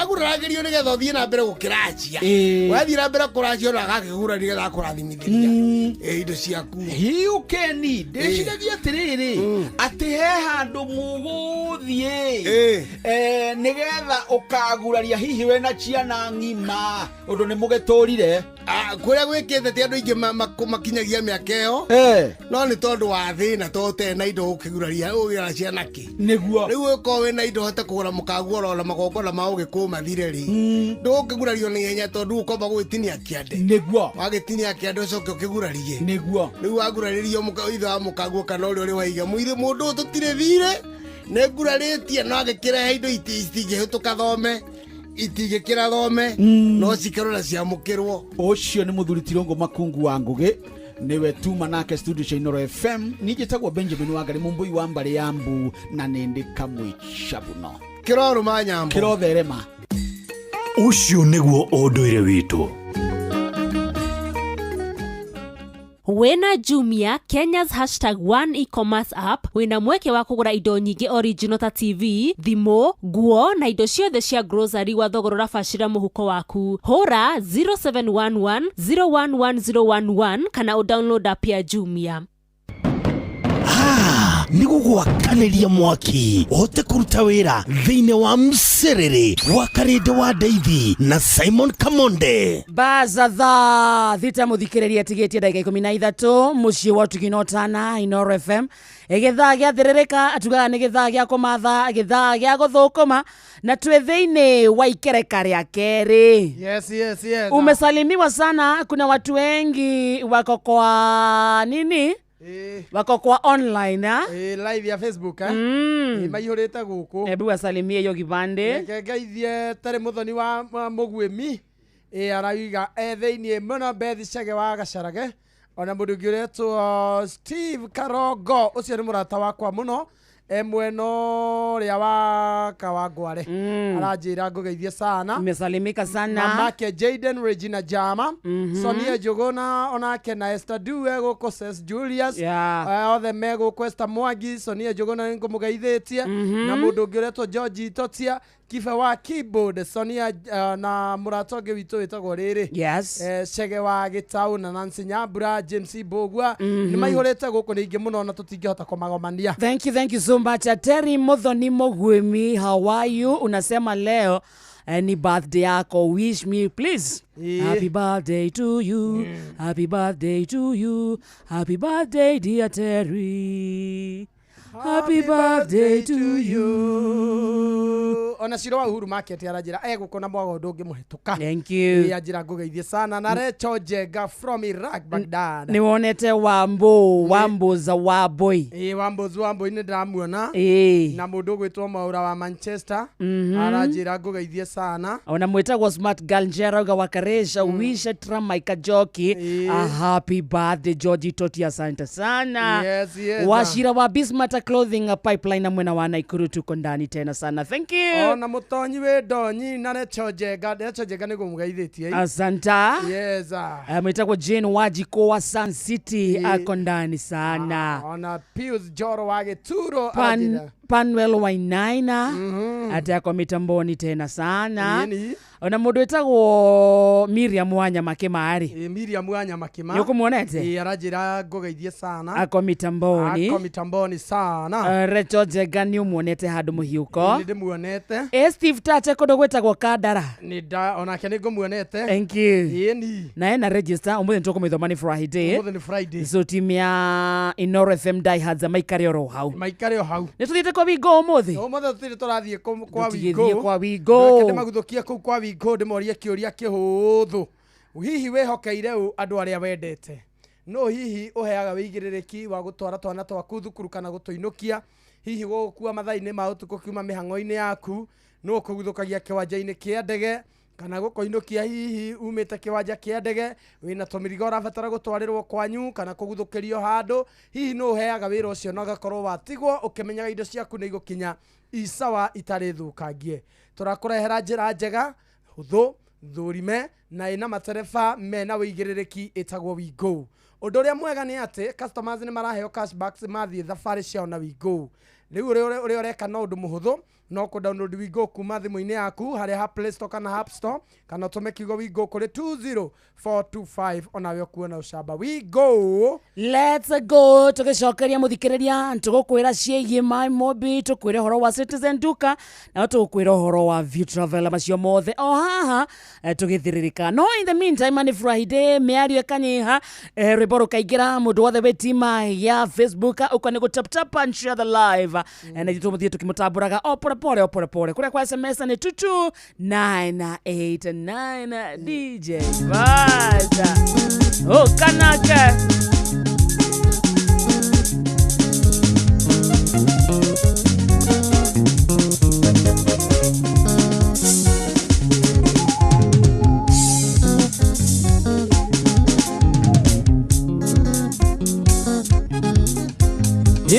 aguraragĩrio nĩgetha ũthiĩ na mbere gũkĩracia wathiĩ na mbere kũracia ona agakĩgura nĩgetha akũrathimithĩria indo ciaku. Hiu Keni ndĩciragia atĩrĩrĩ atĩ he handũ mũgũthiĩ nĩgetha ũkaguraria hihi wĩna ciana ng'ima ũndũ nĩ mũgĩtũrire. Kũrĩa gwĩkĩte ti andũ aingĩ makinyagia mĩaka ĩyo no nĩ tondũ wa thĩna tondũ ũtarĩ na indo ũkĩguraria ũgĩra ciana kĩ nĩguo rĩu ũkorwo wĩna indo ũhote kũgũra mũkaguo ona magongona ma ũgĩkũyũ mathire rĩ ndũgũkĩgurario na ihenya tondũ ũkwamba gũgĩtinia kĩande nĩguo wagĩtinia kĩande ũcoke ũkĩgurarie nĩguo rĩu wagurarĩrio ithe wa mũkaguo kana ũrĩa ũrĩ waiga mũirĩ mũndũ ũyũ tũtirĩ thirĩ nĩ ngurarĩtie no agĩkĩrehe indo itingĩhĩtũka thome itingĩkĩra thome no cikĩrwo na ciamũkĩrwo. Ũcio nĩ mũthuri Tirũngũ Makungu wa Ngũgĩ nĩwe tuma nake studio cia Inoro FM. Niĩ njĩtagwo Benjamin Wangari Mũmbũi wa mbarĩ ya mbu na nĩndĩ kamwĩcabuno kĩrorũma nyambo kĩrotherema. Ũcio nĩguo ũndũire witũ. Wena Jumia, Kenya's hashtag one e-commerce app, wĩna mweke wa kũgũra indo nyingĩ original ta TV, thimũ, nguo na indo ciothe cia grocery gwa thogora ũrabacĩra mũhuko waku. Hũra 0711 011011 kana ũdownload app ya Jumia. Nĩ gũgwakanĩria mwaki ũhote kũruta wĩra thĩinĩ wa mcerere wa Karĩndĩ wa Ndeithi na Simon Kamonde. Baza thaa thita mũthikĩrĩria tigĩtie ndagĩka ikũmi na ithatũ mũciĩ wa ũtugi na ũtana Inoro FM. Gĩthaa gĩathĩrĩrĩka tugaga nĩ gĩthaa gĩa kũmatha gĩthaa gĩa gũthũkũma na twĩ thĩinĩ wa ikereka rĩa kerĩ. Yes, yes, yes. Umesalimiwa sana, kuna watu wengi wako kwa nini? Wako kwa online ha? Live ya Facebook maihũrĩte gũkũ. Hebu wasalimie hiyo kibande. Reke ngeithie tarĩ mũthoni wa mũguĩmi arauga thĩiniĩ mũno Beth Chege wa Gacarage ona mũndũ ũngĩ ũretwo Steve Karongo ũcio nĩ mũrata wakwa mũno mwena ũrĩa wa Kawangware aranjĩra ngũgeithie sana. Umesalimika sana. Mamake Jaden Regina Jama Sonia Njuguna onake na Esther Due gũkũ Ses Julius othe me gũkũ Esther Mwangi Sonia Njuguna nĩ ngũmũgeithĩtie na mũndũ ũngĩ ũretwo George Totia Kibe wa keyboard Sonia na mũrata ũngĩ witũ wĩtagwo rĩrĩ yes. Chege wa Gĩtaũ na Nancy Nyambura James Mbũgua nĩ maihũrĩte gũkũ nĩ aingĩ mũno na tũtingĩhota kũmagomania. Thank you so much. Terry Muthoni Mugwimi, how are you? Unasema leo ni birthday yako, wish me please. Happy birthday to you. Happy birthday to you. Happy birthday dear Terry. Happy birthday to you. Ona Ciro wa Uhuru Market aranjĩra egũkũ na mwago ndũngĩmũhĩtũka. Thank you. Ĩ, anjĩra ngũgeithie sana na Recho Njenga from Iraq Baghdad. Nĩ wonete Wambo, Wambo za Wamboi. Ĩ, Wambo Wamboi nĩ ndĩramuona. Ĩ. Na mũndũ ũgwĩtwo Mwaura wa Manchester aranjĩra ngũgeithie sana. Ona mwĩtagwo Smart Girl Njera wa Karesha wisha Tramaika Joki a happy birthday Georgie Toti, asante sana. Yes, yes. Washira wa Bismata Clothing Pipeline na mwena wa Naikuru tuko ndani tena sana, thank you. Ona mũtonyi wĩ ndonyi na Recho Njenga, Recho Njenga nĩ ngũmũgeithĩtie. Asanta. Yes. Mwĩtagwo Jane Wajiko wa Sun City ako ndani sana. Ona Pius Joro wa Gĩturo aranjĩra. Panwel Wainaina ate ako mitamboni tena sana. Ĩni. Ona mũndũ wĩtagwo Miriam Wanyama Kĩmari. Ĩ, Miriam Wanyama Kĩma. Nĩũkũmuonete? Ĩ, aranjĩra ngũgeithie sana. Ako mitamboni. Ako mitamboni sana. Recho Njenga nĩ ũmuonete handũ mũhiũko. Nĩ ndĩmuonete. Ĩ, Steve Tache kũndũ gwĩtagwo Kandara. Nĩ nda onake nĩ ngũmuonete. Thank you. Ĩni. Na ena register ũmũthĩ nĩtũkũmĩthoma nĩ Friday. Ũmũthĩ nĩ Friday. So team ya Inoro FM diehards maikare oro hau. Maikare o hau. Nĩ tũthiĩte kwa Wingo ũmũthĩ? Ũmũthĩ tũtirĩ tũrathiĩ kwa Tũtigĩthiĩ Wingo. kwa Wingo. Reke ndĩmaguthũkie kũu kwa Wingo ndĩmorie kĩũria kĩhũthũ. Hihi wĩhokeire ũ andũ arĩa wendete? No hihi ũheaga wĩigĩrĩrĩki wa gũtwara twana twaku thukuru kana gũtũinũkia? Hihi gũgũkua mathaa-inĩ ma ũtukũ kiuma mĩhang'o-inĩ yaku? No ũkũguthũkagia kĩwanja-inĩ kĩa ndege kana gũkũinũkia hihi umĩte kĩwanja kĩa ndege wĩna tũmĩrigo ũrabatara gũtwarĩrwo kwanyu kana kũguthũkĩrio handũ? Hihi no ũheaga wĩra ũcio na ũgakorwo watigwo ũkĩmenyaga indo ciaku nĩ igũkinya isawa itarĩ thũkangie? Tũrakũrehera njĩra njega hũthũ thũrime na ĩna matereba mena wĩigĩrĩrĩki ĩtagwo Wingo. Ũndũ ũrĩa mwega nĩ atĩ customers nĩ maraheo cashbacks mathiĩ thabarĩ ciao na Wingo. Rĩu ũrĩa ũreka no ũndũ mũhũthũ, no kũ download Wingo kuma thimũ-inĩ yaku harĩa ha Play Store kana App Store, kana ũtũme kiugo Wingo kũrĩ 20425 onawe ũkuona ũcamba. Wingo. Let's go. Tũgĩcokeria mũthikĩrĩria tũgũkwĩra ciĩgiĩ My Mobi, tũkwĩre ũhoro wa Citizen Duka na tũgũkwĩra ũhoro wa View Travel, macio mothe o haha tũgĩthĩrĩrĩka. No in the meantime nĩ Friday, mĩario ĩkanyiha, rwĩmbo rũkaingĩra, mũndũ wothe wĩ tima ya Facebook ũka nĩ gũ tap tap and share the live, na ithuĩ tũmũthiĩ tũkĩmũtambũraga o pore pore o pore pore. Kũrĩa kwa SMS nĩ 22989 DJ Baza ũkanake.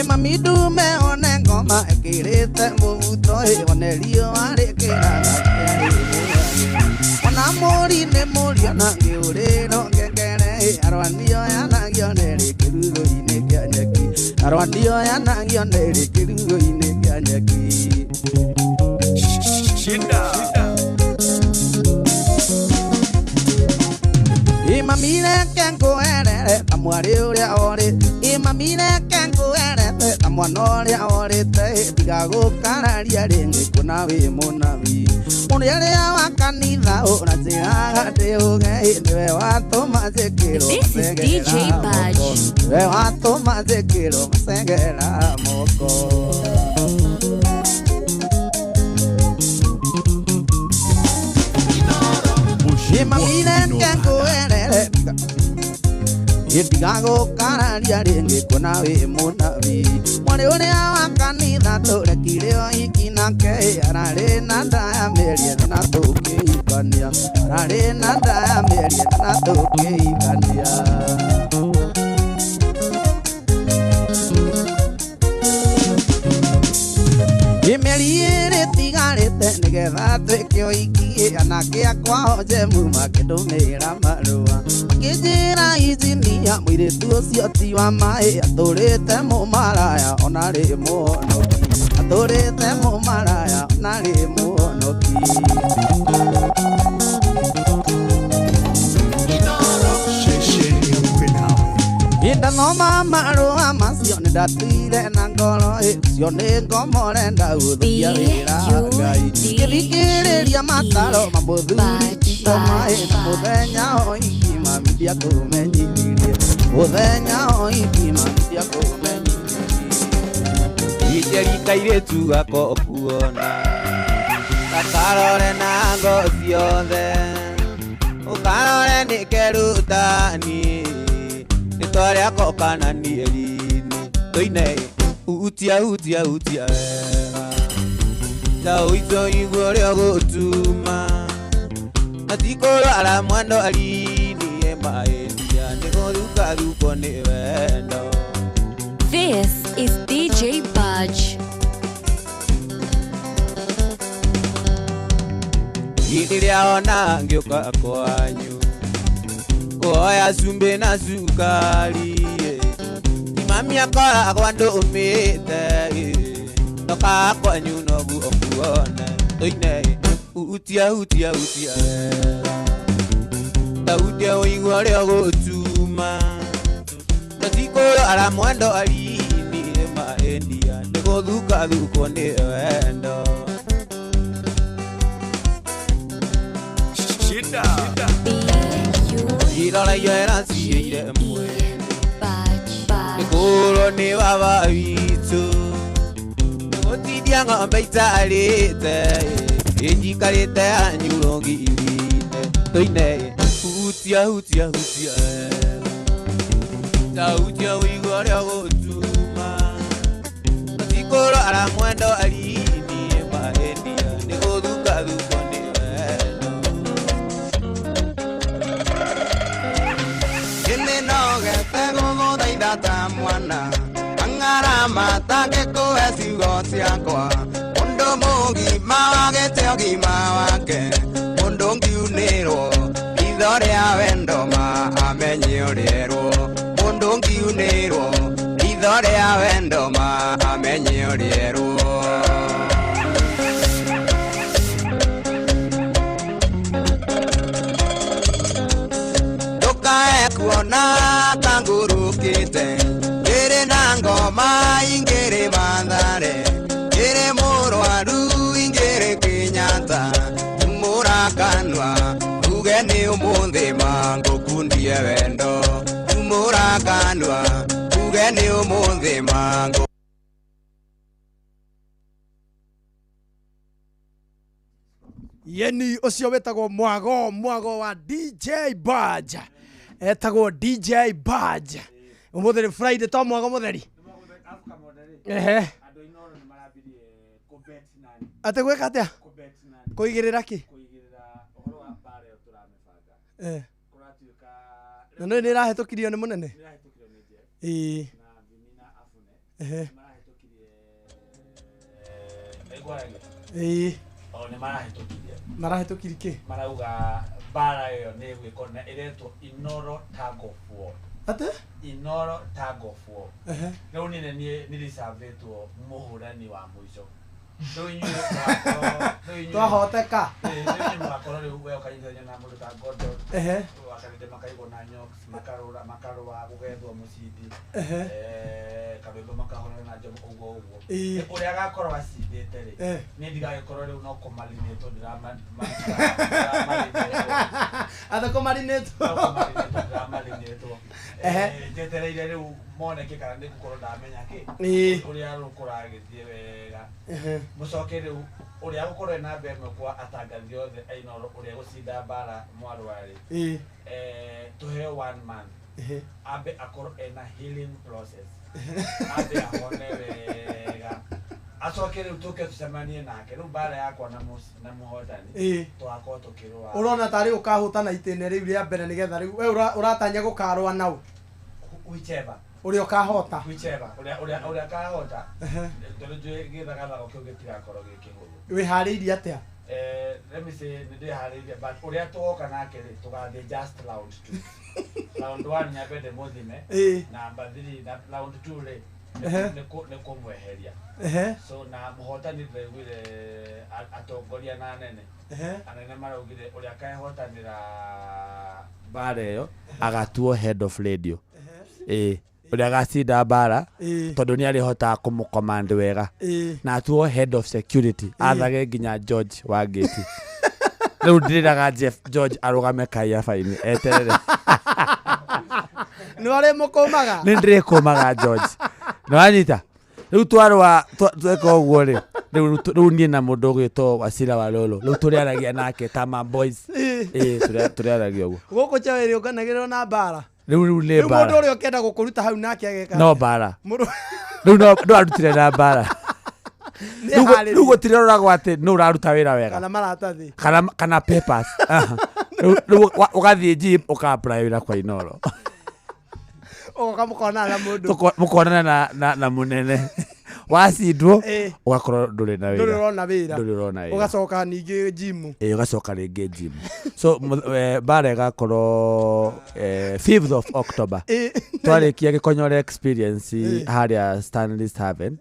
Mami ndume one ngoma ĩkĩrĩte mũbuto one riũa rĩkĩraga ona mũri nĩ mũrio na ngĩũrĩro ngengere arwanio yanagio nĩ rĩkĩrugo-inĩ kĩa nyeki arwanio yanagio nĩ rĩkĩrugo-inĩ kĩa nyeki. Shida. Mami reke ngũerere ta mwarĩ ũrĩa orĩ, mami reke ngũerere ta mwana ũrĩa orĩte, tiga gũkararia rĩngĩ kuona wĩ mũnabii. Ũrĩa ũrĩa wa kanitha ũranjĩraga ndĩũge, nĩwe watũma njĩkĩrwo This is DJ Badge. nĩwe watũma njĩkĩrwo macengera moko. Mami reke ngũerere tiga gũkararia rĩngĩ kuona wĩ mũnabii. Mwarĩ ũrĩa wa kanitha tũrekire ũhiki nake ararĩ na nda ya mĩeri ĩna tũkĩhikania, ararĩ na nda ya mĩeri ĩna tũkĩhikania. Mĩeri ĩrĩ ĩtigarĩte nĩgetha twĩke ũhiki, anake akwa Njemu makĩndũmĩra marũa makĩnjĩra injinia mũirĩtu ũcio ti wa maĩ atũrĩte mũmaraya ona rĩ mũhonoki, atũrĩte mũmaraya ona rĩ mũhonoki. Ndathoma marũa macio nĩndatuire na ngoro ũcio nĩ ngomore ndagũthũkia wĩra Ngai ngĩthikĩrĩria mataro ma mũthuri Tito maĩ na mũthenya ũhiki mami ndiakũmenyithirie, mũthenya ũhiki mami ndiakũmenyithirie. Danieli kairĩtu gako kuona Gakarore na ngo ciothe Ũkarore nĩ kerutani Rĩtwa rĩako kana niĩ-inĩ Tũine utia utia utia wega Ta ũito igua ũrĩa ũgũtuma Matikũrwara mwendo arini Maendia nĩ gũthukathukwo nĩ wendo. This is DJ Budge. Rĩrĩa ona ngĩũka kwanyu kuoya cumbĩ na cukari ti mami akoragwo andũmĩte ndoka kwanyu noguo kuone tũine utia utia utia wega ta utia ũigua ũrĩa ũgũtuma Tũtikũrwara mwendo arini maendia nĩ gũthukathukwo nĩ wendo. Shida. Iroraio ĩraciĩire mwĩrĩ nĩ kũũrwo nĩ baba witũ nĩgũtindia ng'ombe itarĩte ĩnjikarĩte yanyu rũgiri-inĩ tũine hutia hutia hutia wega ta hutia ũigua ũrĩa ũgũtuma Tũtikũrwara mwendo arini maendia nĩ gũthukathukwo nĩ wendo. Nĩnogete gũgũthaitha ta mwana ang'ara matangĩkũhe ciugo ciakwa mũndũ mũgima wagĩte ũgima wake mũndũ ngiunĩrwo itho rĩa wendo ma amenye ũrĩerwo mũndũ ngiunĩrwo itho rĩa wendo ma amenye ũrĩerwo. Ndũkae kuona ta ngũrũkĩte ngĩrĩ na ngoma ingĩrĩ Mathare ngĩrĩ mũrwaru ingĩrĩ Kenyatta tumũra kanua uge nĩ ũmũthĩ ma ngũkundie wendo tumũra kanua uge nĩ ũmũthĩ ma ngũ Yeni ũcio wĩtagwo mwago mwago wa DJ Badge etagwo DJ Badge ũmũthĩ nĩ Friday to mwago mũtheri ehe atĩ gwĩka atĩa kũigĩrĩra kĩ Eh. Na nĩ nĩ ĩrahĩtũkirio nĩ mũnene ĩĩ ehe ĩĩ O nĩ marahĩtũkirie marahĩtũkirie kĩ marauga mbara ĩyo nĩ ĩgwĩkwo na ĩretwo Inoro Tug of War. Atĩ? Inoro Tug of War. Ehe. Rĩu niĩ nĩ niĩ reservĩtwo mũhũrani wa mũico. Rĩu inyuĩ mũgakorwo- rĩu inyuĩ- Twahoteka. Ĩĩ, rĩu inyuĩ mũgakorwo rĩu we ũkanyitithania na mũndũ ta Gordon. Ehe. Wakarĩte makaigwo na Nyox, makarũra makarũa gũgethwo mũcindi. Ehe. Karwĩmbo makahũrana na Njomo ũguo ũguo. Ĩĩ. Ũrĩa agakorwo acindĩte rĩ, Eh. niĩ ndigagĩkorwo rĩu no kũmarinĩtwo atĩ kũmarinĩtwo ndĩramarinĩtwo Ehe. njetereire rĩu moneke kana nĩ ngũkorwo ndamenya kĩ Ĩĩ. ũrĩa rĩu kũragĩthiĩ wega Ehe. mũcoke rĩu ũrĩa gũkorwo ena namba ĩmwe kwa atangathi othe a Inooro ũrĩa gũcinda mbara mwarũa-rĩ Ĩĩ. tũheo one month Ehe. ambe akorwo ena healing process ambe ahone wega acoke rĩu tũke tũcemanie nake rĩu mbara yakwa na na mũhotani Ĩĩ. tũgakorwo tũkĩrũa ũrona tarĩ ũkahũtana itĩna rĩu rĩa mbere nĩgetha rĩu we ũratanya gũkarũa naũ whichever ũrĩa ũkahota whichever ũrĩa ũrĩa ũrĩa kahota Ehe. tondũ njũĩ gĩthagathago kĩu gĩtigakorwo gĩ kĩhũthũ. Wĩharĩirie atĩa? Let me say nĩ ndĩharĩirie but ũrĩa tũgoka nake rĩ tũgathiĩ just round two. Round one nyambe ndĩmũthime. Ĩĩ. Number three na round two rĩ Ehe. nĩ kũmweheria. Ehe. So na mũhotani ndĩraiguire atongoria na anene. Ehe. Anene maraugire ũrĩa akehotanĩra mbara ĩyo agatuo head of radio. Ĩĩ ũrĩa agacinda mbara Ĩĩ. tondũ nĩ arĩhotaga kũmũcommand wega Ĩĩ. na atuo head of security athage nginya George wa ngĩti rĩu ndĩrĩraga Jeff George arũgame kaiabainĩ eterere Nĩ arĩ mũkũmaga nĩ ndĩrĩkũmaga George nĩ wanyita Rĩu twarũa tweka ũguo rĩ, rĩu niĩ na mũndũ ũgwĩtwo Wasira wa Lolo rĩu tũrĩaragia nake ta ma boys. Ĩĩ, tũrĩaragia ũguo. Gũkũ Chaweri ũkanagĩrĩrwo na mbara. Rĩu nĩ Rĩu mũndũ mbara. ũrĩa ũkĩenda gũkũruta hau nake ageka No atĩa? mbara. Mũndũ Rĩu no arutire na mbara. Nĩ Rĩu harĩrie. rĩu gũtirĩroragwo atĩ nũ ũraruta wĩra wega kana maratathi. Kana papers. Aha. Rĩu ũgathiĩ gym ũka apply wĩra kwa Inoro. Ũgoka mũkonana na mũndũ. Mũkonana na mũnene wacindwo, ũgakorwo ndũrĩ na Ndũrĩ wĩra. ũrona wĩra. Ndũrĩ ũrona wĩra. Ũgacoka ningĩ gym. Ĩĩ, ũgacoka rĩngĩ gym. So mbara ĩgakorwo 5th of October. Twarĩkia gĩkonyore experience harĩa Stanley's Haven.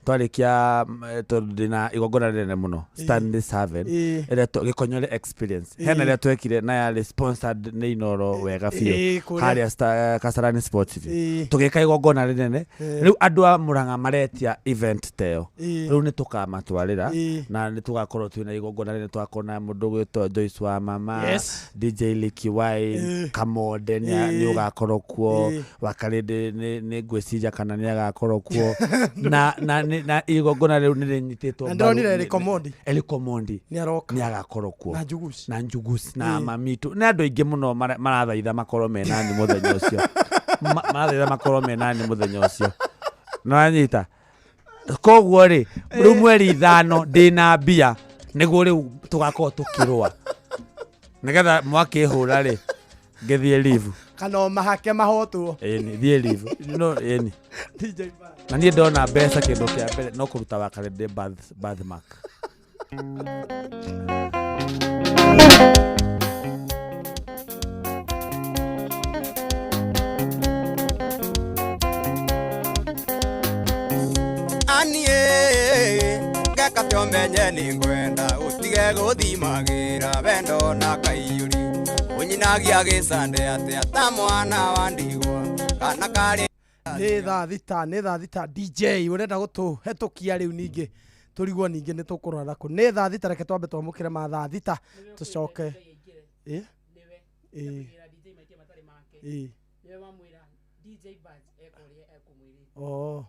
Twarĩkia tondũ ndĩna igongona rĩnene mũno Stanley's Haven, ĩrĩa gĩkonyore experience hena ĩrĩa twekire na yarĩ sponsored nĩ Inoro wega biũ kũrĩa. harĩa Kasarani Sports View. Tũgĩka igongona rĩnene. Rĩu andũ a Murang'a maretia event ta ĩyo. Rĩu nĩ tũkamatwarĩra na nĩ tũgakorwo twĩna igongona rĩnene, tũgakorwo na mũndũ ũgwĩtwo Joyce wa mama, DJ Licky Wine, Kamonde nĩ ũgakorwo kuo. Wakarĩndĩ nĩ ngwĩciria kana nĩ agakorwo kuo na igongona rĩu nĩ rĩnyitĩtwo Na mbaru ndĩronire Eric Omondi. Eric Omondi Nĩ aroka. nĩ agakorwo kuo. Na Njuguci. Na Njuguci na Mamitu nĩ andũ aingĩ mũno marathaitha makorwo menani mũthenya ũcio. Marathaitha makorwo menani mũthenya ũcio, nĩwanyita? Koguo rĩ, rĩu mweri 5 ndĩna mbia nĩguo rĩu tũgakorwo tũkĩrũa nĩgetha mwakĩhũra rĩ, ngĩthiĩ leave. Kana o mahake mahotwo. Ĩni, thiĩ leave no ĩni. DJ Bad. Na niĩ ndona mbeca kĩndũ kĩa mbere no kũruta wakarĩndĩ birthmark. Aniĩ ngeka tĩ ũmenye nĩ ngwenda ũtige gũthimagĩra wendo na kaiyũri ũnyinagia gĩcande atĩa ta mwana wa ndigwa kana karĩ. Nĩ thaa 6, nĩ thaa 6. DJ ũrenda gũtũhetũkia rĩu ningĩ tũrigwo ningĩ nĩ tũkũrora kũ. Nĩ thaa 6, reke twambe twamũkĩre ma thaa 6 tũcoke. Ĩ? Ĩ. Ĩ. Oh.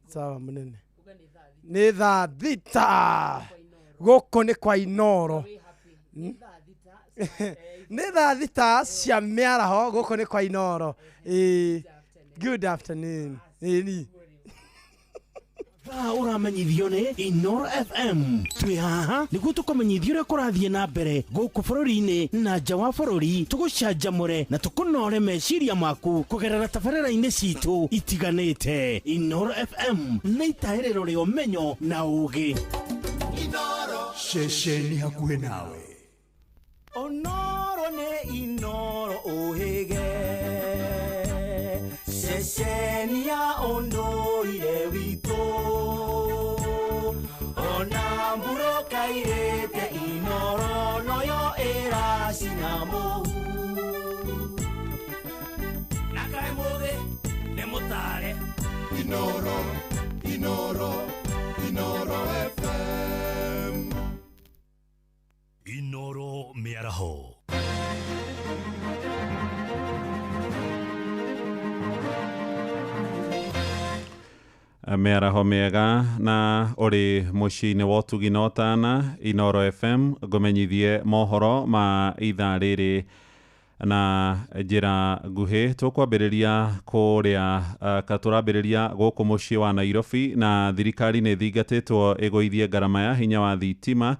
Sawa mũnene, nĩ thaa 6, gũkũ nĩ kwa Inoro. Nĩ thaa 6 cia mĩaraho, gũkũ nĩ kwa Inoro. Ĩ, good afternoon. Ĩni. Thaa ũramenyithio nĩ Inoro FM. Twĩ haha nĩguo tũkũmenyithia ũrĩa kũrathiĩ na mbere gũkũ bũrũri-inĩ na nja wa bũrũri, tũgũcanjamũre na tũkũnore meciria maku kũgerera tabarĩra-inĩ citũ itiganĩte. Inoro FM nĩ itahĩrĩro rĩa ũmenyo na ũgĩ. Ceceni hakuhĩ nawe. Onoro nĩ Inoro ũhĩge, ceceni ya ũndũire witũ, ona mbura kairĩte Inoro noyo ĩracina mũhu. Na kaĩ mũthĩ nĩ mũtare. Inoro, Inoro, Inoro FM. Inoro mĩaraho. Mĩaraho mĩega na ũrĩ mũciĩ-inĩ wa ũtugi na ũtana Inoro FM, ngũmenyithie mohoro ma ithaa rĩrĩ na njĩra nguhĩ. Tũkwambĩrĩria kũrĩa tũrambĩrĩria gũkũ mũciĩ wa Nairobi, na thirikari nĩ ĩthingatĩtwo ĩgũithie ngarama ya hinya wa thitima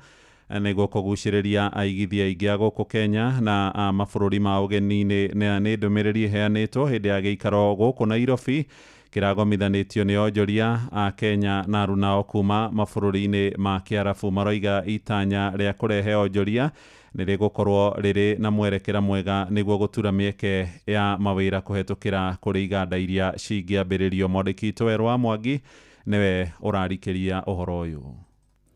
nĩguo kũgucĩrĩria aigithia aingĩ a gũkũ Kenya na a mabũrũri ma ũgeni-inĩ. Na nĩ ndũmĩrĩri ĩheanĩtwo hĩndĩ ya gĩikaro gũkũ Nairobi kĩragomithanĩtio nĩ onjoria a Kenya na arunao kuma mabũrũri-inĩ ma Kĩarabu. Maroiga itanya rĩa kũrehe onjoria nĩ rĩgũkorwo rĩrĩ na mwerekera mwega nĩguo gũtura mĩeke ya mawĩra kũhetũkĩra kũrĩ iganda iria cingĩambĩrĩrio. Mwandĩki witũ Werũ wa Mwangi nĩwe ũrarikĩria ũhoro ũyũ.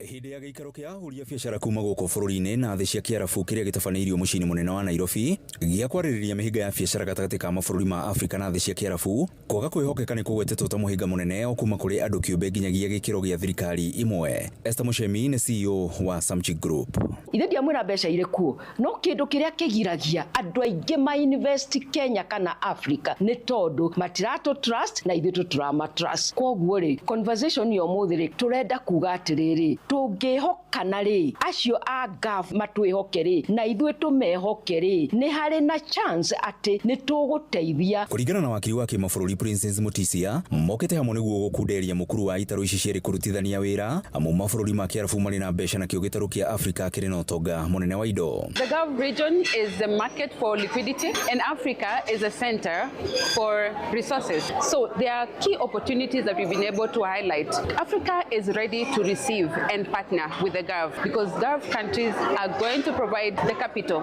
Hĩndĩ ya gĩikaro kĩa ahũri a biacara kuma gũkũ bũrũri-inĩ na thĩ cia kĩarabu kĩrĩa gĩtabanĩirio mũciĩ-inĩ mũnene wa Nairobi gĩa kwarĩrĩria mĩhĩnga ya biacara gatagatĩ ka mabũrũri ma Afrika na thĩ cia kĩarabu, kwaga kwĩhokeka nĩ kũgwetetwo ta mũhĩnga mũnene o kuma kũrĩ andũ kĩũmbe nginyagia gĩkĩro gĩa thirikari imwe. Esther Muchemi nĩ CEO wa Samchi Group. Ithe ndiamwĩra mbeca irĩ kuo, no kĩndũ kĩrĩa kĩgiragia andũ aingĩ ma invest Kenya kana Africa nĩ tondũ matiratũ trust na ithuĩ tũtirama trust. Koguo rĩ, conversation ya ũmũthĩ rĩ, tũrenda kuga atĩrĩrĩ, tũngĩhokana rĩ, acio a Gulf matwĩhoke rĩ, na ithuĩ tũmehoke rĩ, nĩ harĩ na chance atĩ nĩ tũgũteithia. Kũringana na wakiri wa kĩmabũrũri Princess Mutisia, mokĩte hamwe nĩguo gũkunderia mũkuru wa itarũ ici cierĩ kũrutithania wĩra, amu mabũrũri ma kĩarabu marĩ na mbeca nakĩo gĩtarũ kĩa Afrika kĩrĩ na ũtonga mũnene wa indo. The Gulf region is the market for liquidity and Africa is a center for resources. So there are key opportunities that we've been able to highlight. Africa is ready to receive and partner with the Gulf because Gulf countries are going to provide the capital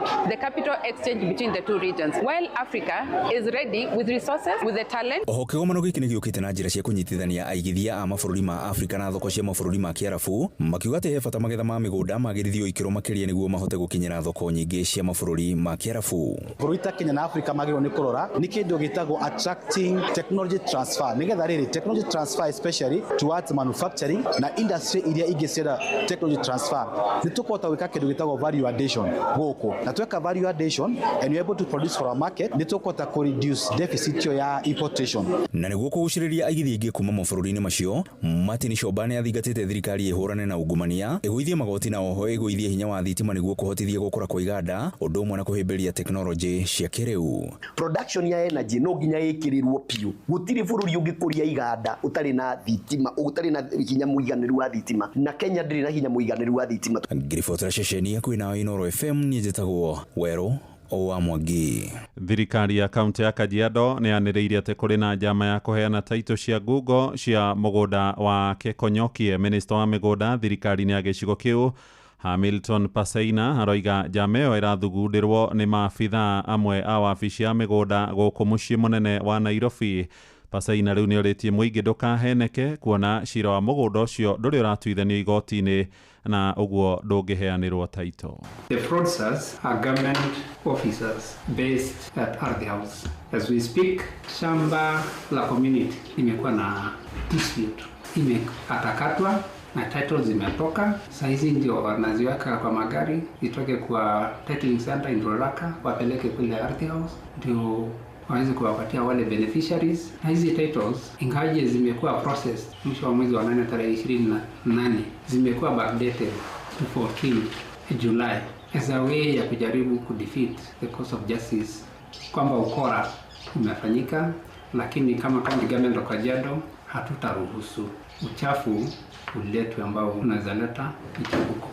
exchange between the two regions, while Africa is ready with resources, with the talent. Oho kĩgomano gĩkĩ nĩ gĩũkĩte na njĩra cia kũnyitithania aigithia a mabũrũri ma Afrika na thoko cia mabũrũri ma kĩarabu, makiuga atĩ he bata magetha ma mĩgũnda magĩrithio ikĩro makĩria nĩguo mahote gũkinyĩra thoko nyingĩ cia mabũrũri ma kĩarabu. Bũrũri ta Kenya na Afrika magĩrĩirwo nĩ kũrora nĩ kĩndũ gĩtagwo attracting technology transfer, nĩgetha rĩrĩ technology transfer especially towards manufacturing na industry iria ingĩ cienda technology transfer, nĩ tũkũhota gwĩka kĩndũ gĩtagwo value addition gũkũ, na tweka value addition and we able to produce for our market, nĩ tũkũhota kũ reduce deficit ĩyo ya importation. Na nĩguo kũgucĩrĩria aigithia aingĩ kuma mabũrũri-inĩ macio, Martin Shoba nĩ athingatĩte thirikari ĩhũrane na ungumania, ĩgũithie magoti na oho ĩgũithie hinya wa thitima nĩguo kũhotithia gũkũra kwa iganda, ũndũ ũmwe na kũhĩmbĩria tekinoronjĩ cia kĩrĩu. Production ya energy no nginya ĩkĩrĩrwo piũ. Gũtirĩ bũrũri ũngĩkũria iganda ũtarĩ na thitima, ũtarĩ na hinya mũiganĩru wa thitima, na Kenya ndĩrĩ na hinya mũiganĩru wa thitima. Ngiribotera ceceni ya kwĩna Inooro FM, niĩ njĩtagwo Werũ wa Mwangi. Thirikari ya kaunti ya Kajiado nĩ yanĩrĩire atĩ kũrĩ na njama ya kũheana taitũ cia ngungo cia mũgũnda wa Kekonyokie. Minista wa mĩgũnda thirikari-inĩ ya gĩcigo kĩu Hamilton Paseina aroiga njama ĩyo ĩrathugundĩrwo nĩ maabithaa amwe a wabici ya mĩgũnda gũkũ mũciĩ mũnene wa Nairobi. Paseina rĩu nĩorĩtie mũingĩ ndũkaheneke kuona cira wa mũgũnda ũcio ndũrĩ ũratuithanio igoti-inĩ na ũguo ndũngĩheanĩrwo taitũ. The fraudsters are government officers based at Ardhi House. As we speak, shamba la community limekuwa na dispute, imekatakatwa na titles zimetoka. Saizi ndio wanaziweka kwa magari itoke kwa titling center in Ruaraka wapeleke kule Ardhi House ndio waweze kuwapatia wale beneficiaries. Na hizi titles ingawaje zimekuwa processed mwisho wa mwezi wa 8 tarehe 28, zimekuwa backdated to 14 July as a way ya kujaribu kudefeat the cause of justice kwamba ukora umefanyika, lakini kama county government of Kajiado hatutaruhusu uchafu uletwe ambao unaweza leta michafuko.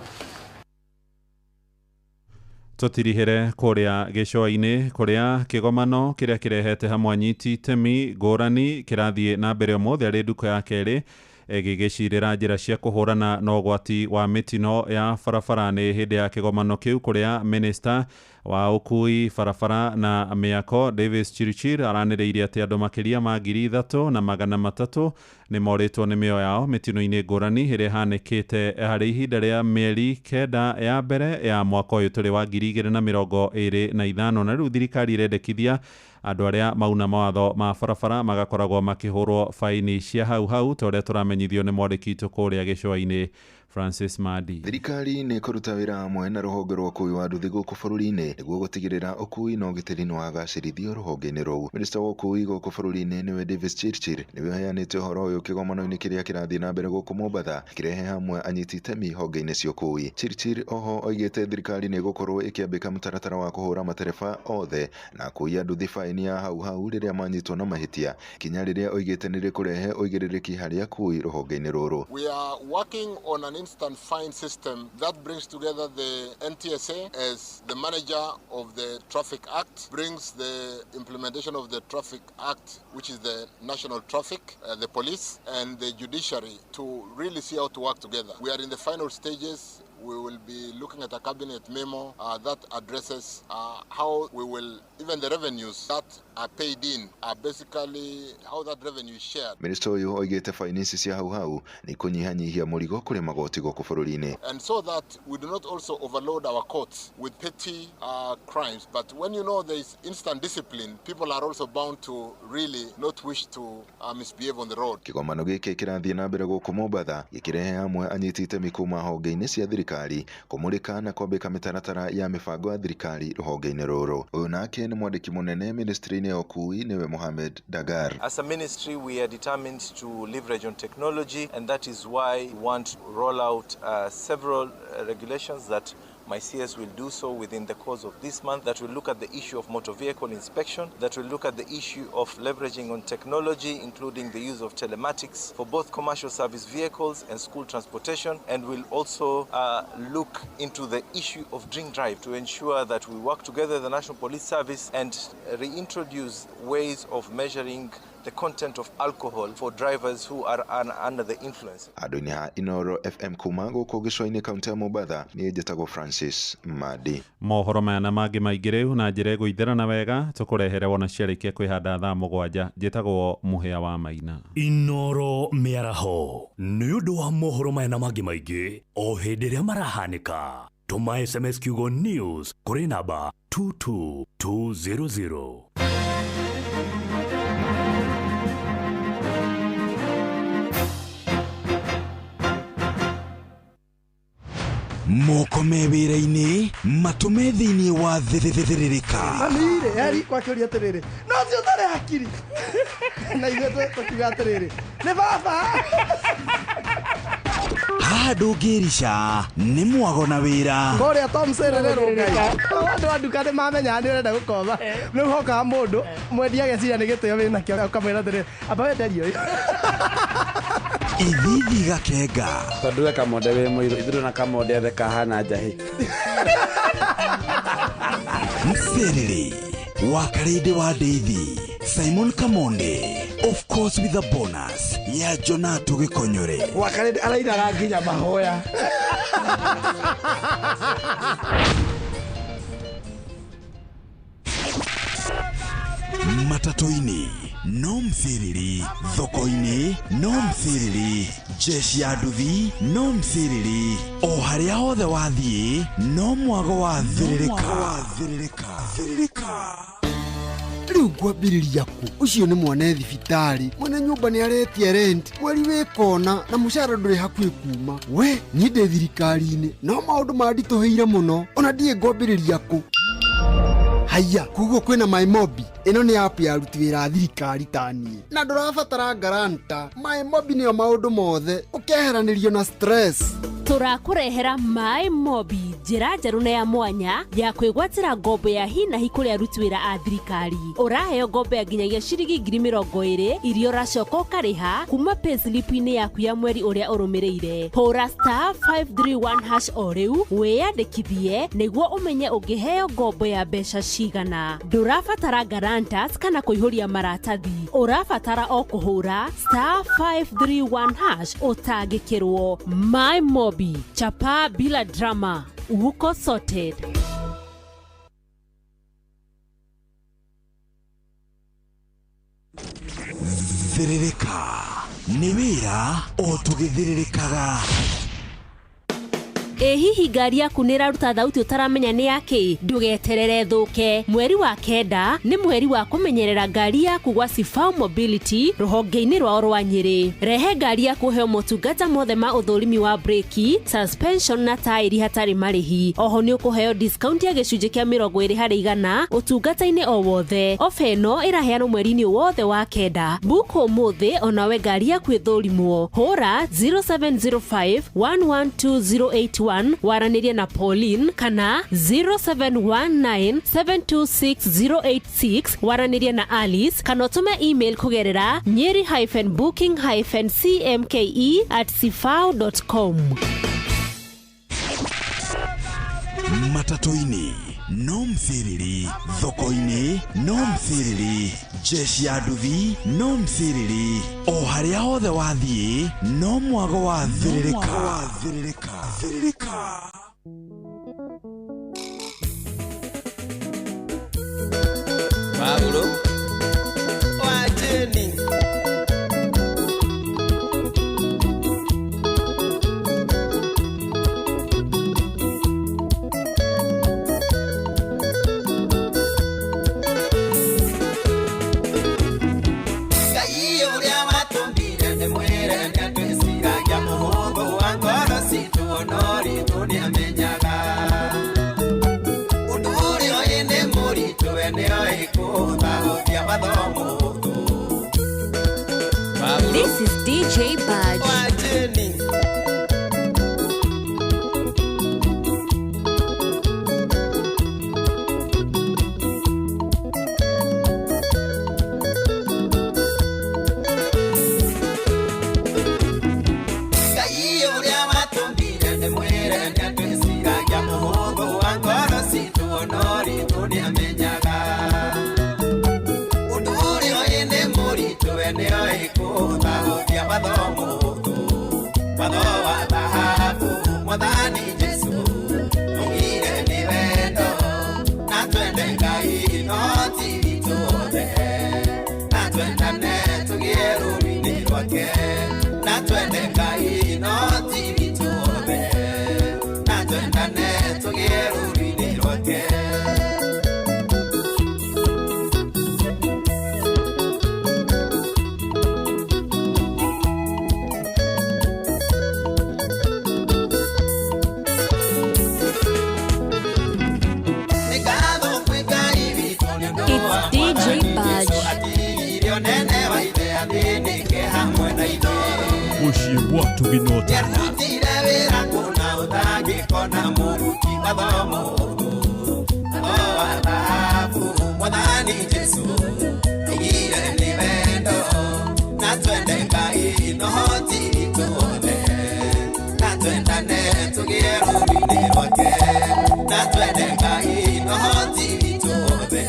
Tũtirihere kũrĩa gĩcũa-inĩ kũrĩa kĩgomano kĩrĩa kĩrehete hamwe anyiti itemi ngũrani kĩrathiĩ na mbere ũmũthĩ arĩ nduko ya kerĩ gĩgĩcirĩra njĩra cia kũhũrana na ũgwati wa mĩtino ya barabara. Nĩ hĩndĩ ya kĩgomano kĩu kũrĩa minista wa ũkui barabara na mĩako Davis Chirchir aranĩrĩirie atĩ andũ makĩria ma 3,300 nĩ morĩtwo nĩ mĩoyo yao mĩtino-inĩ ngũrani ĩrĩa ĩhanĩkĩte harĩ ihinda rĩa mĩeri 9 ya mbere ya mwaka ũyũ tũrĩ wa 2025. Na rĩu thirikari ĩrendekithia andũ arĩa mauna mawatho ma barabara magakoragwo makĩhũrwo baini cia hau hau ta ũrĩa tũramenyithio nĩ mwandĩki witũ kũrĩa gĩcũa-inĩ Francis Madi. Thirikari nĩ ĩkũruta wĩra hamwe na rũhonge rwa ũkui wa nduthi gũkũ bũrũri-inĩ nĩguo gũtigĩrĩra ũkui na ũgitĩri nĩ wagacĩrithio rũhonge-inĩ rũu. Minista wa ũkui gũkũ bũrũri-inĩ nĩwe Davis Chirchir nĩwe ũheanĩte ũhoro ũyũ kĩgomano-inĩ kĩrĩa kĩrathiĩ na mbere gũkũ Mombatha kĩrehe hamwe anyiti itemi honge-inĩ cia ũkui. Chirchir oho oigĩte thirikari nĩ ĩgũkorwo ĩkĩambĩka mũtaratara wa kũhũra matereba othe na akui a nduthi baini ya hau hau rĩrĩa manyitwo na mahĩtia, kinya rĩrĩa oigĩte nĩ rĩkũrehe ũigĩrĩrĩki harĩ akui rũhonge-inĩ rũrũ. We are working on an instant fine system that brings together the NTSA as the manager of the Traffic Act, brings the implementation of the Traffic Act, which is the national traffic, the police and the judiciary to really see how to work together. We are in the final stages We will be looking at a cabinet memo that addresses how we will, even the revenues that are paid in are basically how that revenue is shared. Minista ũyũ oigĩte faini ici cia hau hau nĩ kũnyihanyihia mũrigo kũrĩ magoti gũkũ bũrũri-inĩ. And so that we do not also overload our courts with petty crimes. But when you know there is instant discipline, people are also bound to really not wish to misbehave on the road. Kĩgomano gĩkĩ kĩrathiĩ na mbere gũkũ Mombatha gĩkĩrehe hamwe anyiti itemi kuma honge-inĩ cia thirikari kũmũrĩka na kwambĩka mĩtaratara ya mĩbango ya thirikari rũhonge-inĩ rũrũ. Ũyũ nake nĩ mwandĩki mũnene ministry-inĩ ya ũkui nĩwe Mohamed Dagar. As a ministry, we are determined to leverage on technology, and that is why we want to roll out several regulations that my CS will do so within the course of this month, that will look at the issue of motor vehicle inspection, that will look at the issue of leveraging on technology, including the use of telematics for both commercial service vehicles and school transportation, and will also look into the issue of drink drive to ensure that we work together with the National Police Service and reintroduce ways of measuring the content of alcohol for drivers who are under the influence. Andũ-inĩ ha Inoro FM kuma gũkũ gĩcũa-inĩ kaunti ya Mombatha, niĩ njĩtagwo Francis Madi. Mohoro maya na mangĩ maingĩ rĩu na njĩra ĩgũitherana wega tũkũrehere wona ciarĩkia kwĩhanda thaa 7. Njĩtagwo Mũhĩa wa Maina. Inoro mĩaraho nĩ ũndũ wa mohoro maya na mangĩ maingĩ o hĩndĩ ĩrĩa marahanĩka. Tũma SMS kiugo news kũrĩ namba 22200. Moko me wĩra-inĩ matũme thĩinĩ wa thĩthĩrĩrĩka. Mami-rĩ, eri kwakĩũria atĩrĩrĩ, no ũcio ũtarĩ hakiri. Na ithuĩ tũkiuga atĩrĩrĩ, nĩ baba. Haha ndũngĩrica nĩ mwago na wĩra. Kũrĩa Tom Serere Rũngai. Andũ a nduka nĩ mamenyaga nĩ ũrenda gũkomba. Rĩu hokaga mũndũ mwendia ageciria nĩ gĩtĩo wĩnakĩo ũkamwĩra atĩrĩrĩ, amba wenderie ũyũ. Ithithi gakenga. Tondũ we Kamonde wĩ mũirũ, ithuĩ na Kamonde othe kahana njahĩ. Mserere wa Karĩndĩ wa Ndeithi, Simon Kamonde, of course with a bonus ya Jonato Gĩkonyore. Wa Karĩndĩ arainaga nginya mahoya. Matatũ-inĩ no msiriri, thoko-inĩ no msiriri, jeshi ya nduthi no msiriri, o harĩa hothe wathiĩ no mwago wa thĩrĩrĩka. Rĩu ngwambĩrĩria kũ? Ũcio nĩ mwana thibitarĩ, mwene nyũmba nĩ aretia rent, mweri wĩ kona na mũcara ndũrĩ hakuhĩ kuma. We niĩ ndĩ thirikari-inĩ no maũndũ manditũhĩire mũno, ona ndiĩ ngwambĩrĩria kũ. Haiya, koguo kwĩna MyMobi. Ĩno nĩ app ya aruti wĩra a thirikari ta niĩ, na ndũrabatara guarantor. MyMobi nĩyo maũndũ mothe, ũkeheranĩrio na stress. Tũrakũrehera MyMobi, njĩra njerũ na ya mwanya ya kwĩgwatĩra ngombo ya hi na hi kũrĩ aruti wĩra a thirikari. Ũraheo ngombo ya nginyagia ciringi 20,000 iria ũracoka ũkarĩha kuma payslip-inĩ yaku ya mweri ũrĩa ũrũmĩrĩire. Hũra *531# o rĩu wĩyandĩkithie nĩguo ũmenye ũngĩheo ngombo ya mbeca cigana. Ndũrabatara guarantors kana kũihũria maratathi, ũrabatara o kũhũra *531# ũtangĩkĩrwo. MyMobi, chapa bila drama, uko sorted. Thĩrĩrĩka nĩ wĩra o tũgĩthĩrĩrĩkaga. Ĩ hihi ngari yaku nĩ ĩraruta thauti ũtaramenya nĩ yakĩ? Ndũgeterere thũke. Mweri wa 9 nĩ mweri wa kũmenyerera ngari yaku gwa Sifau Mobility rũhonge-inĩ rwao rwa Nyĩrĩ. Rehe ngari yaku ũheo motungata mothe ma ũthũrimi wa breki, suspension na taĩri hatarĩ marĩhi. Oho nĩ ũkũheo discount ya gĩcunjĩ kĩa 20% ũtungata-inĩ o wothe. Ofa ĩno ĩraheanwo mweri-inĩ wothe wa 9. Book ũmũthĩ onawe ngari yaku ĩthũrimwo. Hũra 0705 112 081 waranĩrie na Pauline kana 0719 726 086 waranĩrie na Alice kana ũtũme email kũgerera nyeri-booking-cmke@sifao.com. Matatũ-inĩ no msiriri, thoko-inĩ no msiriri, jeshi ya nduthi no msiriri, o harĩa hothe wathiĩ no mwago wa thĩrĩrĩka. Thĩrĩrĩka. Paulo wa Jeni Ngai ũrĩa watũmbire nĩ mwĩre nĩatwĩciragia mũhũthũ wa ngoro citũ ona ũritũ nĩamenyaga ũndũ ũrĩa ũyĩ nĩ mũritũ we nĩoĩ kũhũthahũthia watho mũhũthũ. This is DJ Badge. Wa Jeni Ngai ũrĩa watũmbire nĩ mwĩre nĩatwĩciragia mũhũthũ wa ngoro citũ ona ũritũ nĩamenyaga ũndũ ũrĩa ũyĩ nĩ mũritũ we nĩoĩ kũhũthahũthia watho mũhũthũ watho wa thahabu mwathani Jesũ augire nĩ wendo na twende Ngai no ti witũ othe na twendane tũgĩe rũũru-inĩ rwake na twende Ngai no ti witũ othe na twendane tũgĩe rũũru-inĩ rwake. Nĩ ngatho kwĩ Ngai witũ nĩ ũndũ It's wa DJ Mwathani Badge. Jesũ atigirio nene wa ithe athĩnĩke hamwe na ithuĩ. Mũciĩ wa Tũginotana. Nĩarutire wĩra kũna ũtangĩkona mũruti watho mũhũthũ watho wa thahabu Mwathani Jesũ augire nĩ wendo na twende Ngai no ti witũ othe na twendane tũgĩe rũũru-inĩ rwake na twende Ngai no ti witũ othe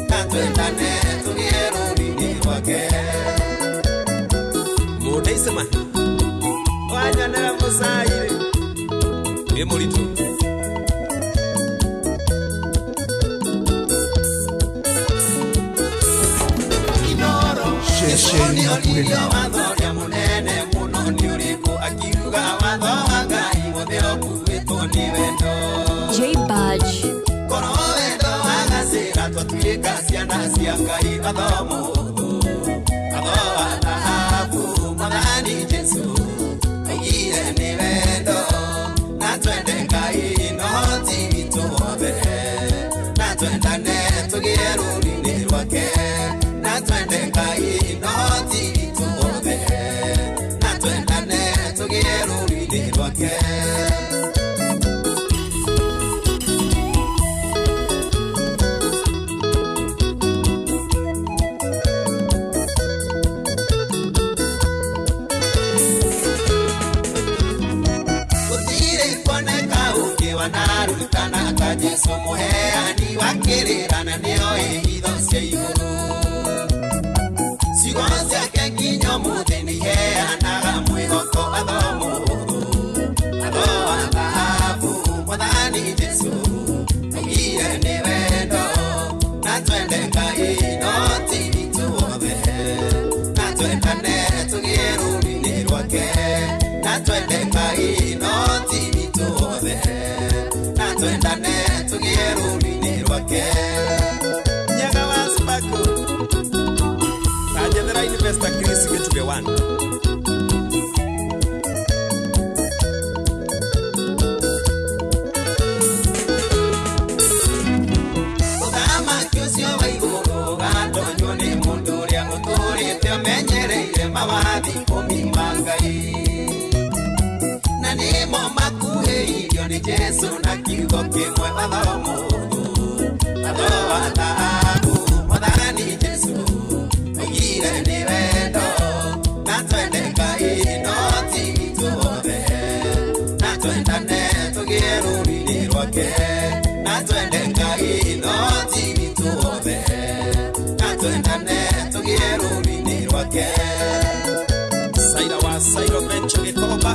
na twendane tũgĩe rũũru-inĩ rwake. Mũndĩicema wanyonera mũcairĩ wĩ mũritũ. Ceceni ya Nĩoririo kũrĩma. watho ũrĩa mũnene mũno nĩ ũrĩkũ akiuga watho wa Ngai wothe ũkuĩtwo nĩ wendo. J Badge. Korwo wendo wagacĩra twatuĩka ciana cia Ngai watho mũhũthũ watho wa thahabu Mwathani Jesũ augire nĩ wendo na twende Ngai no ti witũ othe na twendane tũgĩe rũũru-inĩ rwake na twende Ngai no ti witũ othe na twendane tũgĩe rũũru-inĩ rwake. Gũtirĩ kuoneka ũngĩ wanarutana ta Jesũ mũheani wa kĩrĩra na nĩoĩ hitho cia igũrũ. Ciugo ciake nginya ũmũthĩ nĩiheanaga mwĩhoko watho mũhũthũ watho wa thahabu Mwathani Jesũ augire nĩ wendo na twende Ngai no ti witũ othe na twendane tũgĩe rũũru-inĩ rwake na twende Ngai no ti witũ othe na twendane tũgĩe rũũru-inĩ rwake. Nyaga wa Sparkle tanjethera Investor Chris Gĩtugĩ 1. Ũthamaki ũcio wa igũrũ ũgatonywo nĩ mũndũ ũrĩa ũtũũrĩte amenyereire mawathi ikũmi ma Ngai na nĩmo makuhĩirio nĩ Jesũ na kiugo kĩmwe watho mũhũthũ watho wa thahabu Mwathani Jesũ augire nĩ wendo na twende Ngai no ti witũ othe na twendane tũgĩe rũũru-inĩ rwake na twende Ngai no ti witũ othe na twendane tũgĩe rũũru-inĩ rwake. Saira wa Sairo Venture Gĩkomba.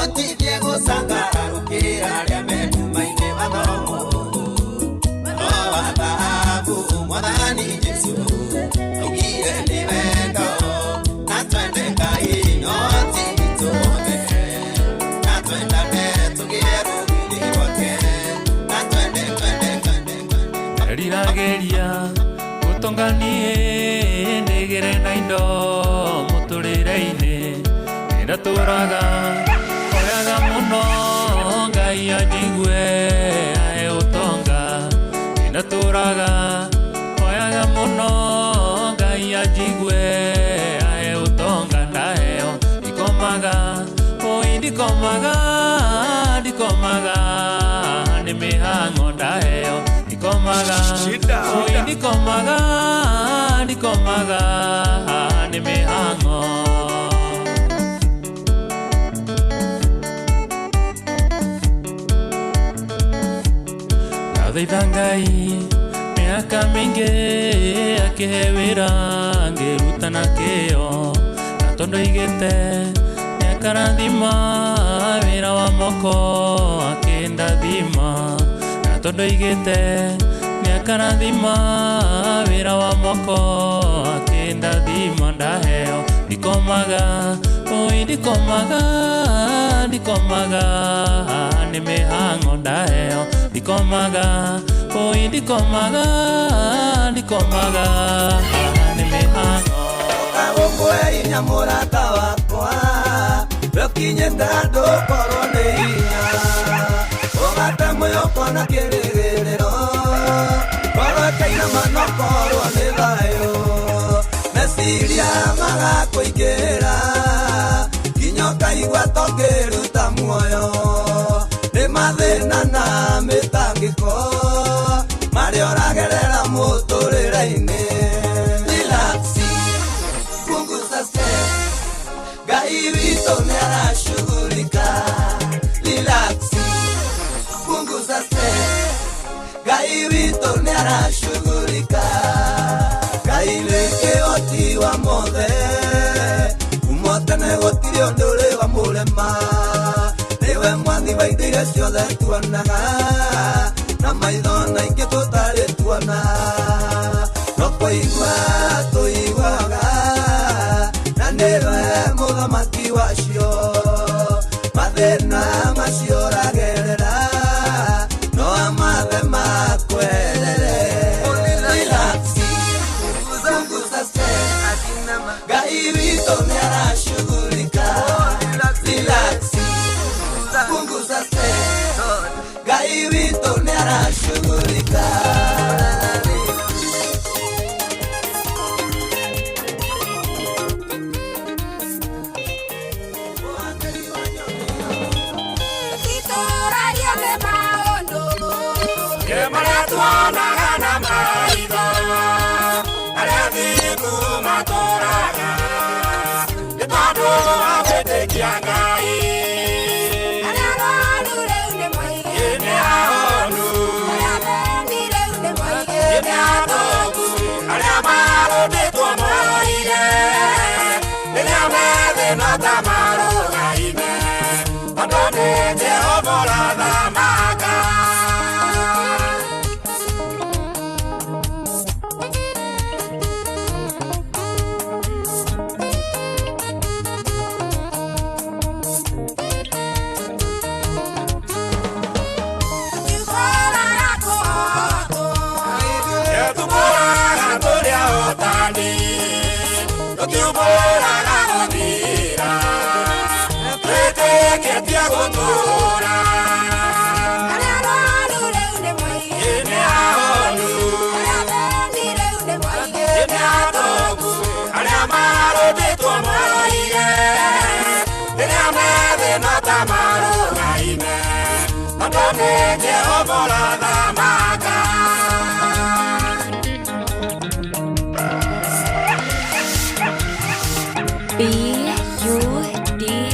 Ũhotithie gũcangararũkĩra arĩa me nduma-inĩ watho mũhũthũ. Watho wa thahabu Mwathani Jesũ augire nĩ wendo. Na twende Ngai no ti ithuothe. Na twendane tũgĩe rũũru-inĩ rwake. Na twende twende twende. Riragĩria gũtonganie ndigĩre na indo mũtũrĩre-inĩ ndatũraga oyaga mũno Ngai anjigue ahe ũtonga ndatũraga oyaga mũno Ngai anjigue ahe ũtonga ndaheo ndikomaga oi ndikomaga ndikomaga nĩ mĩhang'o ndaheo ndikomaga oi ndikomaga ndikomaga nĩ mĩhang'o. Thaitha Ngai mĩaka mĩingĩ akĩhe wĩra ngĩruta na kĩyo na tondũ aigĩte nĩakarathima wĩra wa moko akĩndathima na tondũ aigĩte nĩakarathima wĩra wa moko akĩndathima ndaheo ndikomaga oi ndikomaga ndikomaga nĩ mĩhang'o ndaheo ndikomaga oi ndikomaga ndikomaga nĩ mĩhang'o. Ũgũkũhe hinya mũrata wakwa ndũkinyĩte handũ ũkorwo nĩ hinya ũgate mwĩhoko na kĩrĩgĩrĩro ngoro ĩkainama na ũkorwo nĩ thayũ meciria magakũingĩra nginya ũkaigua tongĩruta muoyo nĩ mathĩna na mĩtangĩko marĩa ũragerera mũtũrĩre-inĩ. Relax, punguza stress, Ngai witũ nĩarashughulika. Relax, punguza stress, Ngai witũ nĩarashughulika. Ngai nĩ kĩhoti wa mothe kuma tene gũtirĩ ũndũ ũrĩ wamũrema nĩwe mwathi wa indo iria ciothe tuonaga na maitho na ingĩ tũtarĩ tuona no kũigua tũiguaga na nĩwe mũthamaki wacio mathĩna macio ũragerera no amathe makwerere. Relax, punguza stress, Ngai witũ nĩarashughulika. Relax, punguza stress, Ngai witũ nĩarashughulika.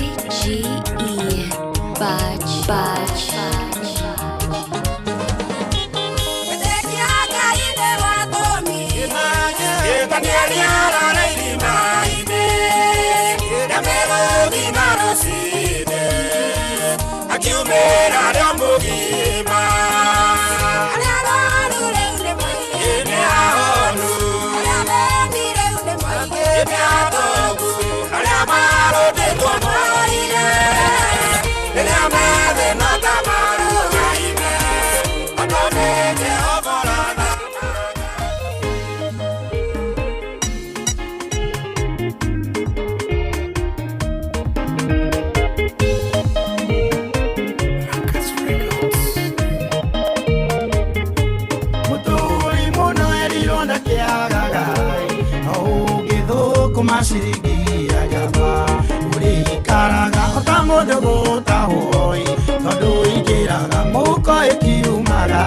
B-U-D-G-E Budge Budge. Nĩ Wĩra arĩa mũgima. Arĩa arwaru rĩu nĩ moige. Nĩ ahonu. Arĩa athĩni rĩu nĩ moige. Nĩ atongu. Arĩa marũndĩtwo morire. Rĩrĩa mathĩna ta marũgaime. Tondũ nĩ Jehova ũrathamaka. Mũtũũri mũno erirwo ndakĩagaga no ũngĩthũkũma ciringi ya njamba ũrĩikaraga o ta mũndũ gũtahwo-ĩ tondũ ingĩraga mũhuko ĩkiumaga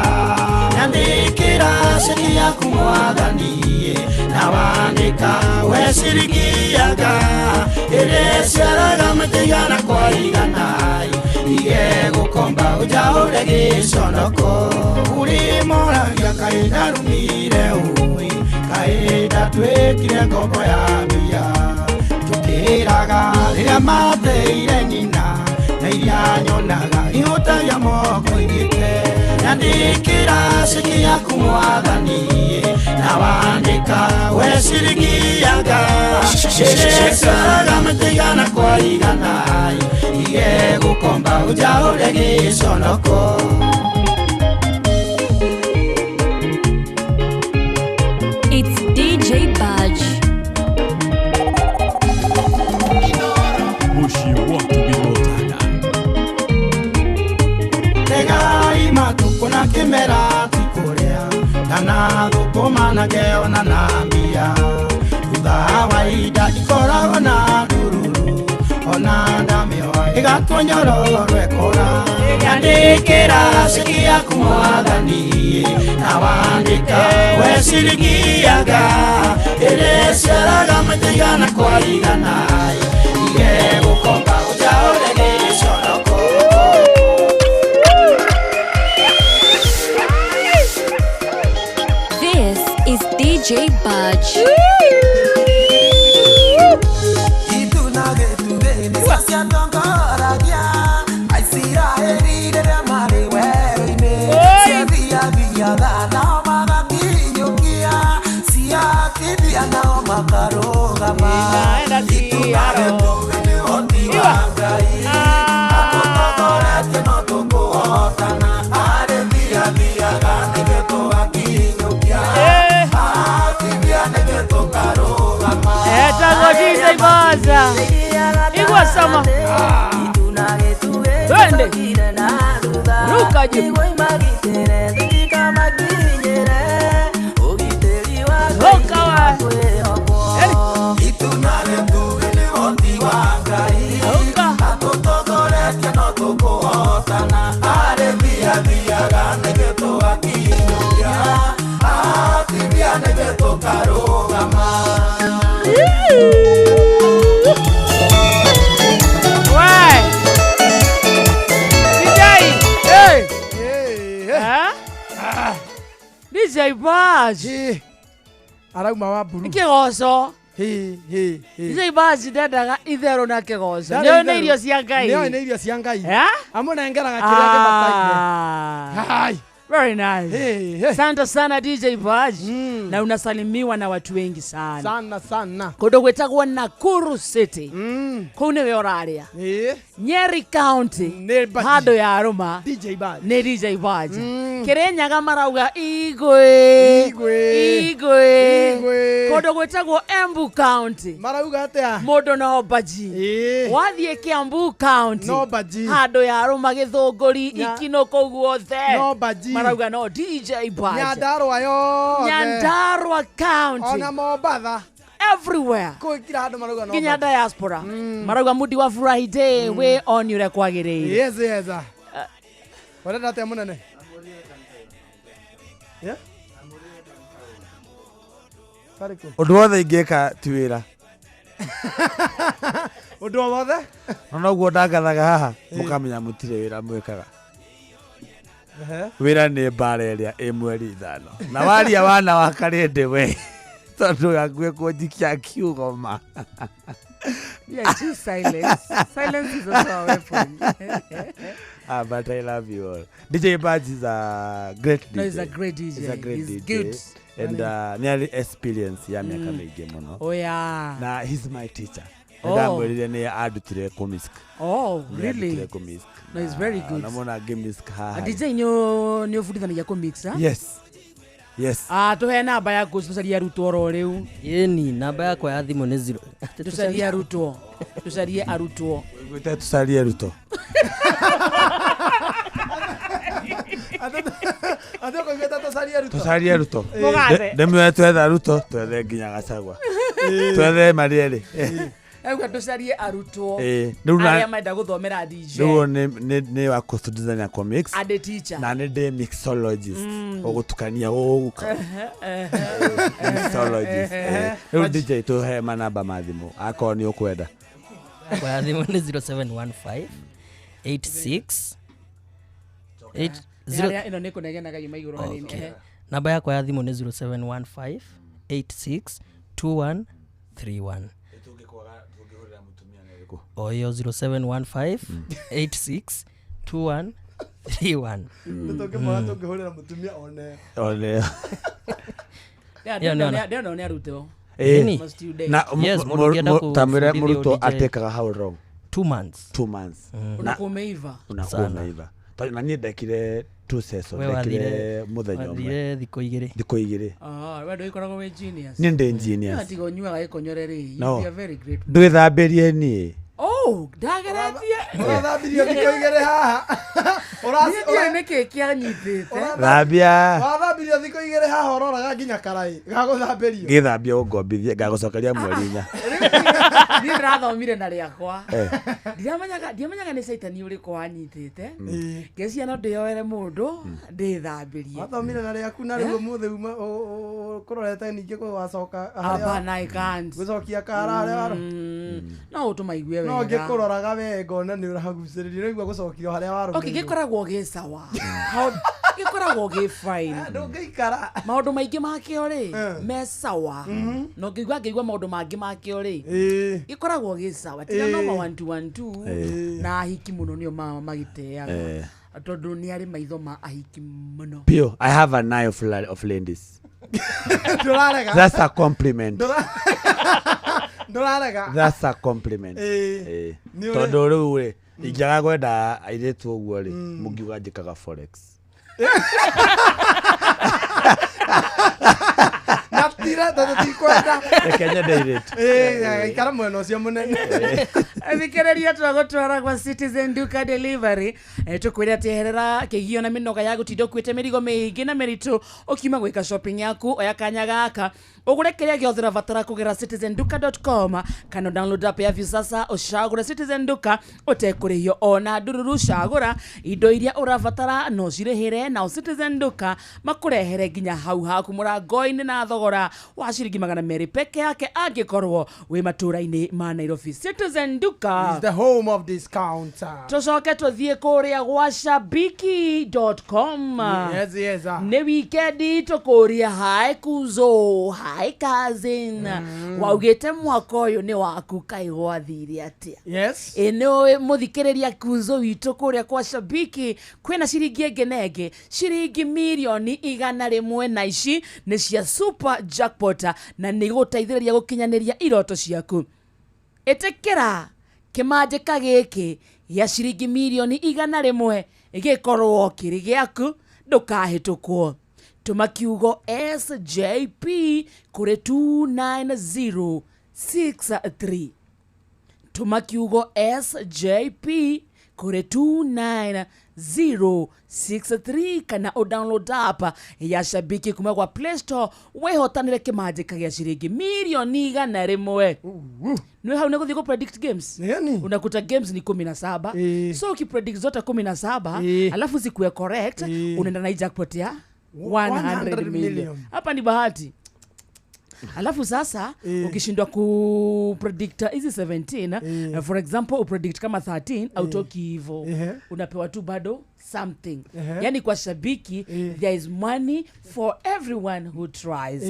nyandĩkĩra ciringi yaku mwathani na wandĩka we ciringi yanga ĩrĩa ĩciaraga maita igana kwa igana ige gũkomba ũnjaũre gĩconoko ũrĩmoragia kaĩ ndarumire ũĩ kaĩ ndatuĩkire ngombo ya mbia tũkĩraga rĩrĩa mateire nyina na iria nyonaga ihutagia moko ithiĩte nyandĩkĩra ciringi yaku mwathani na wandĩka we ciringi yanga ĩrĩa ĩciaraga maita igana kwa igana ige gũkomba ũnjaũre gĩconoko. It's DJ Badge. Mũciĩ wa Tugĩrotana. Tegai matukũ na kĩmera ti kũrĩa kana thũkũma na ngeona na mbia thutha wa ihinda ikoragwo na ndururu ona ndamĩoa ĩgatua nyororo ĩkũra nyandĩkĩra ciringi yaku mwathani na wandĩka we ciringi yanga ĩrĩa ĩciaraga maita igana kwa igana ige gũkomba ũnjaũre gĩconoko. This is DJ Badge. Itu na gĩtugĩ nĩcio ciatongoragia Aisiraeli rĩrĩa marĩ werũ-inĩ ciathiathiaga nao magakinyũkia ciatithia nao makarũgama Itu na gĩtugĩ nĩ ũhoti wa Ngai atũtongoretie no tũkũhotana arĩ thiathiaga nĩguo tũgakinyũkia atithia nĩguo tũkarũgama. Etagwo DJ Baza. Igua sama. Twende. Ruka juu. Ruka wa. Ruka. Atũtongoretie no tũkũhotana arĩ thiathiaga nĩguo tũgakinyũkia atithia nĩguo tũkarũgama. Why? DJ. Hey. Eh? DJ Badge. Arauma wa mburu. Kĩgoco. DJ Badge ndendaga itherũ na kĩgoco. Nĩoĩ nĩ irio cia Ngai. Nĩoĩ nĩ irio cia Ngai. Eh? Amũnengeraga kĩrĩa kĩbataire. Ah. Very nice. Asante sana DJ Badge. Na unasalimiwa na watu wengi sana. Sana sana. Kũndũ gwĩtagwo Nakuru City. Kũu nĩwe ũrarĩa. Nyeri County. Handũ ya rũma. DJ Badge. Nĩ DJ Badge. Kĩrĩnyaga marauga igwe. Igwe. Igwe. Igwe. Kũndũ gwĩtagwo Embu County. Marauga atĩa? Mũndũ no Baji. Wathiĩ Kiambu County. No Baji. Handũ ya rũma Gĩthũngũri Ikino kũu guothe. No Baji. Marauga no DJ Badge. Nyandarua yothe. Nyandarua County. Ona Mombatha. Everywhere. Kũu kila handũ marauga no Nginya Baji. diaspora. Marauga mudi wa furahi day we on ũrĩa kwagĩrĩire. Yes yes. Ũrenda atĩa mũnene? Yeah? Karĩkũ? Ũndũ wothe ingĩka ti wĩra. Ũndũ o wothe? No noguo ndangathaga haha mũkamenya mũtirĩ wĩra mwĩkaga. Wĩra nĩ mbara ĩrĩa ĩ mweri ithano na waria wana wa karĩndĩ we tondũ hakuhĩ kũnjikia kiugo ma. Yeah, choose silence. Silence is also a weapon. Ah, but I love you all. DJ Badge is a great DJ. No, he's a great DJ. He's a great He's DJ. good. And nearly experience ya miaka mĩingĩ mũno. Oh yeah. Na he's my teacher. Oh. Ndamwĩrire nĩ andutire kũmisk. Oh, Nĩ really? andutire kũmisk. No, he's very good. Na mona ngĩmisk haha. A DJ nĩ ũbundithanagia kũmix, ah? Yes. Yes. Ah, tuhe namba yaku tucarie arutwo oro rĩu. Ĩni namba yakwa ya thimũ nĩ 0. Tucarie arutwo. Tucarie arutwo. Gwĩte tucarie arutwo. Tucarie arutwo. Mũgathe. Ndĩmwĩre twethe arutwo, twethe nginya Gachagua. Twethe Mariere. Auga tucarie arutwo. Rĩu Arĩa marenda gũthomera DJ. Rĩu nĩ wa kũbundithania comics. And a teacher. Na nĩ ndĩ mixologist. Ũgũtukania gũgũka. Mixologist. Rĩu DJ tũhe manamba ma thimũ akorwo nĩ ũkwenda. Yakwa ya thimũ nĩ 0715 86 8 Harĩa ĩno nĩ kũnegenaga yuma igũrũ hanini. Okay. Namba yakwa ya thimũ nĩ 0715 86 2131. O ĩyo 0715 86 2131. Tũngĩmwona tũngĩhũrĩra mũtumia one. One. Ndĩrona nĩ arutwo. Ĩni. Ma student. Na Yes, mũndũ ũngĩenda ta mwĩre kũbundithio mũrutwo DJ. atĩkaga how long? 2 months. 2 months. Unakuwa umeiva. Unakuwa Sana. umeiva. Tondũ na niĩ ndekire 2 sessions, We ndekire mũthenya ũmwe. wathire thikũ igĩrĩ. Thikũ igĩrĩ. Ah, we ndũgĩkoragwo wĩ genius. Niĩ ndĩ genius. No, tiga ũnyuaga gĩkonyore rĩ. No. You'd be a very great. Ndwĩthambĩrie niĩ. Oh, ndageretie. Ũrathambirio thikũ igĩrĩ haha. Niĩ ndiũĩ nĩkĩ kĩanyitĩte. Thambia. Wathambirio thikũ igĩrĩ haha ũroraga nginya karaĩ gagũthambĩrio. Ngĩthambia ũngombithie ngagũcokeria mweri inya. Niĩ ndĩrathomire na rĩakwa. Eh. Ndiamenyaga nĩ caitani ũrĩkũ wanyitĩte. Ngeciria no ndĩyoere mũndũ ndĩthambĩrie. Wathomire na rĩaku na rĩu ũmũthĩ uma kũrorete ningĩ kũ wacoka harĩa- Hapana, I can't. gũcokia kara harĩa waro. No ũtũmaigue No wega. ngĩkũroraga we ngona nĩ ũragucĩrĩrio nĩguo gũcokio harĩa warũmĩirwo. Okay, gĩkoragwo gĩ sawa. Gĩkoragwo gĩ fine. Ndũngĩikara. Maũndũ maingĩ makĩo rĩ me sawa. Na ũngĩigua ngĩigua maũndũ mangĩ makĩo rĩ gĩkoragwo gĩ sawa. Tiga no ma 1 2 1 2 na ahiki mũno nĩo magĩteaga. Tondũ nĩ arĩ maitho ma ahiki mũno. Pio, I have an eye of ladies. Ndũrarega. That's a compliment. Ndũrarega. That's a compliment. Nĩ ũrĩ- Tondũ rĩu rĩ ingĩaga kwenda airĩtu ũguo rĩ mũngiuga njĩkaga forex. Na tira tondũ tikwenda. Reke nyende airĩtu. Ikara mwena ũcio mũnene. Thikĩrĩria twagũtwara gwa Citizen Duka Delivery. Tũkwĩre atĩ eherera kĩgio na mĩnoga ya gũtinda ũkuĩte mĩrigo mĩingĩ na mĩritũ ũkiuma gwĩka shopping yaku. Oya kanya gaka ũgũre kĩrĩa gĩothe ũrabatara kũgera citizenduka.com kana download app ya Viusasa ũcagũre Citizen Duka ũtekũrĩhio ona ndururu. Cagũra indo iria ũrabatara no cirĩhĩre nao Citizen Duka makũrehere nginya hau haku mũrango-inĩ na thogora wa ciringi 200 peke yake angĩkorwo wĩ matũra-inĩ ma Nairobi. Citizen Duka is the home of discounter. Tũcoke tũthiĩ kũrĩa gwa shabiki.com. Yes, yes. Nĩ wikendi tũkũria hi kuzo, hi cousin. Waugĩte mwaka ũyũ nĩ waku kaĩ gwathire atĩa? Yes. Ĩ nĩ mũthikĩrĩria kuzo witũ kũrĩa kwa Shabiki kwĩna ciringi ĩngĩ na ĩngĩ ciringi mirioni 100 na ici nĩ cia super jackpot na nĩ gũteithĩrĩria gũkinyanĩria iroto ciaku. Ĩtĩkĩra kĩmanjĩka gĩkĩ gĩa ciringi mirioni 100 gĩkorwo kĩrĩ gĩaku ndũkahĩtũkwo. Tũma kiugo SJP kũrĩ 29063. Tũma kiugo SJP kũrĩ 29063 kana ũdownload app ya Shabiki kuma kwa Play Store wĩhotanĩre kĩmanjĩka gĩa ciringi mirioni 100. Nĩ hau nĩ gũthiĩ kũ predict games. Unakuta games ni 17. So ukipredict zote 17 alafu zikuwe correct unaenda na hii jackpot ya 100 million. Hapa ni bahati. Alafu sasa ukishindwa ku predict hizi 17, for example upredict kama 13, autoki hivyo, unapewa tu bado something. Yani kwa shabiki there is money for everyone who tries.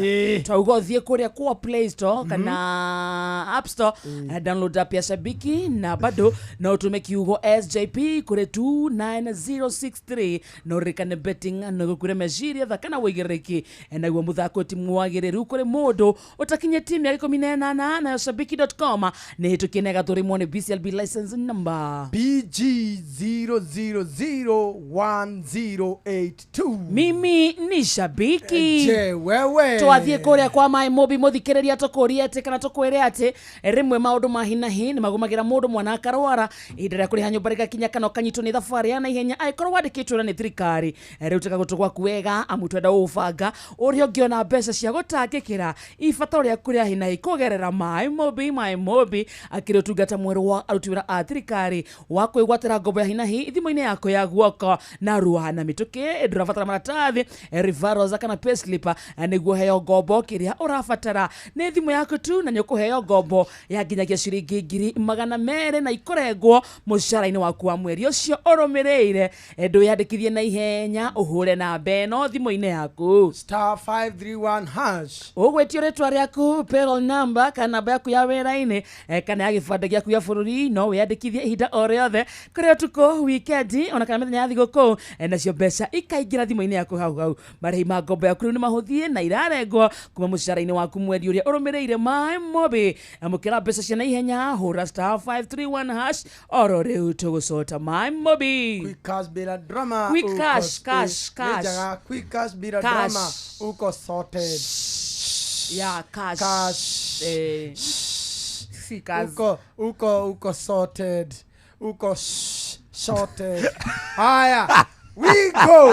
Twauga uthie kuria kwa Play Store kana App Store, download app ya Shabiki na bado no utume kiugo SJP kuri 29063 na uririkane betting no gukure meciria thaka na wigiriki, naguo muthako ti mwagiriru kuri mundu utakinyitie miaka 18, nayo shabiki.com nĩ hĩtũkie na ĩgatũrĩmwo nĩ BCLB license number BG 0001082. Mimi ni shabiki. Je, wewe? Twathiĩ kũrĩa kwa Maĩ Mobi mũthikĩrĩria, tũkũrie atĩ kana tũkwĩre atĩ rĩmwe maũndũ ma hi na hi nĩ magũmagĩra mũndũ mwana akarwara, ihinda rĩa kũrĩha nyũmba rĩgakinya kana ũkanyitwo nĩ thabarĩ ya naihenya angĩkorwo wandĩkĩtwo wĩra nĩ thirikari. Rĩu tega gũtũ gwaku wega, amu twenda ũbanga ũrĩa ũngĩona mbeca cia gũtangĩkĩra ibataro rĩaku rĩa hi na hi kũgerera Maĩ Mobi. Maĩ Mobi akĩrĩ ũtungata mwerũ wa aruti wĩra a thirikari wa kwĩgwatĩra ngombo ya hi na hi thimũ-inĩ yaku ya guoko na rua na mĩtũkĩ. Ndũrabatara maratathi, referrals kana payslip nĩguo heo ngombo. Kĩrĩa ũrabatara nĩ thimũ yaku tu na nĩ ũkũheo ngombo ya nginyagia ciringi 200,000 na ikũrengwo mũcara-inĩ waku wa mweri ũcio ũrũmĩrĩire. Ndwĩyandĩkithie na ihenya, ũhũre namba ĩno thimũ-inĩ yaku star 531 hash, ũgwĩtio rĩtwa rĩaku, payroll number kana namba yaku ya wĩra-inĩ, kana ya gĩbandĩ gĩaku gĩa bũrũri. No wĩyandĩkithie ihinda o rĩothe kũrĩ ũtukũ, wikendi ona kana mĩthenya ya thigũkũ, nacio mbeca ikaingĩra thimũ-inĩ yaku hau hau. Marĩhi ma ngombo yaku rĩu nĩ mahũthie na irarengwo kuma mũcara-inĩ waku mweri ũrĩa ũrũmĩrĩire. Maĩ Mobi, amũkĩra mbeca cia naihenya, hũra star 531 hash oro rĩu tũgũcota. Maĩ Mobi. Quick cash bila drama. Quick uko cash, cash, cash. Nĩ quick cash bila Cash. drama uko sorted. Yeah, cash. Cash. Si cash. Uko sorted. Uko sorted. Haya, we go.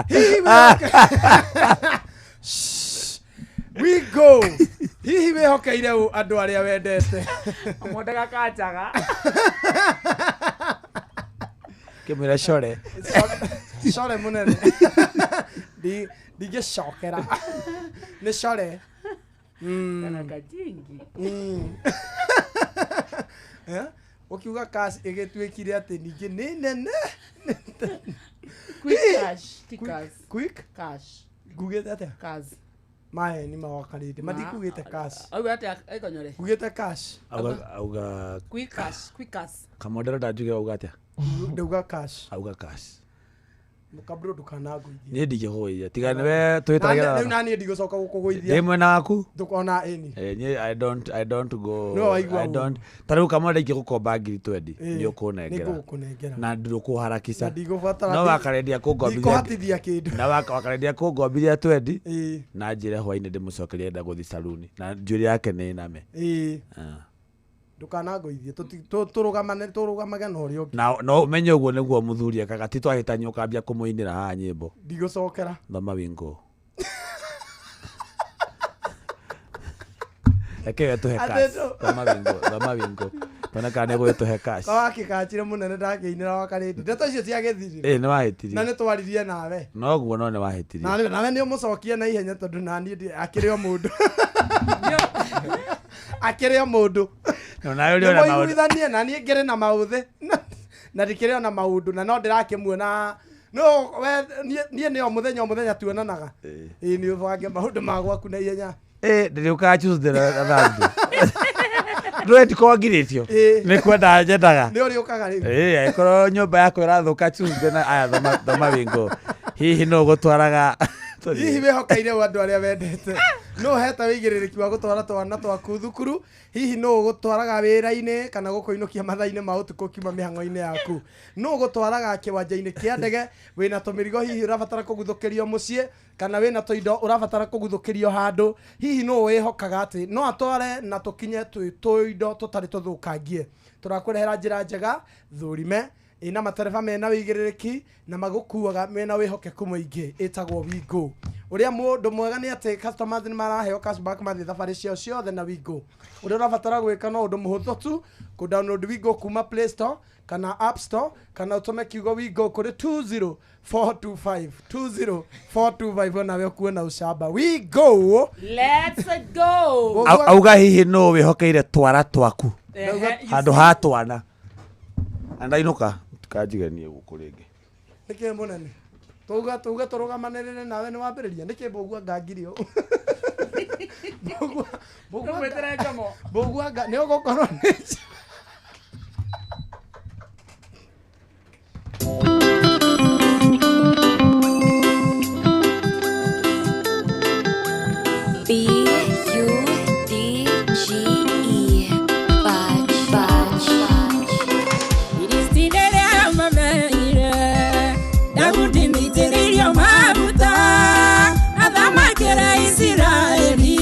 Hihi we go. Hihi wĩhokeire ũ andũ arĩa wendete? Mũndũ gakanjaga. Kĩmwĩra core. Core mũnene. Ndingĩcokera. Nĩ core. Kana kajingi. Ũkiuga cash ĩgĩtuĩkire atĩ ningĩ nĩ nene. Quick cash, ti cash. Quick cash. Ngugĩte atĩa? Cash. Maĩ nĩ mawakarĩte. Matikugĩte cash. Auga atĩa ĩkonyore? Ngugĩte cash. Auga quick cash, quick cash. Kamodero ndanjuge auga atĩa? Ndauga cash. Auga cash. Mũkabro ndũkanangũithie. Niĩ ndingĩkũgũithia. Tiga nĩwe twĩtagĩra. Rĩu naniĩ ndigũcoka gũkũgũithia. Ndĩ mwena waku? Ndũkona ĩni. Niĩ I don't go. No waigua I don't. Ta rĩu kamodero ingĩgũkomba 20,000 nĩ ũkũnengera. Nĩngũkũnengera. Na ndũkũharakisha. Na ndigũbatara. No wakarendia kũngombithia. Ndikũhatithia kĩndũ. Na wakarendia kũngombithia 20 na njĩre hwainĩ ndĩmũcokerie enda gũthiĩ saluni na njuĩrĩ yake nĩ ĩname. Ndũkanangũithie, tũrũgamane tũrũgamage na ũrĩa ũngĩ. Na no ũmenye ũguo nĩguo mũthuri ekaga, ti twahĩtania ũkambia kũmũinĩra haha nyĩmbo. Ndigũcokera. Thoma wingo. Reke we tũhe cash. Thoma wingo, thoma wingo. Tuone kana nĩegũgĩtũhe cash. Wakĩkanjire mũnene ndakĩinĩra wakarĩndi. Ndeto icio ciagĩthirire. Ĩĩ nĩwahĩtirie. Na nĩtwaririe nawe. Noguo no nĩwahĩtirie. Nawe nĩ ũmũcokie na ihenya tondũ naniĩ akĩrĩ o mũndũ. Akĩrĩ o mũndũ. Nawe ũrĩ ona maũndũ. Nĩmũiguithanie na niĩ ngĩrĩ na maũthĩ. Na ndikĩrĩ ona maũndũ na no ndĩrakĩmuona. No we niĩ nĩ o mũthenya o mũthenya tuonanaga. Ĩĩ nĩ ũbange maũndũ ma gwaku na ihenya. Ndĩrĩũkaga Tuesday na Thursday. Ndũĩ ndikoragwo ngirĩtio. Nĩ kwenda nyendaga. Nĩ ũrĩũkaga rĩu. Ĩĩ angĩkorwo nyũmba yakwa ĩrathũka Tuesday na aya thoma wingo. Hihi nũ ũgũtwaraga? Hihi wĩhokeire ũ andũ arĩa wendete? Nũ ũhete wĩigĩrĩrĩki wa gũtwara twana twaku thukuru? Hihi nũ ũgũtwaraga wĩra-inĩ kana gũkũinũkia mathaa-inĩ ma ũtukũ ũkiuma mĩhang'o-inĩ yaku? Nũ ũgũtwaraga kĩwanja-inĩ kĩa ndege wĩna tũmĩrigo hihi ũrabatara kũguthũkĩrio mũciĩ kana wĩna tũindo ũrabatara kũguthũkĩrio handũ? Hihi nũ wĩhokaga atĩ no atware na tũkinye twĩ tũindo tũtarĩ tũthũkangie? Tũrakũrehera njĩra njega thũrime ĩna matereba mena wĩigĩrĩrĩki na magũkuaga mena wĩhokeku mũingĩ, ĩtagwo Wingo. Ũrĩa mũndũ mwega nĩ atĩ customers nĩ maraheo cashback mathiĩ thabarĩ ciao ciothe na Wigo. Ũrĩa ũrabatara gwĩka no ũndũ mũhũthũ tu, kũ download Wigo kuma Play Store kana App Store, kana ũtũme kiugo Wigo kũrĩ 20425 20425, onawe ũkuona ũcamba. Wigo. Let's go. Auga hihi no wĩhokeire twara twaku Ehe, you handũ see. Ha twana na ndainũka tikanjiganie gũkũ rĩngĩ. Nĩkĩ mũnene tuga tuga tũrũgamanĩrĩre nawe nĩ wambĩrĩria nĩkĩ mbũgua ngangiri ũũ? Tũmwĩtĩre Njomo. Mbũgua nga nĩ ũgũkorwo nĩ B U D G E. Budge, Budge. Filistini rĩa mamenyire Daudi nĩitĩrĩirio maguta athamakĩre Isiraeli,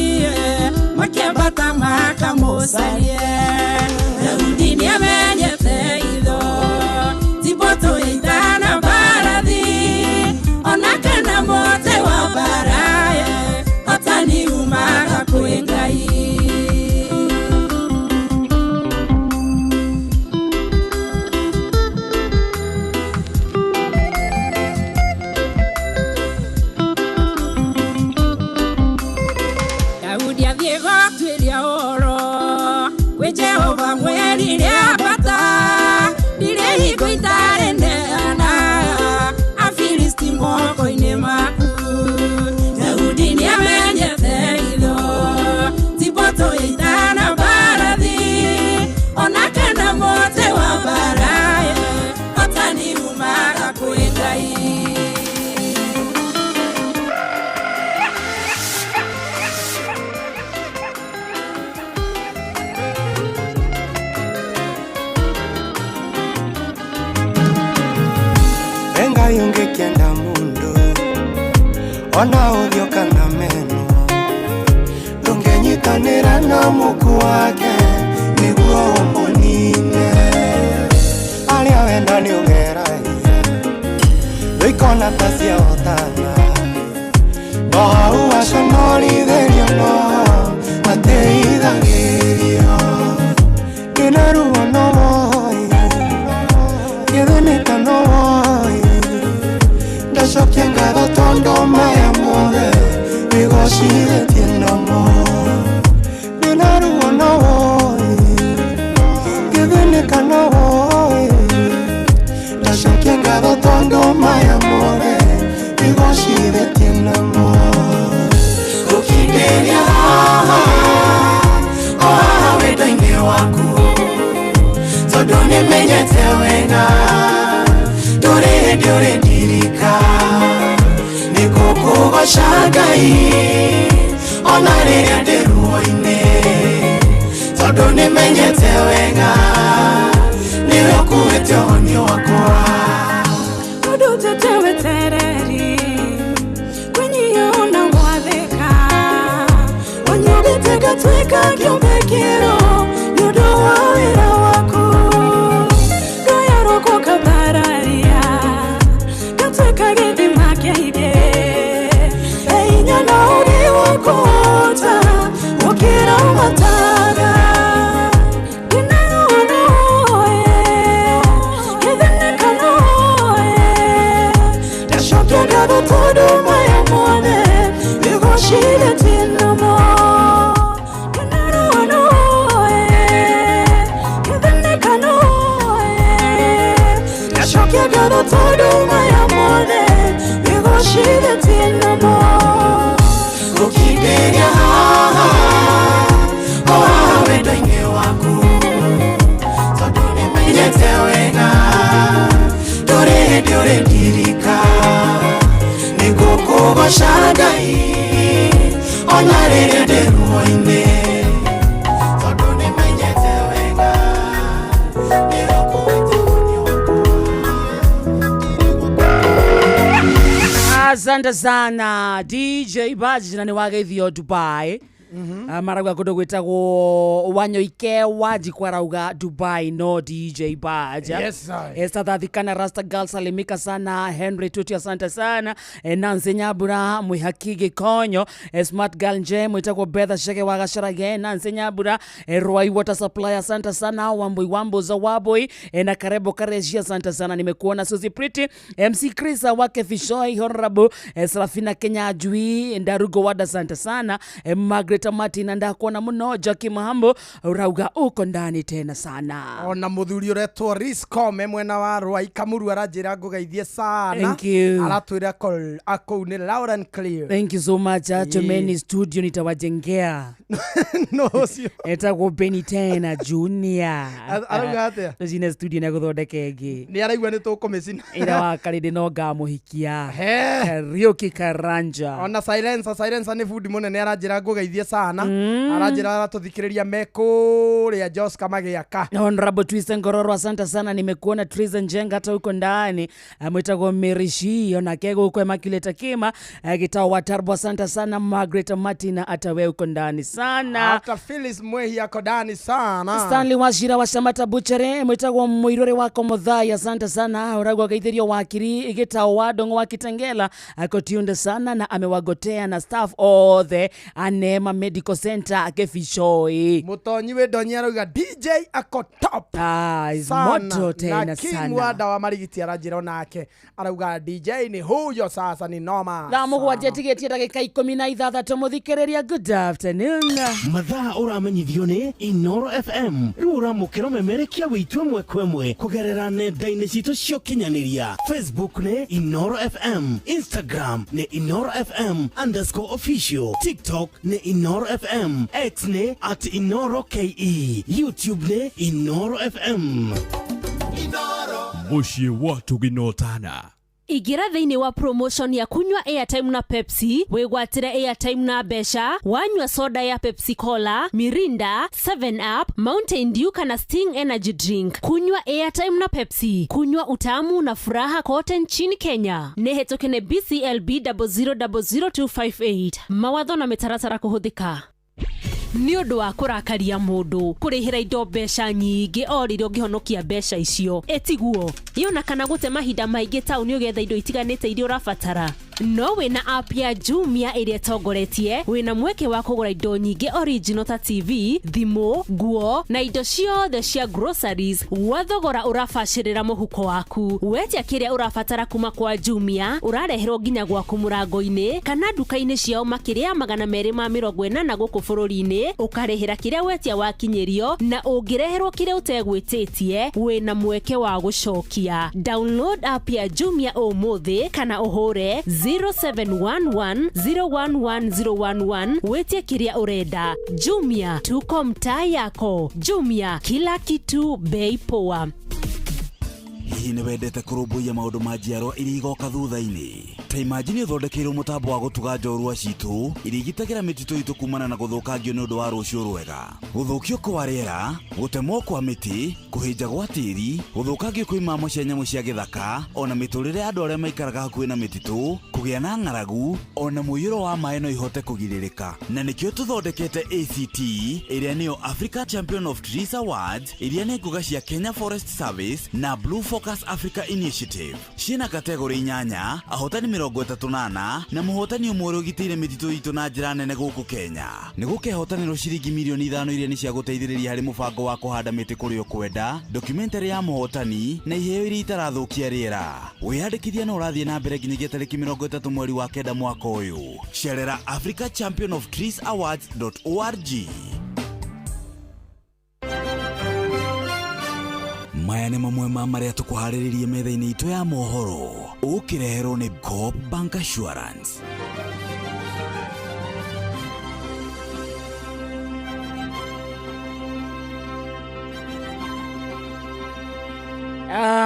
makĩambata makamũcarie. Daudi nĩamenyete itho ti mbũtũ ya ita na mbarathi ona kana mũtĩ wa mbara, ũtani umaga kwĩ Ngai. Daudi athiĩ gũtuĩria ũhoro kwĩ Jehova mwerire ambata ndirĩ hingo itarĩ neana Afilisti moko-inĩ maku. Daudi nĩamenyete itho ti mbũtũ ya ita na mbarathi ona kana mũtĩ wa mbara, ũtani umaga kwĩ Ngai. Engai ũngĩkĩenda mũndũ ona ũthiũ kana meno ndũngĩnyitanĩra na mũku wake nĩguo ũmũnine. Arĩa wenda nĩ ũgeragia ndũikona ta ciahotana no hau waconorithĩrio no mateithagĩrio. Ndĩna ruo no woi, ngĩthĩnĩka no woi, ndacokia ngatho tondũ maya mothe wĩgocithĩtie namo. Ndĩna ruo no woi, ngĩthĩnĩka no woi, ndacokia ngatho tondũ maya mothe wĩgocithĩtie namo. Gũkindĩria haha o haha wendo-inĩ waku tondũ nĩmenyete wega ndũrĩ hĩndĩ ũrĩndirika. Nĩngũkũgoca Ngai ona rĩrĩa ndĩ ruo-inĩ tondũ nĩmenyete wega nĩwe ũkuĩte ũhonio wakwa. Ũndũ ũtete wetereri kwĩnyihia ona gwathĩka ũnyũmbĩte ngatuĩka kĩũmbe kĩerũ nĩ ũndũ wa wĩra waku. Rũya rwakwa ũkambararia ngatuĩka gĩthima kĩa ingĩ hinya na ũũgĩ wa kũhota gũkĩra mataga. Ndĩna ruo no woe, ngĩthĩnĩka no woe, ndacokia ngatho tondũ maya mothe wĩgocithĩtie namo. Ndĩna ruo no woe, ngĩthĩnĩka no woe, ndacokia ngatho tondũ maya mothe wĩgocithĩtie namo. Gũkindĩria haha o haha wendo-inĩ waku tondũ nĩmenyete wega ndũrĩ hĩndĩ ũrĩndirika. Nĩngũkũgoca Ngai ona rĩrĩa ndĩ ruo-inĩ tondũ nĩmenyete wega nĩwe ũkuĩte ũhonio wakwa. Asante sana DJ Budge na nĩ wageithio Dubai. Marauga kũndũ gwĩtagwo Wanyoike Wanjikũ arauga Dubai no DJ Baja. Yes, I. Esther Thathikana Rasta Girl salimika sana Henry Tuti asante sana Nancy Nyabura Mwihaki Gikonyo Smart Girl nje mwitagwo Betha Shege wa Gacharage Nancy Nyabura Ruai Water Supply asante sana Wambui Wambo za Waboi na Karebo Kareshi asante sana nimekuona Suzy Pretty MC Chris wake Fishoi Honorable Serafina Kenya Ajui Ndarugo Wada asante sana Margaret Martin ndakuona muno Jackie Mahambo urauga uko ndani tena sana ona muthuri uretwo Riscom mwena wa Rwai Kamuru aranjira ngugeithie sana. Thank you. Aratwira akou ni loud and clear. Thank you so much. Chomeni studio nitawajengea. No sio. Etagwo Benny Tena Junior. Arauga atia? Tucine studio na guthondeka ingi. Ni araigua ni tukumicina. Ira wa karindi no ngamuhikia. Kariuki Karanja. Ona silencer ni fundi munene aranjira ngugeithie sana. Aranjira aratuthikiriria me kuria Joska magiaka. Honorable Twist Ngororo asante sana nimekuona Triza Njenga hata huko ndani. Mwitagwo Merishi ona kego huko Immaculate Kima Gitao wa Tarbo asante sana Margaret Martina hata wewe uko ndani sana. Hata Phyllis Mwehi ako ndani sana. Stanley Washira wa Shamata Butchery mwitagwo Muirore wako Muthai asante sana uragwa geithirio wakiri Gitao wa Dongo wa Kitengela ako tunde sana na amewagotea na staff othe Anema Medical Center Kefishoi. Mutonyi we Donyi arauga DJ ako top. Is moto tena na King sana. Wada wa Marigiti aranjira onake arauga DJ ni huyo sasa ni noma. Thaa mũgwanja tigĩtie ndagĩka 16 mũthikĩrĩria good afternoon. Mathaa ũramenyithio nĩ Inoro FM rĩu ũramũkĩra ũmemerekia wĩitũ ĩmwe kwa ĩmwe kũgerera nenda-inĩ citũ cia ũkinyanĩria. Facebook nĩ Inoro FM, Instagram nĩ Inoro FM _official, TikTok nĩ Inoro FM, X nĩ @InoroKE, YouTube nĩ Inoro FM. Mũciĩ wa Tuginotana. Igira thĩinĩ wa promotion ya kunywa airtime na Pepsi wĩgwatĩre airtime na mbeca wanyua soda ya Pepsi Cola, Mirinda, 7 Up, Mountain Dew kana Sting Energy Drink. Kunywa airtime na Pepsi, kunywa utamu na furaha kote nchini Kenya. Nĩ hetũke nĩ BCLB 0000258. Mawatho na mĩtaratara kũhũthĩka. Nĩ ũndũ wa kũrakaria mũndũ kũrĩhĩra indo mbeca nyingĩ o rĩrĩa ũngĩhonokia mbeca icio ĩtiguo yona kana gũte mahinda maingĩ taũni ũgetha indo itiganĩte iria ũrabatara. No wĩna app ya Jumia ĩrĩa ĩtongoretie wĩna mweke wa kũgũra indo nyingĩ original ta TV, thimũ, nguo na indo ciothe cia groceries gwa thogora ũrabacĩrĩra mũhuko waku. Wetia kĩrĩa ũrabatara kuma kwa Jumia ũrareherwo nginya gwaku mũrango-inĩ kana nduka-inĩ ciao makĩria ya 280 gũkũ bũrũri-inĩ ũkarĩhĩra kĩrĩa wetia wakinyĩrio na ũngĩreherwo kĩrĩa ũtegwĩtĩtie wĩna mweke wa gũcokia. Download app ya Jumia ũmũthĩ kana ũhũre 0711 011011 wetie kĩrĩa ũrenda. Jumia, tuko mtaa yako. Jumia, kila kitu bei poa. Hihi nĩ wendete kũrũmbũiya maũndũ ma njiarwa iria igoka thutha-inĩ? Ta imagine ũthondekeirwo mũtambo wa gũtuga njorua citũ iria igitagĩra mĩtitũ itũ kumana na gũthũkangio nĩ ũndũ wa rũciũ rwega. Gũthũkio kwa rĩera, gũtemwo kwa mĩtĩ, kũhĩnja gwa tĩri, gũthũkangio kwa imamo cia nyamũ cia gĩthaka, ona mĩtũrĩre ya andũ arĩa maikaraga hakuhĩ na mĩtitũ, kũgĩa na ng'aragu, ona mũiyũro wa maĩ no ihote kũgirĩrĩka. Na nĩkĩo tũthondekete ACT ĩrĩa nĩyo Africa Champion of Trees Awards, iria nĩ ngũga cia Kenya Forest Service na Blue Focus Africa Initiative. Ciĩna kategori 8, ahotani 38 na mũhotani ũmwe ũrĩa ũgitĩire mĩtitũ itũ na njĩra nene gũkũ Kenya. Nĩ gũkehotanĩrwo ciringi mirioni 5 iria nĩ cia gũteithĩrĩria harĩ mũbango wa kũhanda mĩtĩ kũrĩa ũkwenda, documentary ya mũhotani na iheo iria itarathũkia rĩera. Wĩyandĩkithia no ũrathiĩ na mbere nginyagia tarĩki 30 mweri wa 9 mwaka ũyũ. Cerera Africa Champion of Trees Awards.org. Maya nĩ mamwe ma marĩa tũkũharĩrĩrie metha-inĩ itũ ya mohoro ũkĩreherwo nĩ Coop Bank Assurance.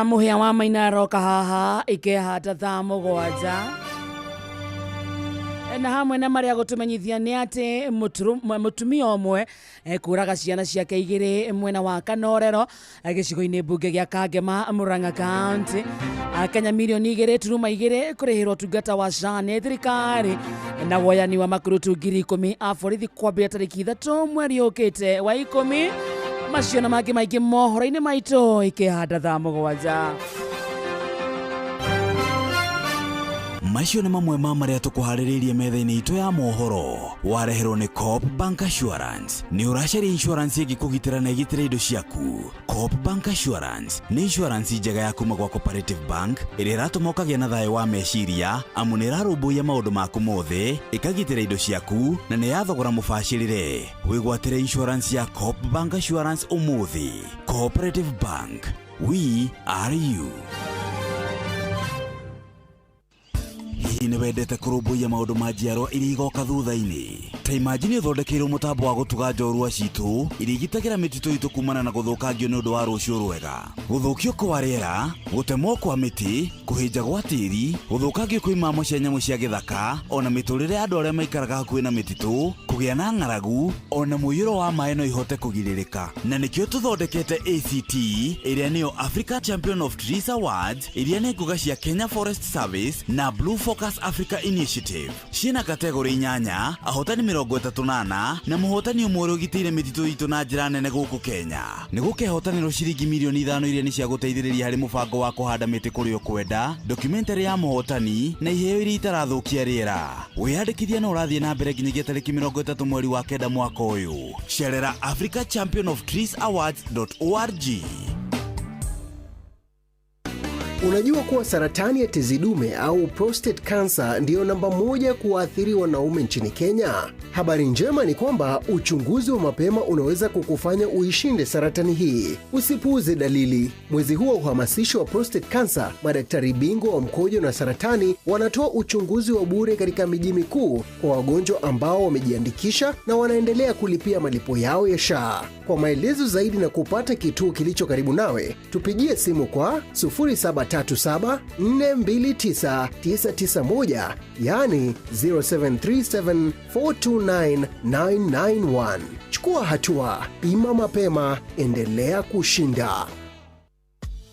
Mũhĩa wa Maina aroka haha ikehata thaa 7. Na hamwe na maria gutumenyithia ni ati mutumia umwe kuraga ciana ciake igiri mwena wa Kanorero gicigo-ini mbunge gia Kangema Murang'a County. Kenya milioni 2.2 kurihirwo tungata wa SHA ni thirikari na woyani wa makurutu 10,000 a borithi kwambia tariki 3 mweri ukite wa 10. Macio na mangĩ maingĩ mohoro-inĩ maitũ ikĩhanda thaa 7. Macio nĩ mamwe ma marĩa tũkũharĩrĩirie metha-inĩ itũ ya mohoro. Wareherwo nĩ Coop Bank Assurance. Nĩ ũracaria insurance ĩngĩkũgitĩra na ĩgitĩre indo ciaku. Coop Bank Assurance nĩ insurance njega ya kuma gwa Cooperative Bank ĩrĩa ĩratũma ũkagĩa na thayũ wa meciria amu nĩ ĩrarũmbũiya maũndũ maku mothe, ĩkagitĩra indo ciaku na nĩ ya thogora mũbacĩrĩre. Wĩgwatĩre insurance ya Coop Bank Assurance ũmũthĩ. Cooperative Bank, we are you. Hihi nĩ wendete kũrũmbũiya maũndũ ma njiarwa iria igoka thutha-inĩ? Ta imagine ũthondekeirwo mũtambo wa gũtuga njorua citũ iria igitagĩra mĩtitũ itũ kumana na gũthũkangio nĩ ũndũ wa rũciũ rwega. Gũthũkio kwa rĩera, gũtemwo kwa mĩtĩ, kũhĩnja gwa tĩri, gũthũkangio kwa imamo cia nyamũ cia gĩthaka, ona mĩtũrĩre ya andũ arĩa maikaraga hakuhĩ na mĩtitũ, kũgĩa na ng'aragu, ona mũiyũro wa maĩ no ihote kũgirĩrĩka. Na nĩkĩo tũthondekete ACT ĩrĩa nĩyo Africa Champion of Trees Awards, iria nĩ ngũga cia Kenya Forest Service na Blue Focus Africa Initiative. Ciĩna kategori 8, ahotani 34 na mũhotani ũmwe ũrĩa ũgitĩire mĩtitũ itũ na njĩra nene gũkũ Kenya. Nĩ gũkehotanĩrwo ciringi milioni 5 iria nĩ cia gũteithĩrĩria harĩ mũbango wa kũhanda mĩtĩ kũrĩa ũkwenda, documentary ya mũhotani na iheo iria itarathũkia rĩera. Wĩyandĩkithia no ũrathiĩ na mbere nginyagia tarĩki 30 mweri wa 9 mwaka ũyũ. Cerera Africa Champion of Trees Awards.org. Unajua kuwa saratani ya tezi dume au prostate cancer ndiyo namba 1 kuathiri wanaume nchini Kenya? Habari njema ni kwamba uchunguzi wa mapema unaweza kukufanya uishinde saratani hii. Usipuuze dalili. Mwezi huu wa uhamasisho wa prostate cancer, madaktari bingwa wa mkojo na saratani wanatoa uchunguzi wa bure katika miji mikuu kwa wagonjwa ambao wamejiandikisha na wanaendelea kulipia malipo yao ya SHA. Kwa maelezo zaidi na kupata kituo kilicho karibu nawe, tupigie simu kwa 0737 429 991, yani 0737 429 991. Chukua hatua, pima mapema, endelea kushinda.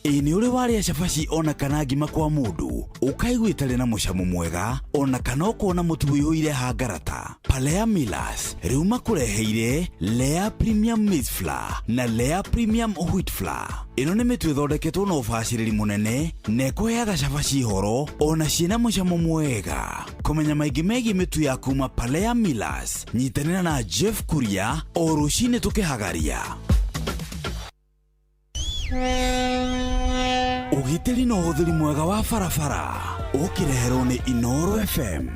Ĩ nĩ ũrĩ warĩa cabaci ona kana ngima kwa mũndũ ũkaigua ĩtarĩ na mũcamo mwega ona kana ũkona mũtu ũiyũire hangarata? Palea Millers rĩu makũreheire Lea Premium Maize Flour na Lea Premium Wheat Flour. Ĩno nĩ mĩtu ĩthondeketwo na ũbacĩrĩri mũnene na ĩkũheaga cabaci horo ona ciĩna mũcamo mwega. Kũmenya maingĩ megiĩ mĩtu ya kuma Palea Millers, nyitanĩra na Jeff Kuria o rũcinĩ tũkĩhagaria. Ũgitĩri na ũhũthĩri mwega wa barabara ũkĩreherwo nĩ Inoro FM.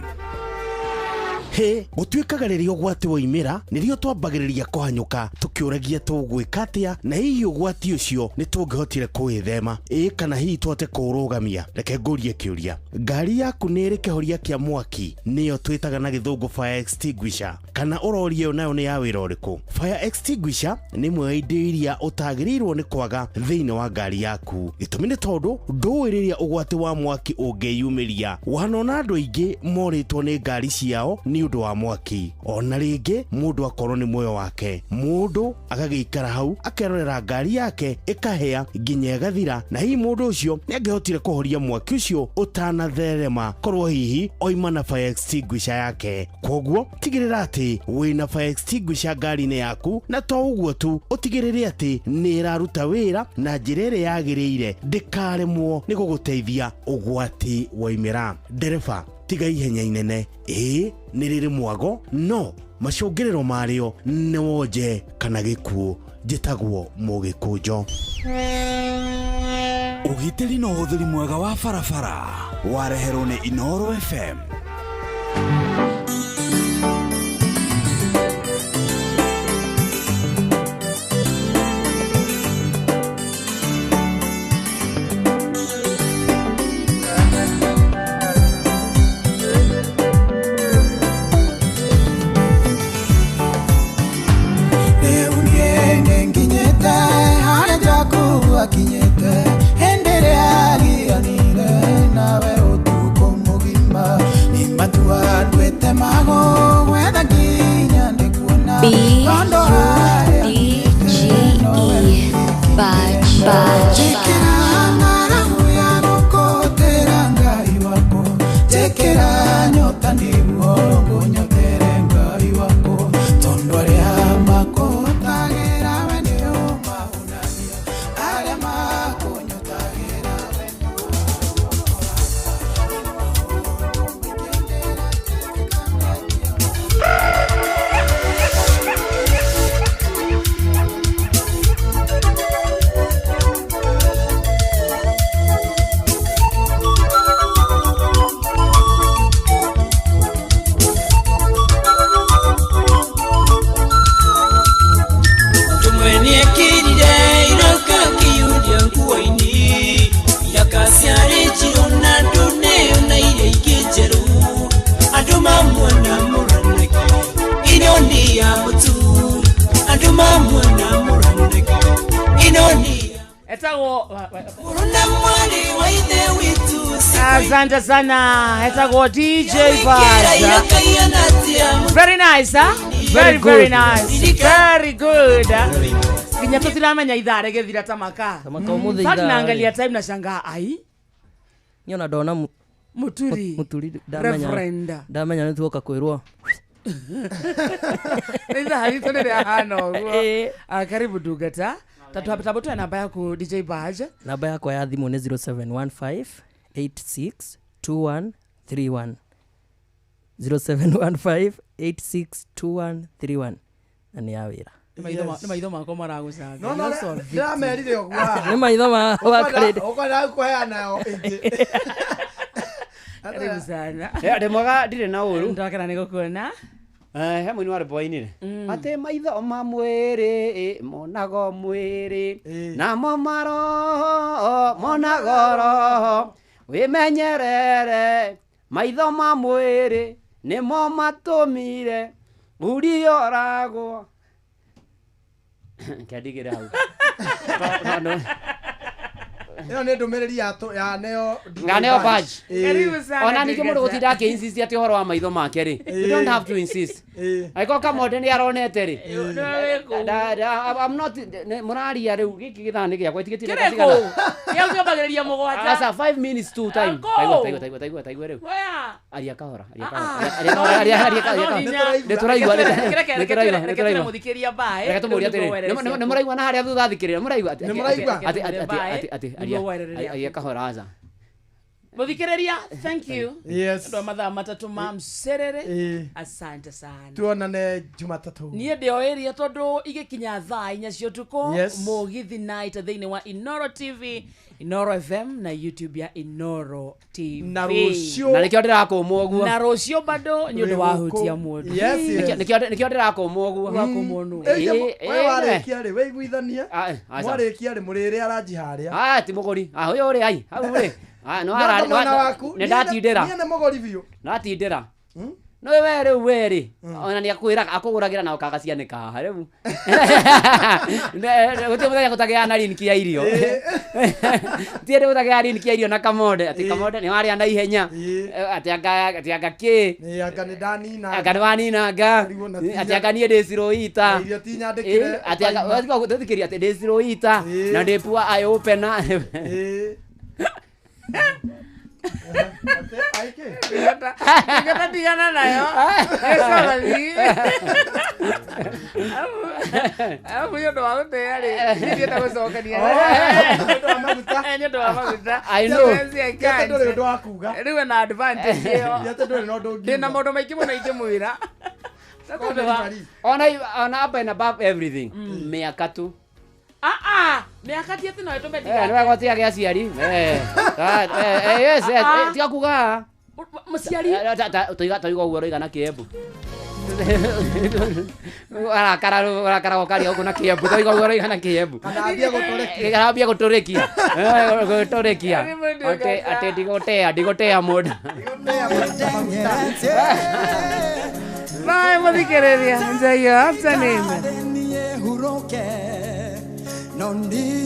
Hĩ, gũtuĩkaga rĩrĩa ũgwati woimĩra nĩrĩo twambagĩrĩria kũhanyũka tũkĩũragia tũgwĩka atĩa na hihi ũgwati ũcio nĩ tũngĩhotire kũwĩthema ĩ kana hihi tũhote kũũrũgamia. Reke ngũrie kĩũria, ngari yaku nĩ ĩrĩ kĩhoria kĩa mwaki nĩyo twĩtaga na gĩthũngũ fire extinguisher, kana ũroria ĩyo nayo nĩ ya wĩra ũrĩkũ? Fire extinguisher nĩ ĩmwe ya indo iria ũtagĩrĩirwo nĩ kwaga thĩinĩ wa ngari yaku. Gĩtũmi nĩ tondũ ndũĩ rĩrĩa ũgwati wa mwaki ũngĩyumĩria. Wanona andũ aingĩ morĩtwo nĩ ngari ciao nĩ ũndũ wa mwaki, ona rĩngĩ mũndũ akorwo nĩ muoyo wake, mũndũ agagĩikara hau akerorera ngari yake ĩkahĩa nginya ĩgathira, na hihi mũndũ ũcio nĩ angĩhotire kũhoria mwaki ũcio ũtanatherema korwo hihi oima na fire extinguisher yake. Koguo tigĩrĩra atĩ wĩna fire extinguisher ngari-inĩ yaku, na to ũguo tu, ũtigĩrĩre atĩ nĩ ĩraruta wĩra na njĩra ĩrĩa yagĩrĩire, ndĩkaremwo nĩ gũgũteithia ũgwati woimĩra. Ndereba, tiga ihenya inene, ĩĩ nĩ rĩrĩ mwago no macũngĩrĩro marĩo nĩ wonje kana gĩkuũ. Njĩtagwo Mũgĩkũnjo. Ũgitĩri na ũhũthĩri mwega wa barabara wareherwo nĩ Inoro FM. Akinyete enderea gianire nawe utuko mugima. B U D G E Badge Badge. Asante sana. Etagwo DJ Baja. Very nice, huh? Very, very nice. Very good. Nginya tutiramenya ithaa rĩgĩthira ta makaa. Sasa naangalia time na shangaa ai. Niĩ ona ndona Muturi. Muturi ndamenya. Ndamenya nĩ tuoka kwĩrwo. Ithaa ritũ nĩ rĩahana ũguo. Karibu ndungata. Tatu namba yaku DJ Baja. Namba yakwa ya thimũ nĩ 0715 862131 0715 862131 na nĩ ya wĩra. Nĩ maitho makwa maragũcanga. No no ndĩramerire ũguo. Nĩ maitho ma wakarĩndĩ. Ũkwenda kũheana ĩngĩ. Karibu sana. Ndĩ mwega ndirĩ na ũru. Ndakena nĩ gũkuona. He mũini wa rwĩmbo wainire atĩ maitho ma mwĩrĩ monago mwĩrĩ namo maroho monago roho wĩmenyerere maitho ma mwĩrĩ nĩmo matũmire urioragwo. Kĩandigĩre hau. Ĩno nĩ ndũmĩrĩri ya neo nganeo badge. Ona ningĩ mũndũ gũtinda akĩ-insist atĩ ũhoro wa maitho make rĩ, you don't have to insist. Angĩkorwo Kamonde nĩ aronete rĩ, I'm not mũraria rĩu gĩkĩ gĩthaa nĩ gĩakwa itigĩtinda Kĩrĩkũ? Gĩa kĩambagĩrĩria mũgwanja. Aca 5 minutes to time. Taigua taigua taigua taigua rĩu. Aria kahora, aria kahora. Aria aria aria. Nĩ tũraigua nĩ tũraigua nĩ tũraigua. Mũthikĩria bae. Reke tũmũrie atĩrĩrĩ, nĩ mũraigua na harĩa thutha thikĩrĩria, nĩ mũraigua atĩ atĩ atĩ atĩ aria kahora aca. Muthikiriria, thank you. Yes. Ndo mathaa matatu ma mcerere. Asante sana. Tuonane Jumatatu. Niĩ ndĩoĩria tondũ igĩkinya thaa inya cia ũtukũ Mũgithi Night thĩinĩ wa Inoro TV, Inoro FM na YouTube ya Inoro TV. Na rũciũ. Na nĩkĩo ndĩrakũmwo ũguo. Na rũciũ bado nĩ ũndũ wa hutia mũndũ. Yes. Nĩkĩo ndĩrakũmwo ũguo. Wakũmwo nũ. We warĩkia rĩ, wĩiguithanie. Mwarĩkia rĩ, mũrĩrĩ aranji harĩa. Ah, ti mũgũri. Ah, ũyũ ũrĩ ai, hau ũrĩ. Ah, no ara nĩ ndatindĩra. Niĩ nĩ mũgũri biũ. Ndatindĩra. No we rĩu we rĩ, ona nĩ akwĩraga akũgũragĩra na ũkagacianĩka haha rĩu. Gũtirĩ mũthenya gũtagĩaga na riniki ya irio. Ti hĩndĩ gũtagĩaga riniki ya irio na Kamonde, atĩ Kamonde nĩ warĩa na ihenya. Atĩ anga kĩ. Anga nĩ ndanina. Anga nĩ waninanga. Atĩ anga niĩ ndĩ ciroita. Irio ti nyandĩkĩre. Atĩ anga thikĩria atĩ ndĩ ciroita na ndĩ pua eye opener. Ngata tigana nayo. Ecogathi. Amu nĩ ũndũ wa gũtĩa rĩ, ndienda gũcokania. Nĩ ũndũ wa maguta. I know. Atĩ ndũrĩ ũndũ wa kuga. Rĩu ena advantage ĩyo. Atĩ ndũrĩ na ũndũ ũngiuga. Ndĩna maũndũ maingĩ mũno ingĩmwĩra. Ona up and above everything. Mĩaka tu. Mĩaka ti atĩ no ĩtũme ndigane. Nĩ wega ũtigage aciari. Yes, tiga kuga. Mũciari. Toiga ũguo ũroiga na Kĩembu. Arakara ũkaria ũguo na Kĩembu. Toiga ũguo ũroiga na Kĩembu. Kana ambie gũtũrĩkia. Gũtũrĩkia. Atĩ ndigũtea mũndũ. Bye, mũthikĩrĩria. Enjoy your afternoon. No need.